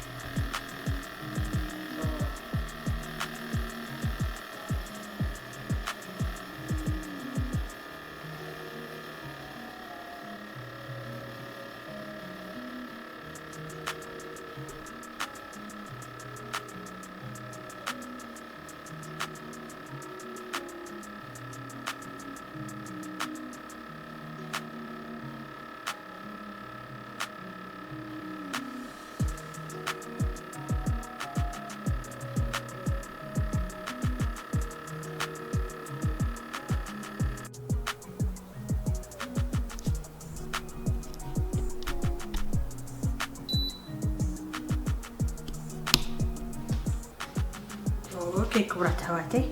ኦኬ ክቡራት ኣሕዋተይ፣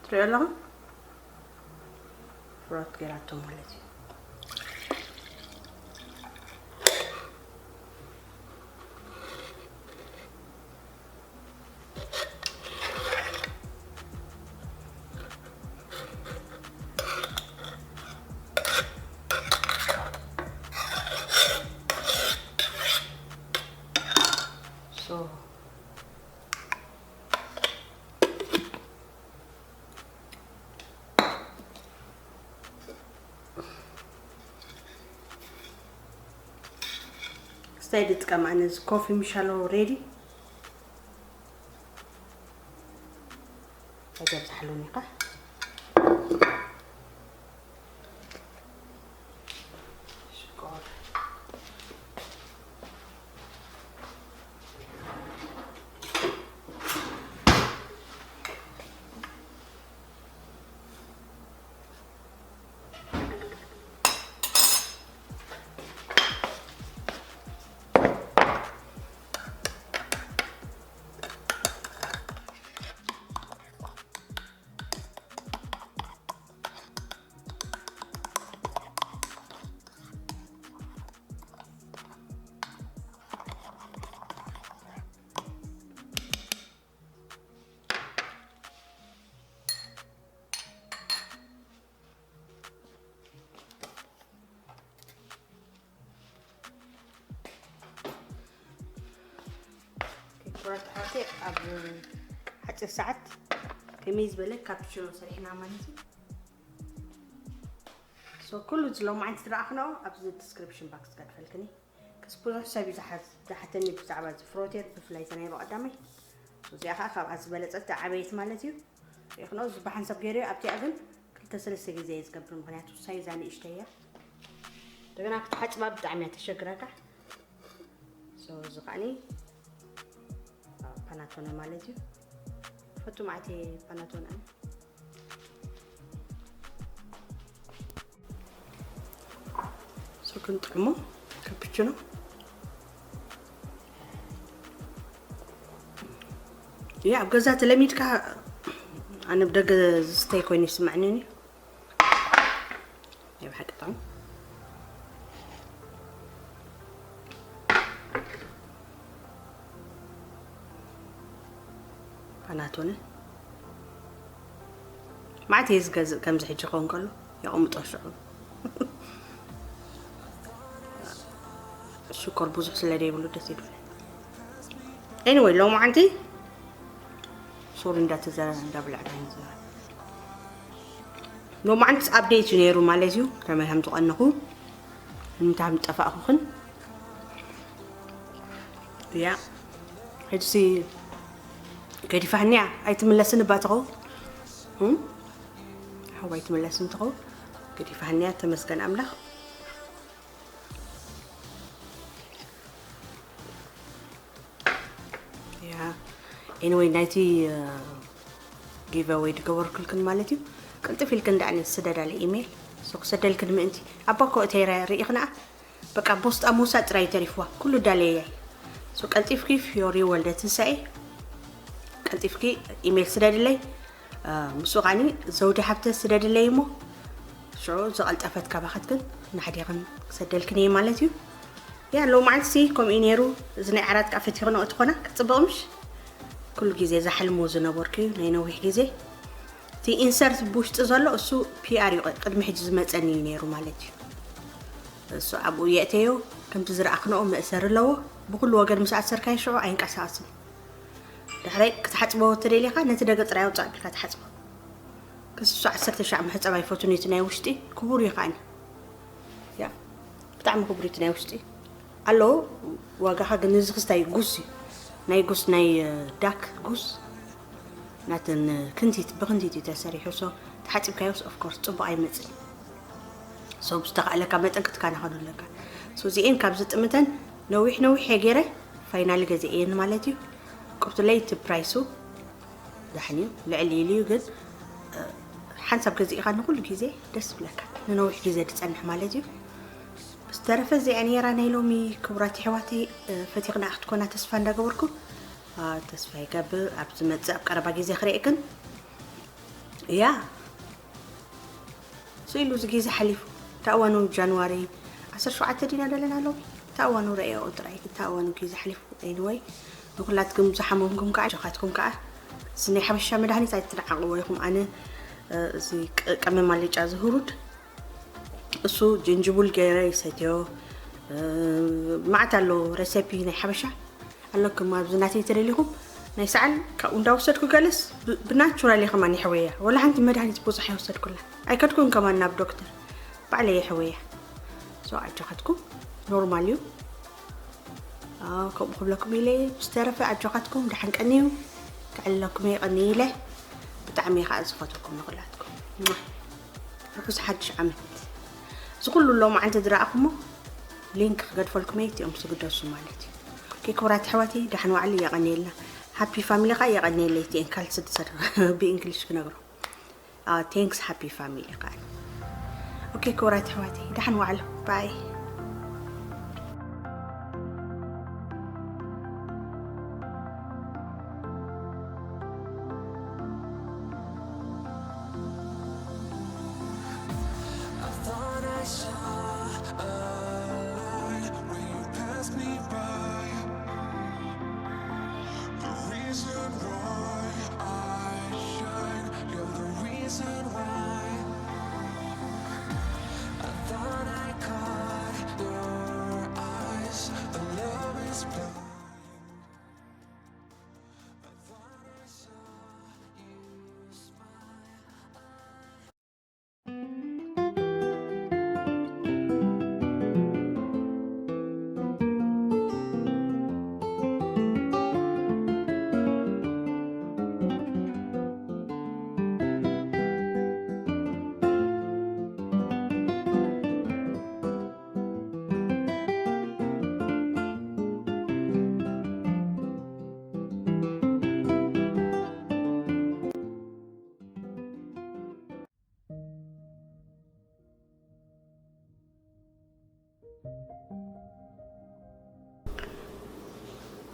ትሪኦ ኣለኹም ፍሮት ገይራቶ ማለት እዩ። So ስታይ ድጥቀም ኣነ እዚ ኮፊ ምሻሎ ሬዲ ኣይገብዝሓሉን ኢኻ። ሽኮር። ኩራት ሓወተይ ኣብ ሓፂር ሰዓት ከመይ ዝበለ ካፕቹኖ ሰሪሕና ማለት እዩ። So ኩሉ እዚ ሎማዓንቲ ዝረኣኽንኦ ኣብዚ ዲስክሪፕሽን ባክስ ከድፈልክኒ። ክስ ብዙሕ ሰብ እዩ ዝሓዝ- ዝሓተኒ ብዛዕባ እዚ ፍሮቴር፣ ብፍላይ እዚ ናይ ቀዳማይ። እዚኣ ከዓ ካብኣ ዝበለፀት ዓበየት ማለት እዩ። ሪእኽንኦ እዚ ብሓንሳብ ገይረዮ ኣብቲኣ ግን ክልተ ሰለስተ ግዜ እየ ዝገብር፣ ምኽንያቱ ሳይዛ ንእሽተይ እያ። እንደገና ክትሓፅባ ብጣዕሚ እያ ተሸግረካ። So እዚ ከዓኒ ፓናቶነ ማለት እዩ። ፈቱ ማዕቴ ፓናቶነ። So ክንጥዕሞ ካፕቹኖ። ያ ኣብ ገዛ ተለሚድካ፣ ኣነ ብደገ ዝስተይ ኮይኑ ይስማዕኒ እዩ። ናይ ብሓቂ ጥዑም። ፓናቶነ ማዕት እየ ዝገዝእ፣ ከምዚ ሕጂ ክኸውን ከሎ የቐምጦ ሽዑ። ሽኮር ብዙሕ ስለ ዘይብሉ ደስ ይብል። Anyway ሎማዓንቲ ሶሪ እንዳተዘረ እንዳብላዕና ንዘረ። ሎማዓንቲ ኣፕዴት እዩ ነይሩ ማለት እዩ። ከመይ ከም ዝቐነኹ፣ እንታይ ከም ዝጠፋእኹኽን። ያ ሕጅሲ ገዲፋህንያ ኣይትምለስን እባ ትኸውን። እም? ሓው ኣይትምለስን ትኸውን። ገዲፋህንያ፣ ተመስገን ኣምላኽ። ያ ኤኒወይ ናይቲ ጊቨወይ ዝገበርኩልክን ማለት እዩ። ቅልጥፍ ኢልክን ደኣ ስደዳለ ኢሜይል። So ክሰደልክን ምእንቲ ኣባ እኮ እተይ ረ- ርኢኽንኣ በቃ ቦስጣ ምውሳድ ጥራይ ተሪፍዋ። ኩሉ ዳለየ። So ቀልጢፍኪ ፊዮሪ ወልደ ትንሳኤ ቀልጢፍኪ ኢሜይል ስደድለይ። እ፣ ምስኡ ኸዓኒ ዘውዲ ሃብተ ስደድለይ እሞ ሽዑ ዝቐልጠፈት ካባኸት ግን ናሕዲኽን ክሰደልክን እየ ማለት እዩ። ያ ሎማዓንትሲ ከምኡ እዩ ነይሩ። እዚ ናይ ዓራት ከዓ ፈቲኽንኦ ትኾና ክትፅብቕ ምሽ ኩሉ ግዜ ዝሓልሞ ዝነበርኩ እዩ ናይ ነዊሕ ግዜ። እቲ ኢንሰርት ብውሽጢ ዘሎ እሱ ፒኣር እዩ፣ ቅድሚ ሕጂ ዝመፀኒ እዩ ነይሩ ማለት እዩ። እሱ ኣብኡ የእተዮ። ከምቲ ዝረኣኽንኦ መእሰሪ ኣለዎ። ብኩሉ ወገን ምስ ኣሰርካዮ ሽዑ ኣይንቀሳቐስን። ዳሕራይ ክትሓፅቦ ተደሊኻ ነቲ ደገ ጥራይ ኣውፅእ ኣቢልካ ትሓፅቦ። ክስሱ ዓሰርተ ሻዕ ምሕፃብ ኣይፈቱን እዩ እቲ ናይ ውሽጢ ክቡር እዩ ከዓኒ። ያ ብጣዕሚ ክቡር እዩ እቲ ናይ ውሽጢ። ኣሎ ዋጋኻ ግን እዚ ክስታይ ጉስ እዩ። ናይ ጉስ ናይ እ፣ ዳክ ጉስ ናተን እ፣ ክንቲት ብክንቲት እዩ ተሰሪሑ። So ተሓፂብካዮስ ኦፍኮርስ ፅቡቕ ኣይመፅን። So ብዝተኻእለካ መጠን ክትከናኸኖ ኣለካ። So እዚኤን ካብ ዝጥምተን ነዊሕ ነዊሕ እየ ገይረ ፋይናሊ ገዚኤን ማለት እዩ። ቅብትለይ እቲ ፕራይሱ ዳሕን እዩ ልዕል ኢሉ እዩ ግን እ፣ ሓንሳብ ገዚእኻ ንኩሉ ግዜ ደስ ይብለካ ንነዊሕ ግዜ ዝፀንሕ ማለት እዩ። ብዝተረፈ እዚኣ ነይራ ናይ ሎሚ ክቡራት ኣሕዋተይ። እ፣ ፈቲኽና ክትኮና ተስፋ እንዳገበርኩ ተስፋ ይገብር ኣብ ዝመጽእ ኣብ ቀረባ ግዜ ክርእየክን እያ። ስኢሉ እዚ ግዜ ሓሊፉ። እታ እዋኑ ጃንዋሪ ዓሰርተ ሸውዓተ ዲና ደለና ሎሚ? እታ እዋኑ ረእየኦ ጥራይ። እታ እዋኑ ግዜ ሓሊፉ። Anyway፣ ንኹላትኩም ዝሓመምኩም ከዓ፣ ጆኻትኩም ከዓ፣ እዚ ናይ ሓበሻ መድሃኒት ኣይትንዓቕዎ ኢኹም። ኣነ፣ እ፣ እዚ ቅ-፣ ቀመም ኣልጫ ዝህሩድ፣ እሱ ጅንጅቡል ገይረ ይሰትዮ። እ፣ መዓት ኣሎ ረሰፒ ናይ ሓበሻ። ኣለኩም ኣብዚ ናተይ ተደሊኹም ናይ ሰዓል ካብኡ እንዳወሰድኩ ገለስ ብ-፣ ብናቹራል እየ ከማን የሕወያ። ወላ ሓንቲ መድሃኒት ብዙሕ ኣይወሰድኩላ። ኣይከድኩን ከማን ናብ ዶክተር። ባዕለይ የሕወያ። ሶ ኣጆኻትኩም ኖርማል እዩ። ኣዎ፣ ከምኡ ክብለኩም ኢለ እየ። ብዝተረፈ ኣጆኻትኩም ደሓን ቀንዩ። ከዕልለኩም እየ ቀንዩ ኢለ። ብጣዕሚ እየ ከዓ ዝፈትወኩም ንኹላትኩም። ርሑስ ሓድሽ ዓመት። እዚ ኩሉ ሎማዓንቲ ዝረኣኹሞ ሊንክ ክገድፈልኩም እየ፣ እቲኦም ዝግደሱ ማለት እዩ። ኦኬ፣ ክቡራት ኣሕዋተይ፣ ደሓን ዋዕሉ፣ የቐንየልና። ሃፒ ፋሚሊ ከዓ የቐንየለይ፣ እቲኤን ካልሲ ዝሰድ ብእንግሊሽ ክነግሮ። ቴንክስ ሃፒ ፋሚሊ ከዓ። ኦኬ፣ ክቡራት ኣሕዋተይ፣ ደሓን ዋዕሉ። ባይ። I thought I saw a light when you passed me by. The reason why I shine, you're the reason why. I thought I caught your eyes, the love is blind. I thought I saw you smile.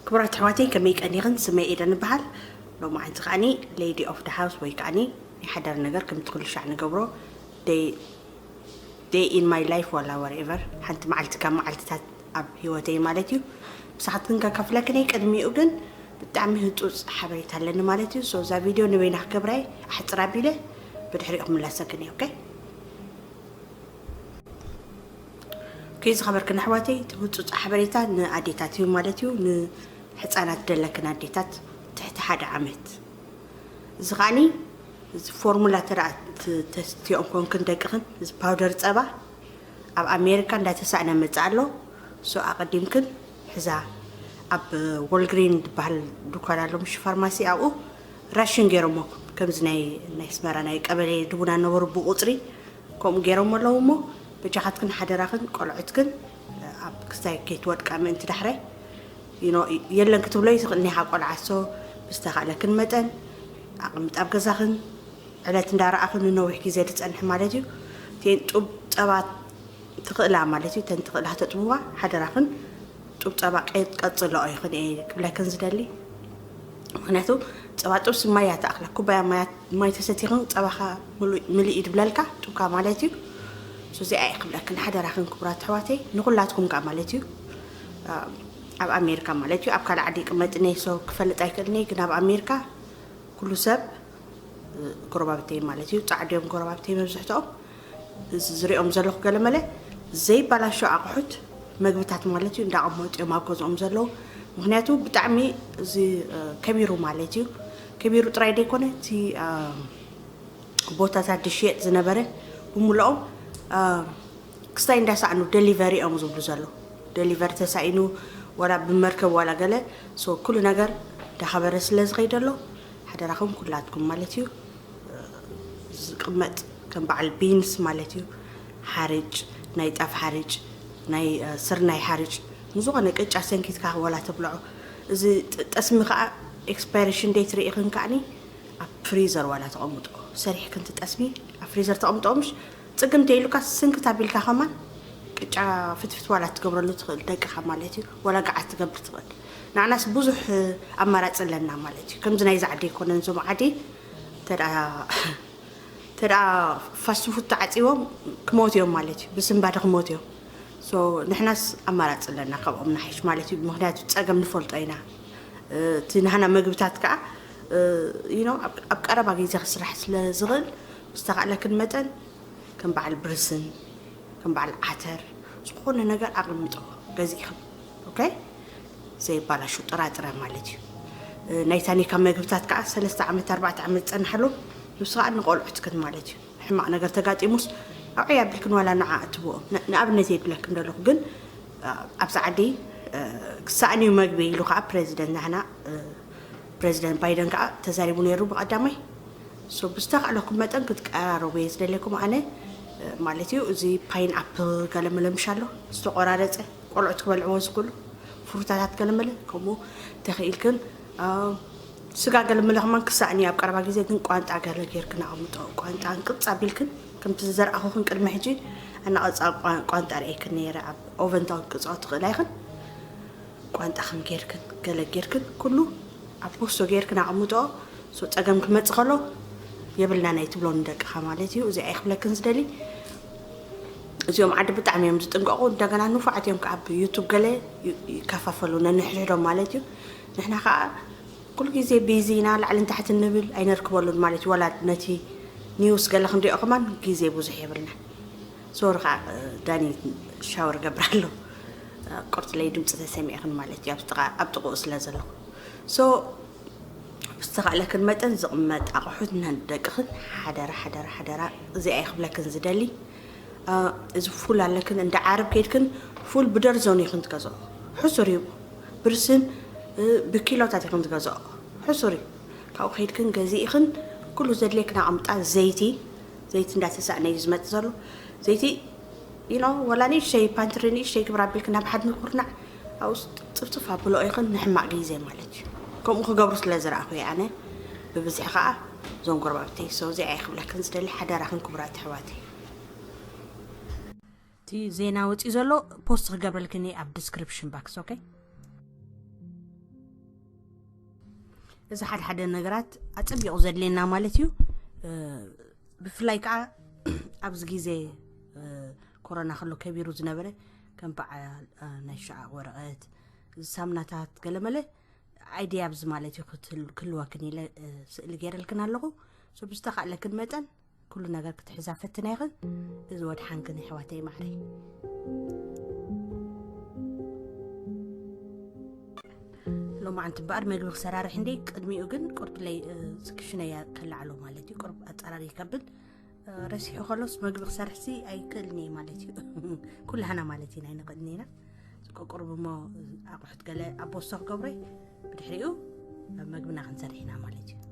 ክቡራት ኣሕዋተይ፣ ከመይ ቀኒኽን? ስመይ ኤደን እበሃል። ሎማዓንቲ ከዓኒ ሌዲ ኦፍ ደ ሃውስ ወይ ከዓኒ ናይ ሓዳር ነገር ከምቲ ኩሉ ሻዕ ንገብሮ ደይ ደይ ኢን ማይ ላይፍ ዋላ ወሬቨር፣ ሓንቲ መዓልቲ ካብ መዓልትታት ኣብ ህይወተይ ማለት እዩ። ምሳኻትክን ከካፍለክን እየ። ቅድሚኡ ግን ብጣዕሚ ህጹጽ ሓበሬታ ኣለኒ ማለት እዩ። ሶ እዛ ቪድዮ ንበይና ክገብራ እየ፣ ኣሕጽር ኣቢለ ብድሕሪኡ ክምለሰክን እየ። ኦኬ? ኦኬ፣ ዝኸበርክን ኣሕዋተይ፣ እቲ ህጹጽ ሓበሬታ ንኣዴታት እዩ ማለት እዩ። ንሕጻናት ደለክን ኣዴታት ትሕቲ ሓደ ዓመት። እዚ ኸዓኒ፣ እዚ ፎርሙላ ተደኣ ት-፣ ተስትዮም ኮንክን ደቅኽን፣ እዚ ፓውደር ጸባ ኣብ ኣሜሪካ እንዳተሳእነ መጽእ ኣሎ። ሶ ኣቐዲምክን ሕዛ ኣብ ወልግሪን ዝበሃል ድኳን ኣሎ፣ ምሽ ፋርማሲ፣ ኣብኡ ራሽን ገይሮሞ፣ ከምዚ ናይ፣ ናይ ኣስመራ ናይ ቀበሌ ድቡና ነበሩ ብቁጽሪ ከምኡ ገይሮሞ ኣለዉ። እሞ በጃኻትክን ሓደራኽን ቆልዑትክን ኣብ ክስታይ ከይትወድቃ ምእንቲ ዳሕራይ፣ you know፣ የለን ክትብሎ ይትኽእል ኒኻ ቆልዓ። ሶ ብዝተኻእለክን መጠን ኣቕምጥ ኣብ ገዛኽን ዕለት እንዳረኣኽን ንነዊሕ ግዜ ዝጸንሕ ማለት እዩ። እተን ጡብ ጸባ ትኽእላ ማለት እዩ። እተን ትኽእላ ተጥብዋ ሓደራኽን ጡብ ጸባ ቀ-፣ ቀጽልኦ ይኽን እየ ክብለክን ዝደሊ። ምኽንያቱ ጸባ ጥብሲ ማይ እያ ትኣኽላ። ኩባያ ማይ፣ ማይ ተሰቲኽን ጸባኻ ምሉእ፣ ምልእ እዩ ድብለልካ፣ ጡብካ ማለት እዩ። ሶ እዚኣ እየ ክብለክን ሓደራኽን ክቡራት ኣሕዋተይ፣ ንኹላትኩም ከኣ ማለት እዩ። ኣብ ኣሜሪካ ማለት እዩ። ኣብ ካልእ ዓዲ ይቅመጥ እኔ፣ ሶ ክፈልጥ ኣይክእልን እየ፣ ግን ኣብ ኣሜሪካ ኩሉ ሰብ፣ እ፣ ጎረባብተይ ማለት እዩ፣ ጻዕዲ እዮም ጎረባብተይ መብዝሕትኦም። እዚ ዝሪኦም ዘለኹ ገለመለ ዘይበላሾ ኣቑሑት፣ መግብታት ማለት እዩ፣ እንዳቐመጡ እዮም ኣብ ገዝኦም ዘለዉ። ምኽንያቱ ብጣዕሚ እዚ፣ እ፣ ከቢሩ ማለት እዩ። ከቢሩ ጥራይ ደይኮነ፣ እቲ፣ እ፣ ቦታታት ዝሽየጥ ዝነበረ ብምልኦም፣ እ፣ ክስታይ እንዳሰኣኑ ደሊቨሪ እዮም ዝብሉ ዘለዉ። ደሊቨሪ ተሳኢኑ፣ ዋላ ብመርከብ ዋላ ገለ፣ ሶ ኩሉ ነገር እንዳኸበረ ስለ ዝኸይድ ኣሎ፣ ሓደራኹም ኩላትኩም ማለት እዩ፣ ዝቕመጥ ከም በዓል ቢንስ ማለት እዩ፣ ሓርጭ፣ ናይ ጣፍ ሓርጭ፣ ናይ፣ እ፣ ስርናይ ሓርጭ፣ ንዝኾነ ቅጫ ሰንኪትካ ዋላ ተብልዖ። እዚ ጥ-፣ ጠስሚ ከዓ ኤክስፓይሬሽን ዴት ርኢኽን ከዓኒ ኣብ ፍሪዘር ዋላ ተቐምጦ። ሰሪሕክን ትጠስሚ ኣብ ፍሪዘር ተቐምጦ፣ ምሽ ጽግም ተይሉካ ስንክት ኣቢልካ ከማን ቅጫ ፍትፍት ዋላ ትገብረሉ ትኽእል፣ ደቅኻ ማለት እዩ። ዋላ ገዓት ትገብር ትኽእል። ንዓናስ ብዙሕ ኣማራፂ ኣለና ማለት እዩ። ከምዚ ናይዚ ዓዲ ኣይኮነን። እዞም ዓዲ ተደኣ ተደኣ ፋስት ፉድ ተዓፂዎም ክሞት እዮም ማለት እዩ። ብስንባደ ክሞት እዮም። So ንሕናስ ኣማራፂ ኣለና ካብኦም ንሓይሽ ማለት እዩ። ምክንያቱ ፀገም ንፈልጦ ኢና። እቲ ናህና መግብታት ከዓ you know ኣብ ቀረባ ግዜ ክስራሕ ስለ ዝኽእል ብዝተኻእለክን መጠን ከም በዓል ብርስን ከም በዓል ዓተር ዝኾነ ነገር ኣቕምጦ ገዚእኽን okay ዘይባላሹ ጥራጥረ ማለት እዩ። ናይ ታኒካ መግብታት ከዓ ሰለስተ ዓመት ኣርባዕተ ዓመት ዝፀንሓሉ ንሱ ከዓ ንቆልዑትክን ማለት እዩ። ሕማቕ ነገር ተጋጢሙስ ኣብዐይ ኣቢልክን ዋላ ንዓ እትብኦም ንኣብነት የድለክን ዘለኹ ግን ኣብዚ ዓዲ ክሳእንዩ መግቢ ኢሉ ከዓ ፕሬዚደንት ናህና ፕሬዚደንት ባይደን ከዓ ተዛሪቡ ነይሩ ብቀዳማይ። So ብዝተኻእለኩም መጠን ክትቀራረቡ እየ ዝደለኩም ኣነ ማለት እዩ። እዚ ፓይን ኣፕል ገለመለ ምሽ ኣሎ ዝተቆራረፀ ቆልዑት ክበልዕዎ ዝክእሉ ፍሩታታት ገለመለ ከምኡ ተኽኢልክን ስጋ ገለመለ ከማን ክሳእኒ ኣብ ቀረባ ግዜ ግን ቋንጣ ገለ ጌርክን ኣቕምጦ ቋንጣ እንቅፅ ኣቢልክን ከምቲ ዝዘርኣኹኽን ቅድሚ ሕጂ ኣናቐፃ ቋንጣ ርእየክን ነይረ ኣብ ኦቨንታ ክትቅፅዖ ትኽእላ ይኽን ቋንጣ ከም ጌርክን ገለ ጌርክን ኩሉ ኣብ ቦሶ ጌርክን ኣቐምጦ so ፀገም ክመፅእ ከሎ የብልና ናይ ትብሎ ንደቅኻ ማለት እዩ። እዚኣ ይክብለክን ዝደሊ እዚኦም ዓዲ ብጣዕሚ እዮም ዝጥንቀቑ። እንደገና ንፉዓት እዮም ከዓ ኣብ ዩቱብ ገለ ይከፋፈሉ ነንሕድሕዶም ማለት እዩ። ንሕና ከዓ ኩሉ ግዜ ቢዚ ኢና ላዕልን ታሕትን ንብል ኣይነርክበሉን ማለት እዩ። ወላ ነቲ ኒውስ ገለ ክንሪኦ ከማን ግዜ ብዙሕ የብልና። ሶሪ ከዓ ዳኒ ሻወር ገብር ኣሎ ቁርፅለይ ድምፂ ተሰሚዕኽን ማለት እዩ ኣብ ጥቕኡ ስለ ዘለኹ so ብዝተኻእለክን መጠን ዝቕመጥ ኣቑሑት ንደቅኽን ሓደራ ሓደራ ሓደራ እዚኣ ይኽብለክን ዝደሊ እዚ ፉል ኣለክን እንዳ ዓረብ ከይድክን ፉል ብደርዘኑ ኢኽን ትገዝኦ ሕሱር እዩ ብርስን ብኪሎታት ኢኽን ትገዝኦ ሕሱር እዩ ካብኡ ከይድክን ገዚእኽን ኩሉ ዘድልየክን ኣቐምጣ ዘይቲ ዘይቲ እንዳተሳእነ እዩ ዝመፅእ ዘሎ ዘይቲ you know ወላ ንእሽተይ ፓንትሪ ንእሽተይ ክብር ኣቢልክን ናብ ሓድኒ ኩርናዕ ኣብኡ ፅፍፅፍ ኣብሎ ኢኽን ንሕማቕ ግዜ ማለት እዩ ከምኡ ክገብሩ ስለ ዝረኣኹ እየ ኣነ ብብዝሒ ከዓ እዞም ጎረባብተይ so እዚኣ እየ ክብለክን ዝደሊ ሓደራኽን ክቡራት ኣሕዋተይ እቲ ዜና ወፂኡ ዘሎ ፖስት ክገብረልክን እየ ኣብ ዲስክሪፕሽን ባክስ okay እዚ ሓደ ሓደ ነገራት ኣፀቢቑ ዘድልየና ማለት እዩ ብፍላይ ከዓ ኣብዚ ግዜ ኮሮና ከሎ ከቢሩ ዝነበረ ከም በዓል ናይ ሸዓቕ ወረቐት ሳምናታት ገለመለ ኣይድያ ኣብዚ ማለት እዩ ክህልወክን ኢለ ስእሊ ገይረልክን ኣለኹ ብዝተኻእለክን መጠን ኩሉ ነገር ክትሕዛ ፈትና ይኽን እዚ ወድሓንክን ኣሕዋተይ ማዕረይ ሎማዓንቲ እምበኣር መግቢ ክሰራርሕ እንደ ቅድሚኡ ግን ቁርብለይ ክሽነያ ከላዕሎ ማለት እዩ ቁርብ ኣፀራሪ ከብል ረሲሑ ከሎስ መግቢ ክሰርሕሲ ኣይክእልን እየ ማለት እዩ ኩላህና ማለት ኢና ኣይንኽእልን ኢና ቁርብ እሞ ኣቑሑት ገለ ኣብ ቦስቶ ክገብረ ብድሕሪኡ መግብና ክንሰርሕ ኢና ማለት እዩ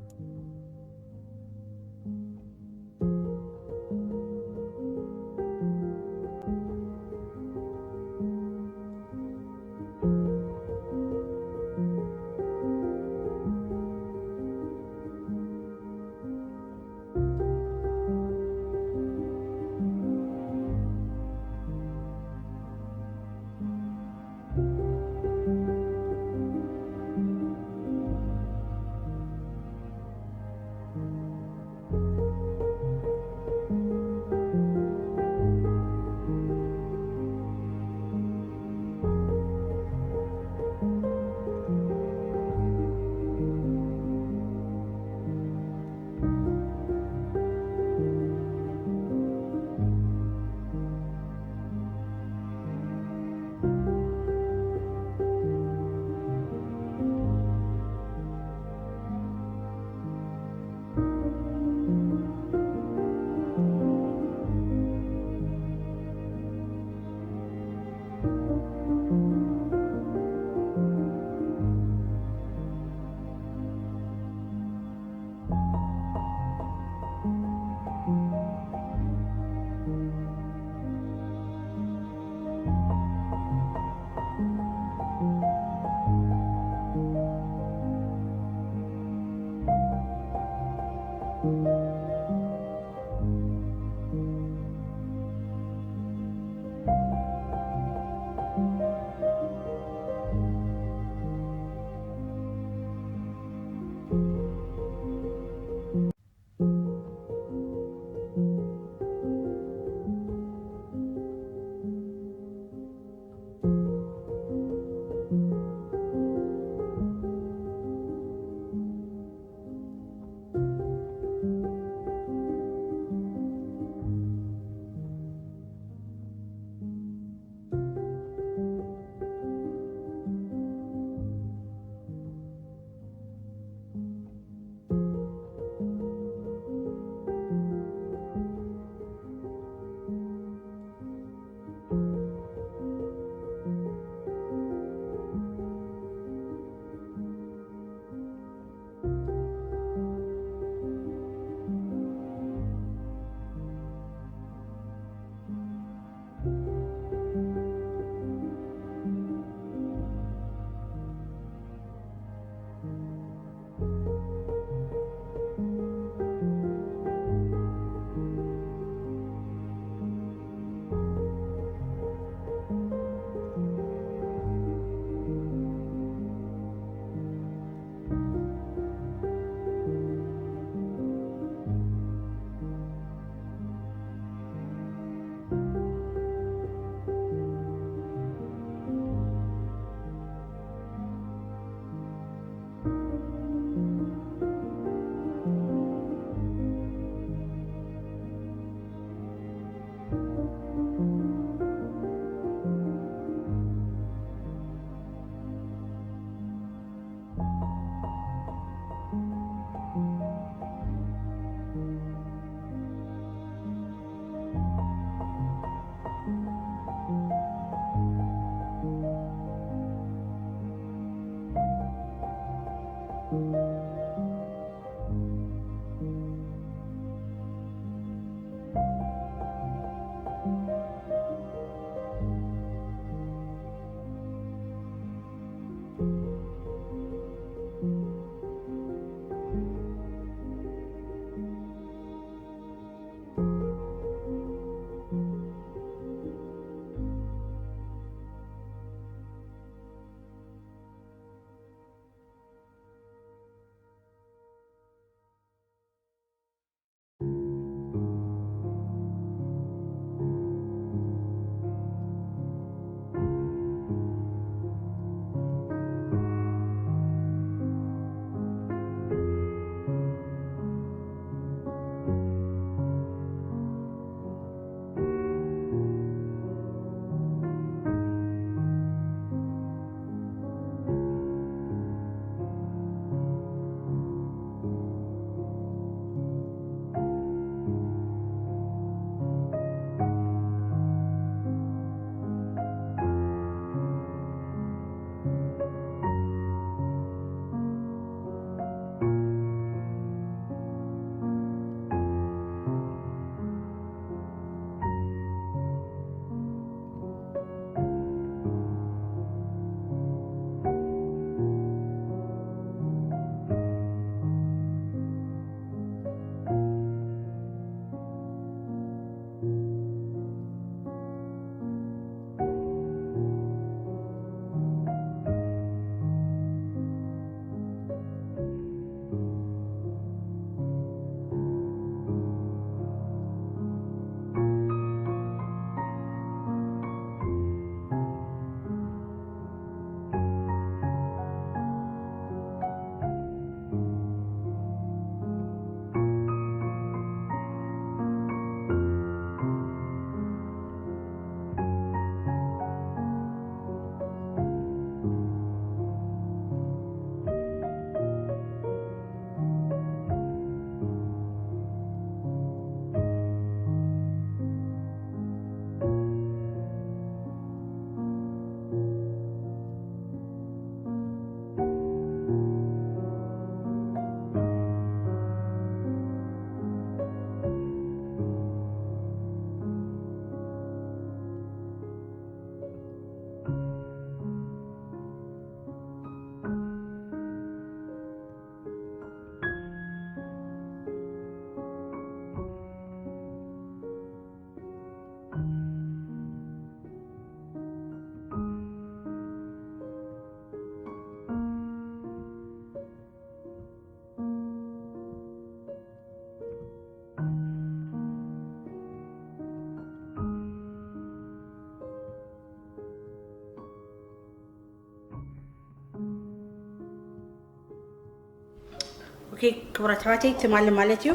ክቡራት ኣሕዋተይ፣ ትማሊ ማለት እዩ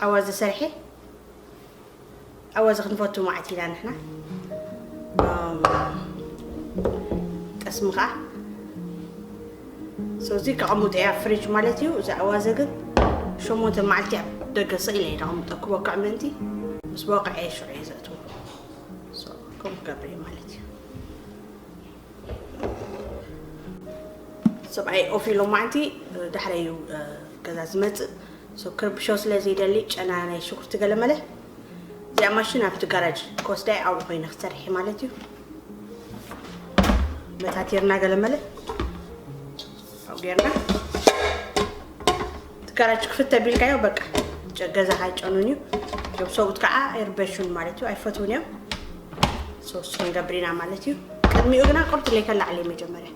ኣዋዘ ሰሪሐ። ኣዋዘ ክንፈቱ መዓት ኢና ንሕና። እም፣ ጠስሚ ከዓ። ስለዚ ከቐምጦ እያ ፍሪጅ ማለት እዩ። እዚ ኣዋዘ ግን ሸሞንተ መዓልቲ ኣብ ደገ ስቕ ኢለ እየ ዘቐምጦ፣ ክቦክዕ ምእንቲ። ምስ ቦቅዐ ሽዑ እየ ዘእትዎ። ሶ፣ ከምኡ ክገብር እየ ማለት እዩ። ሰብኣይ ኦፍ ኢሎም መዓንቲ፣ ዳሕረይ እዩ፣ እ፣ ገዛ ዝመጽእ። ሶ፣ ክርብሾ ስለ ዘይደሊ ጨና ናይ ሽጉርቲ ገለመለ እዚኣ ማሽን ኣብቲ ጋራጅ ክወስዳ እየ፣ ኣብኡ ኮይነ ክሰርሕ እየ ማለት እዩ። በታቲርና ገለመለ ኣብኡ ጌርና እቲ ጋራጅ ክፍት ተቢልካዮ በቃ ጨ-፣ ገዛኻ ኣይጨኑን እዩ። እዞም ሰብኡት ከዓ ኣይርበሹን ማለት እዩ፣ ኣይፈትውን እዮም። ሶ፣ እሱ ክንገብር ኢና ማለት እዩ። ቅድሚኡ ግና ቁርጥ ኢለ ከላዕል እየ መጀመርያ።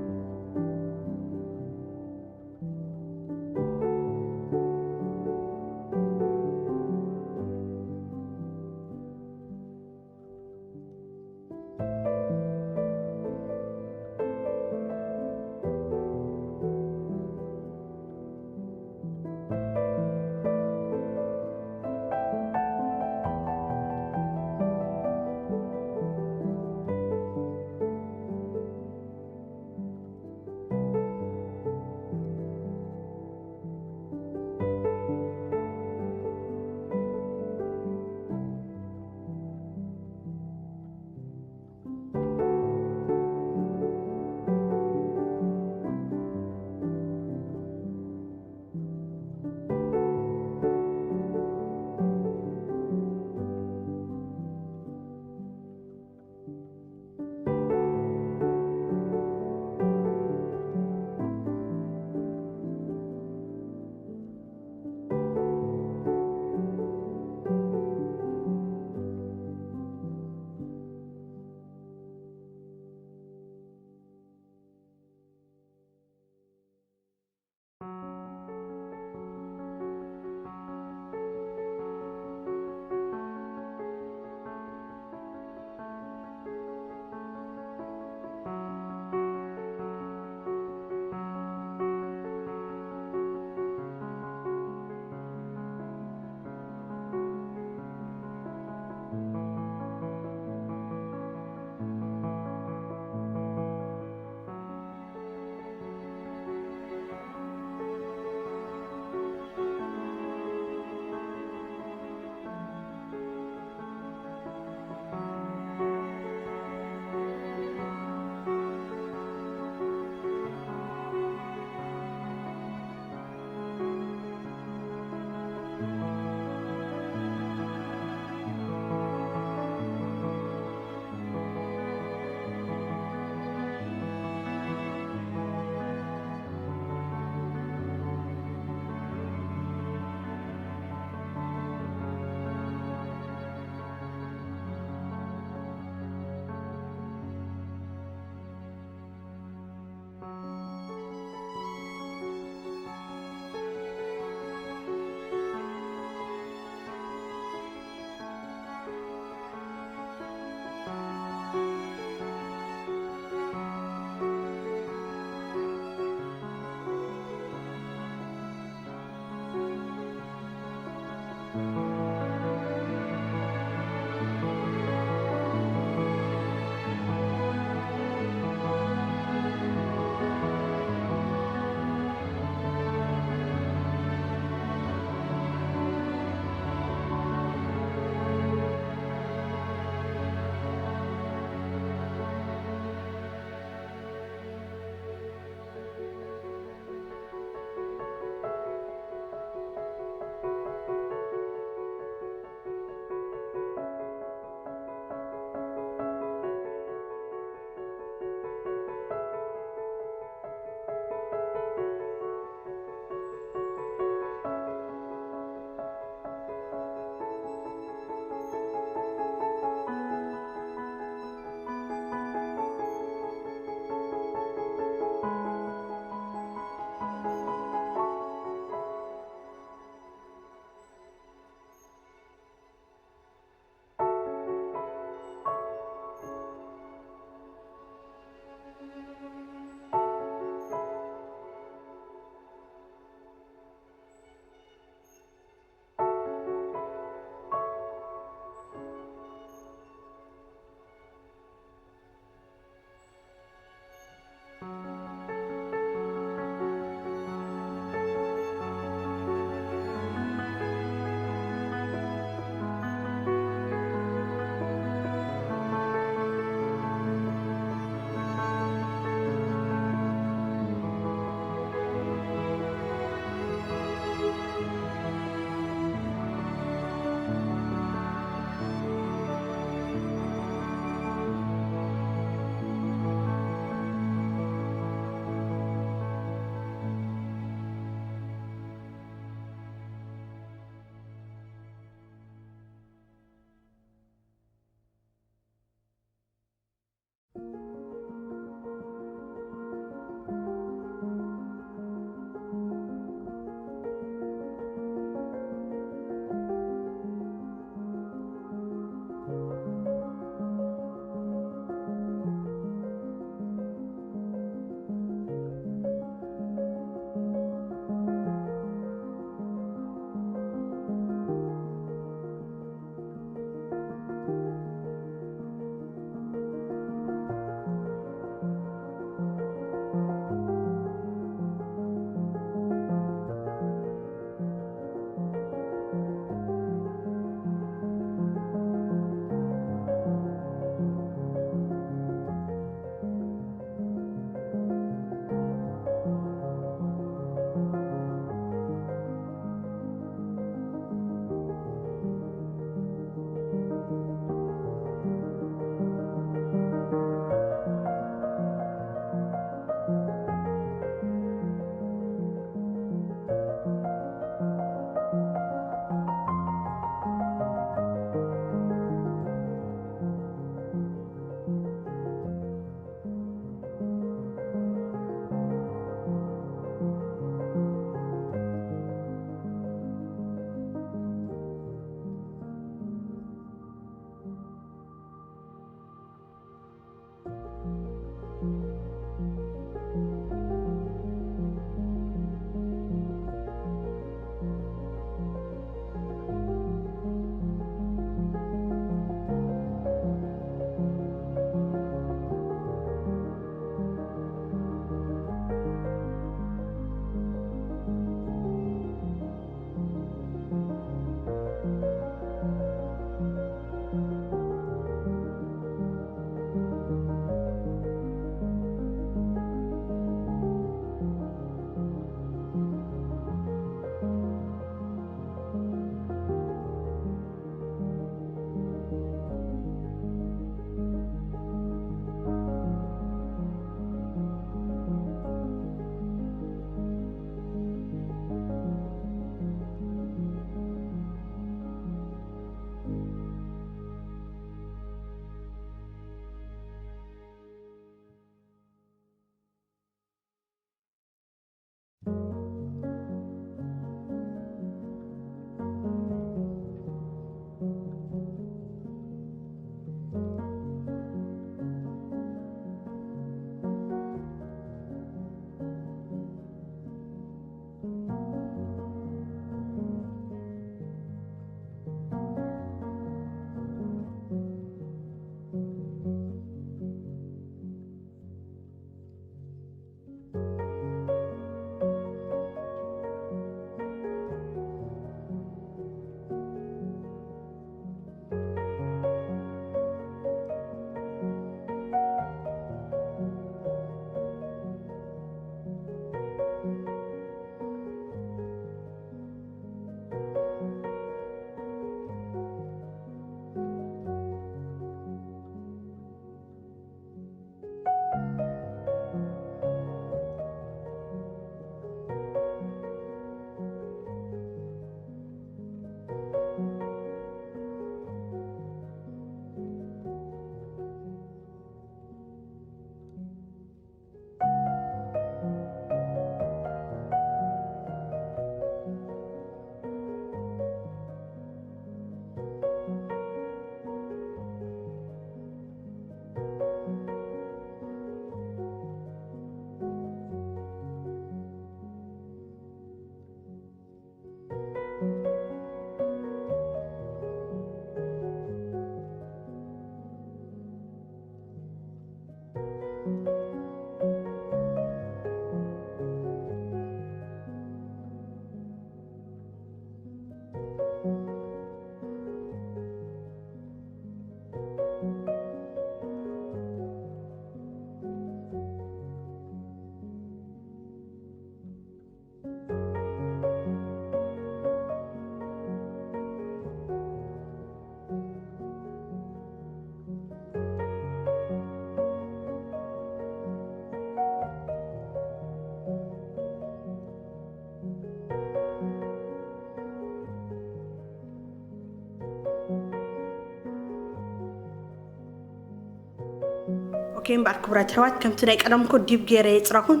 ከይ እምበኣር ክቡራት ኣሕዋት፣ ከምቲ ናይ ቀደምኩ ዲብ ገይረ የፅረኹን።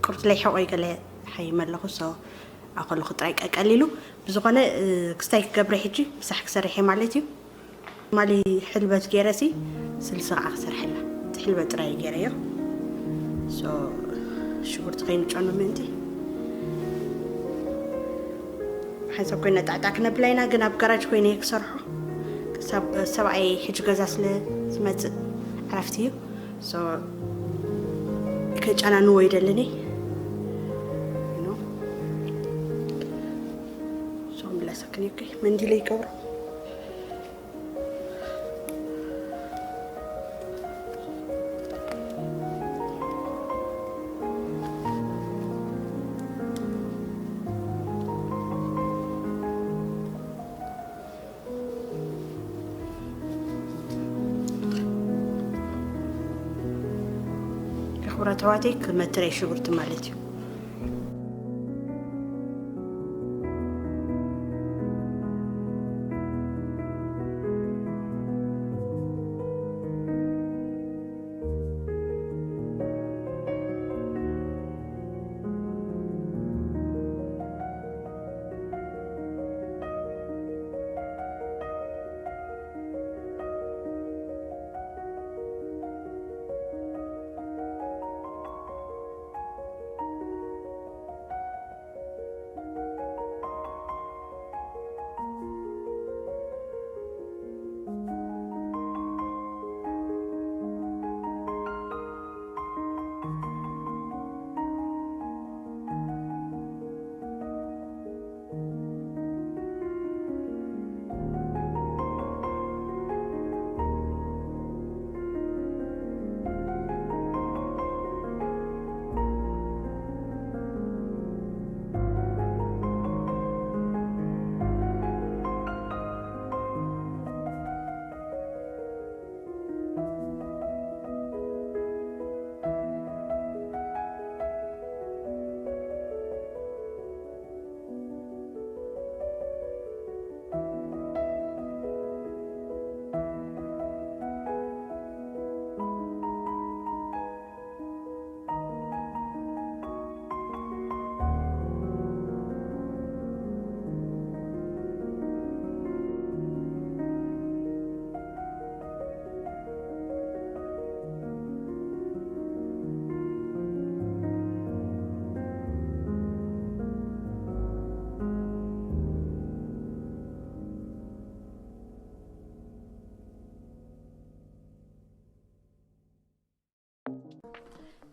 ቁርት ለይሐቆይ ገለ ሓይመ ኣለኹ። ሶ ኣኸልኹ ጥራይ ቀቀል ኢሉ። ብዝኾነ፣ እ፣ ክስታይ ክገብረ ሕጂ ምሳሕ ክሰርሕ እየ ማለት እዩ። ማሊ ሕልበት ገይረ ሲ ስልሲ ከዓ ክሰርሐላ። እቲ ሕልበት ጥራይ ገይረዮ። ሶ ሽጉርቲ ከይንጨኑ ምእንቲ። ሓንሳብ ኮይና ጣዕጣዕ ክነብላ ኢና፣ ግን ኣብ ጋራጅ ኮይነ እየ ክሰርሖ። ሰብ-፣ ሰብኣይ ሕጂ ገዛ ስለ ዝመጽእ ዕረፍቲ እዩ። ሶ ከጨናንዎ ይደልን እየ። ኖ። ሶ ምለሰክን እዩ። መንዲለ ይገብሮ። ክቡራት ኣሕዋተይ፣ ክመትረይ ሽጉርቲ ማለት እዩ።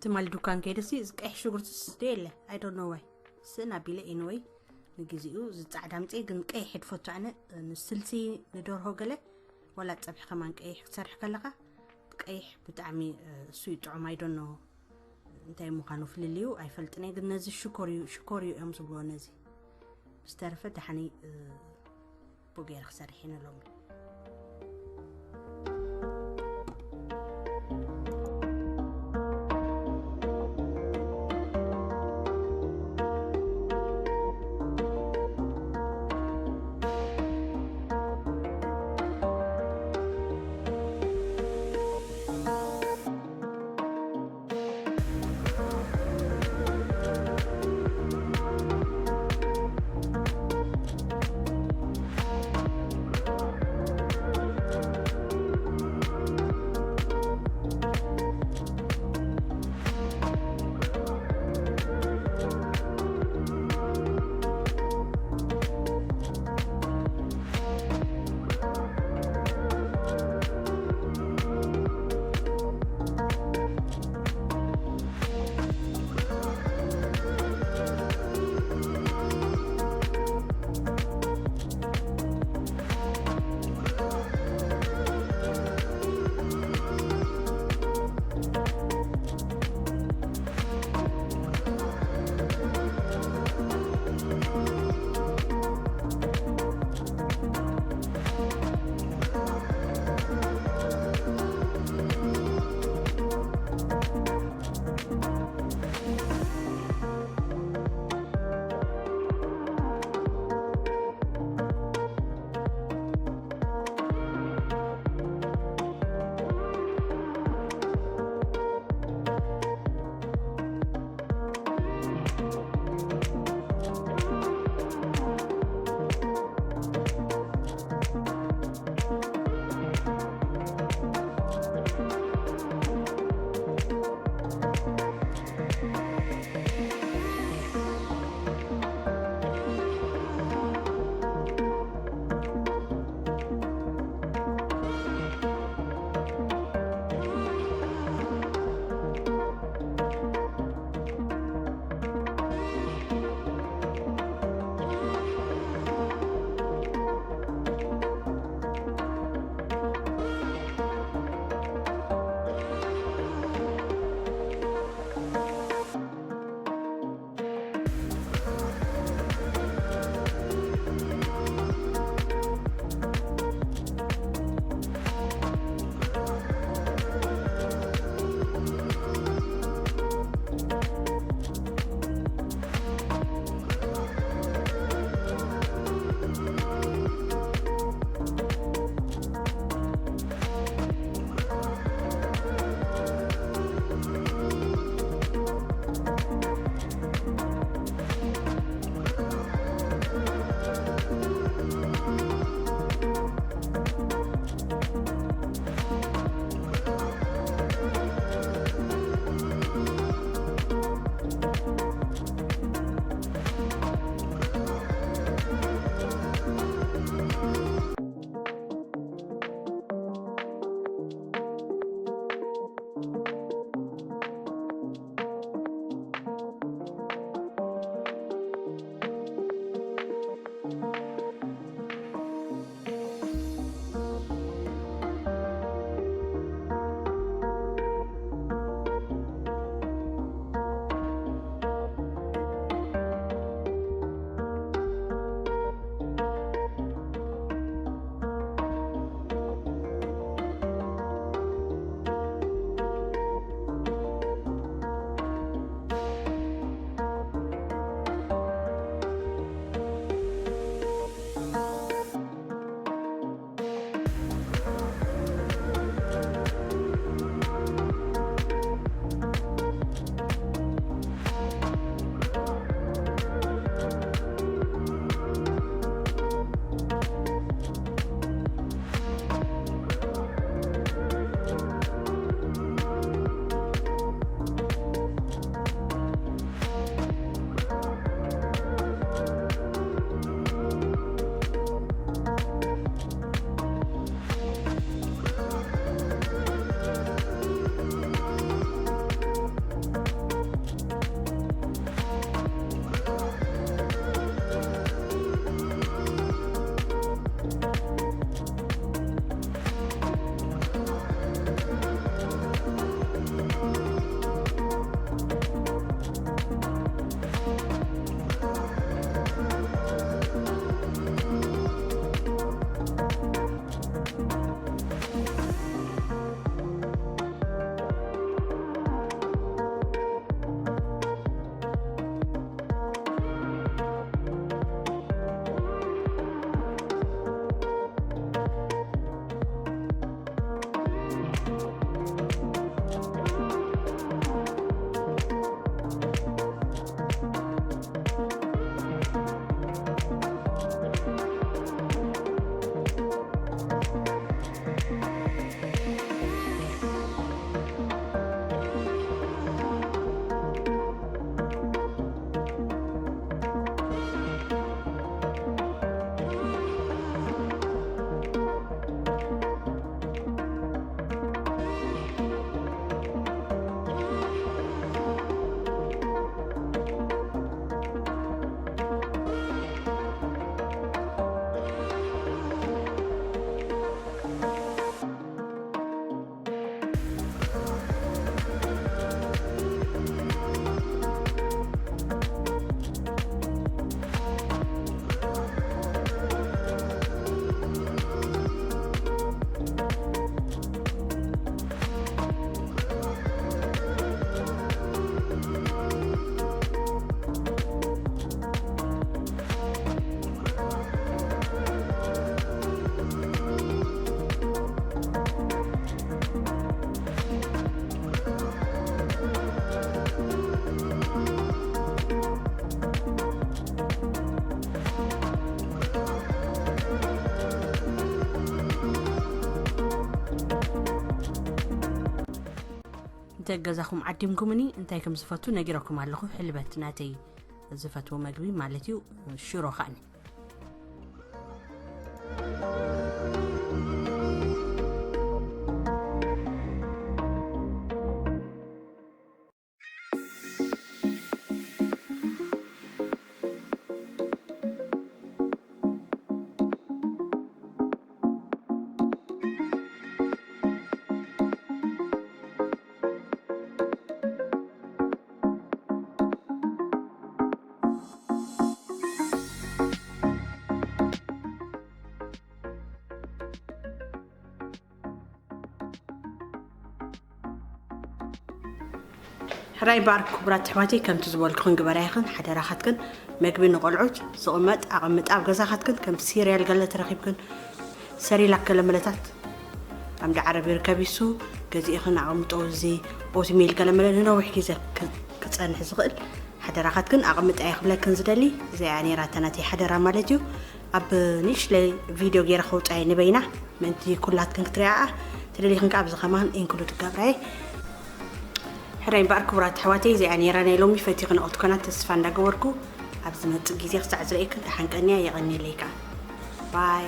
ትማሊ ዱካን ከይደሲ፣ እዚ ቀይሕ ሽጉርትስ ደየለ? I don't know why። ስእን ኣቢለ፣ anyway፣ ንግዚኡ እዚ ጻዕዳ ኣምጽኤ፣ ግን ቀይሕ ድፈቱ ኣነ። ንስልሲ፣ ንደርሆ ገለ፣ ዋላ ጸብሒ ከማን ቀይሕ ክትሰርሕ ከለኻ፣ ቀይሕ ብጣዕሚ፣ እ፣ እሱ እዩ ጥዑም። I don't know እንታይ ምዃኑ ፍልልዩ ኣይፈልጥን እየ፣ ግን ነዚ ሽኮር እዩ፣ ሽኮር እዩ እዮም ዝብልዎ ነዚ። ብዝተረፈ ደሓነይ፣ እ፣ ብኡ ገይረ ክሰርሕ እየ ንሎሚ። ተገዛኹም ዓዲምኩምኒ እንታይ ከም ዝፈቱ ነጊረኩም ኣለኹ። ሕልበት ናተይ ዝፈትዎ መግቢ ማለት እዩ። ሽሮ ኸዓኒ። ሕራይ ባር ክቡራት ኣሕዋተይ፣ ከምቲ ዝበልኩኽን ግበራ ኢኽን። ሓደራኻትክን፣ መግቢ ንቆልዑት ዝቕመጥ ኣቐምጣ ኣብ ገዛኻትክን፣ ከምቲ ሲርያል ገለ ተረኺብክን፣ ሰሪላክ ገለ መለታት ኣምዲ ዓረብ ይርከብ ይሱ ገዚእኽን ኣቐምጦ። እዚ ኦትሜል ገለ መለ ንነዊሕ ግዜ ክ- ክጸንሕ ዝኽእል ሓደራኻትክን ኣቐምጣ እየ ክብለክን ዝደሊ። እዚኣ ነይራ እታ ናተይ ሓደራ ማለት እዩ። ኣብ ንእሽለይ ቪድዮ ገይረ ከውፅኣየ ንበይና ምእንቲ ኩላትክን ክትሪኣኣ ትደሊኽን ከኣ ኣብዚ ከማን ኢንክሉድ ገብራየ። ሕራይ እምበኣር ክቡራት ኣሕዋተይ፣ እዚኣ ነይራ ናይ ሎሚ ፈቲኽን ኣቕትኮናት ተስፋ እንዳገበርኩ ኣብ ዝመጽእ ግዜ ክሳዕ ዝርእየክን ተሓንቀንያ። የቐንየለይ ከኣ። ባይ።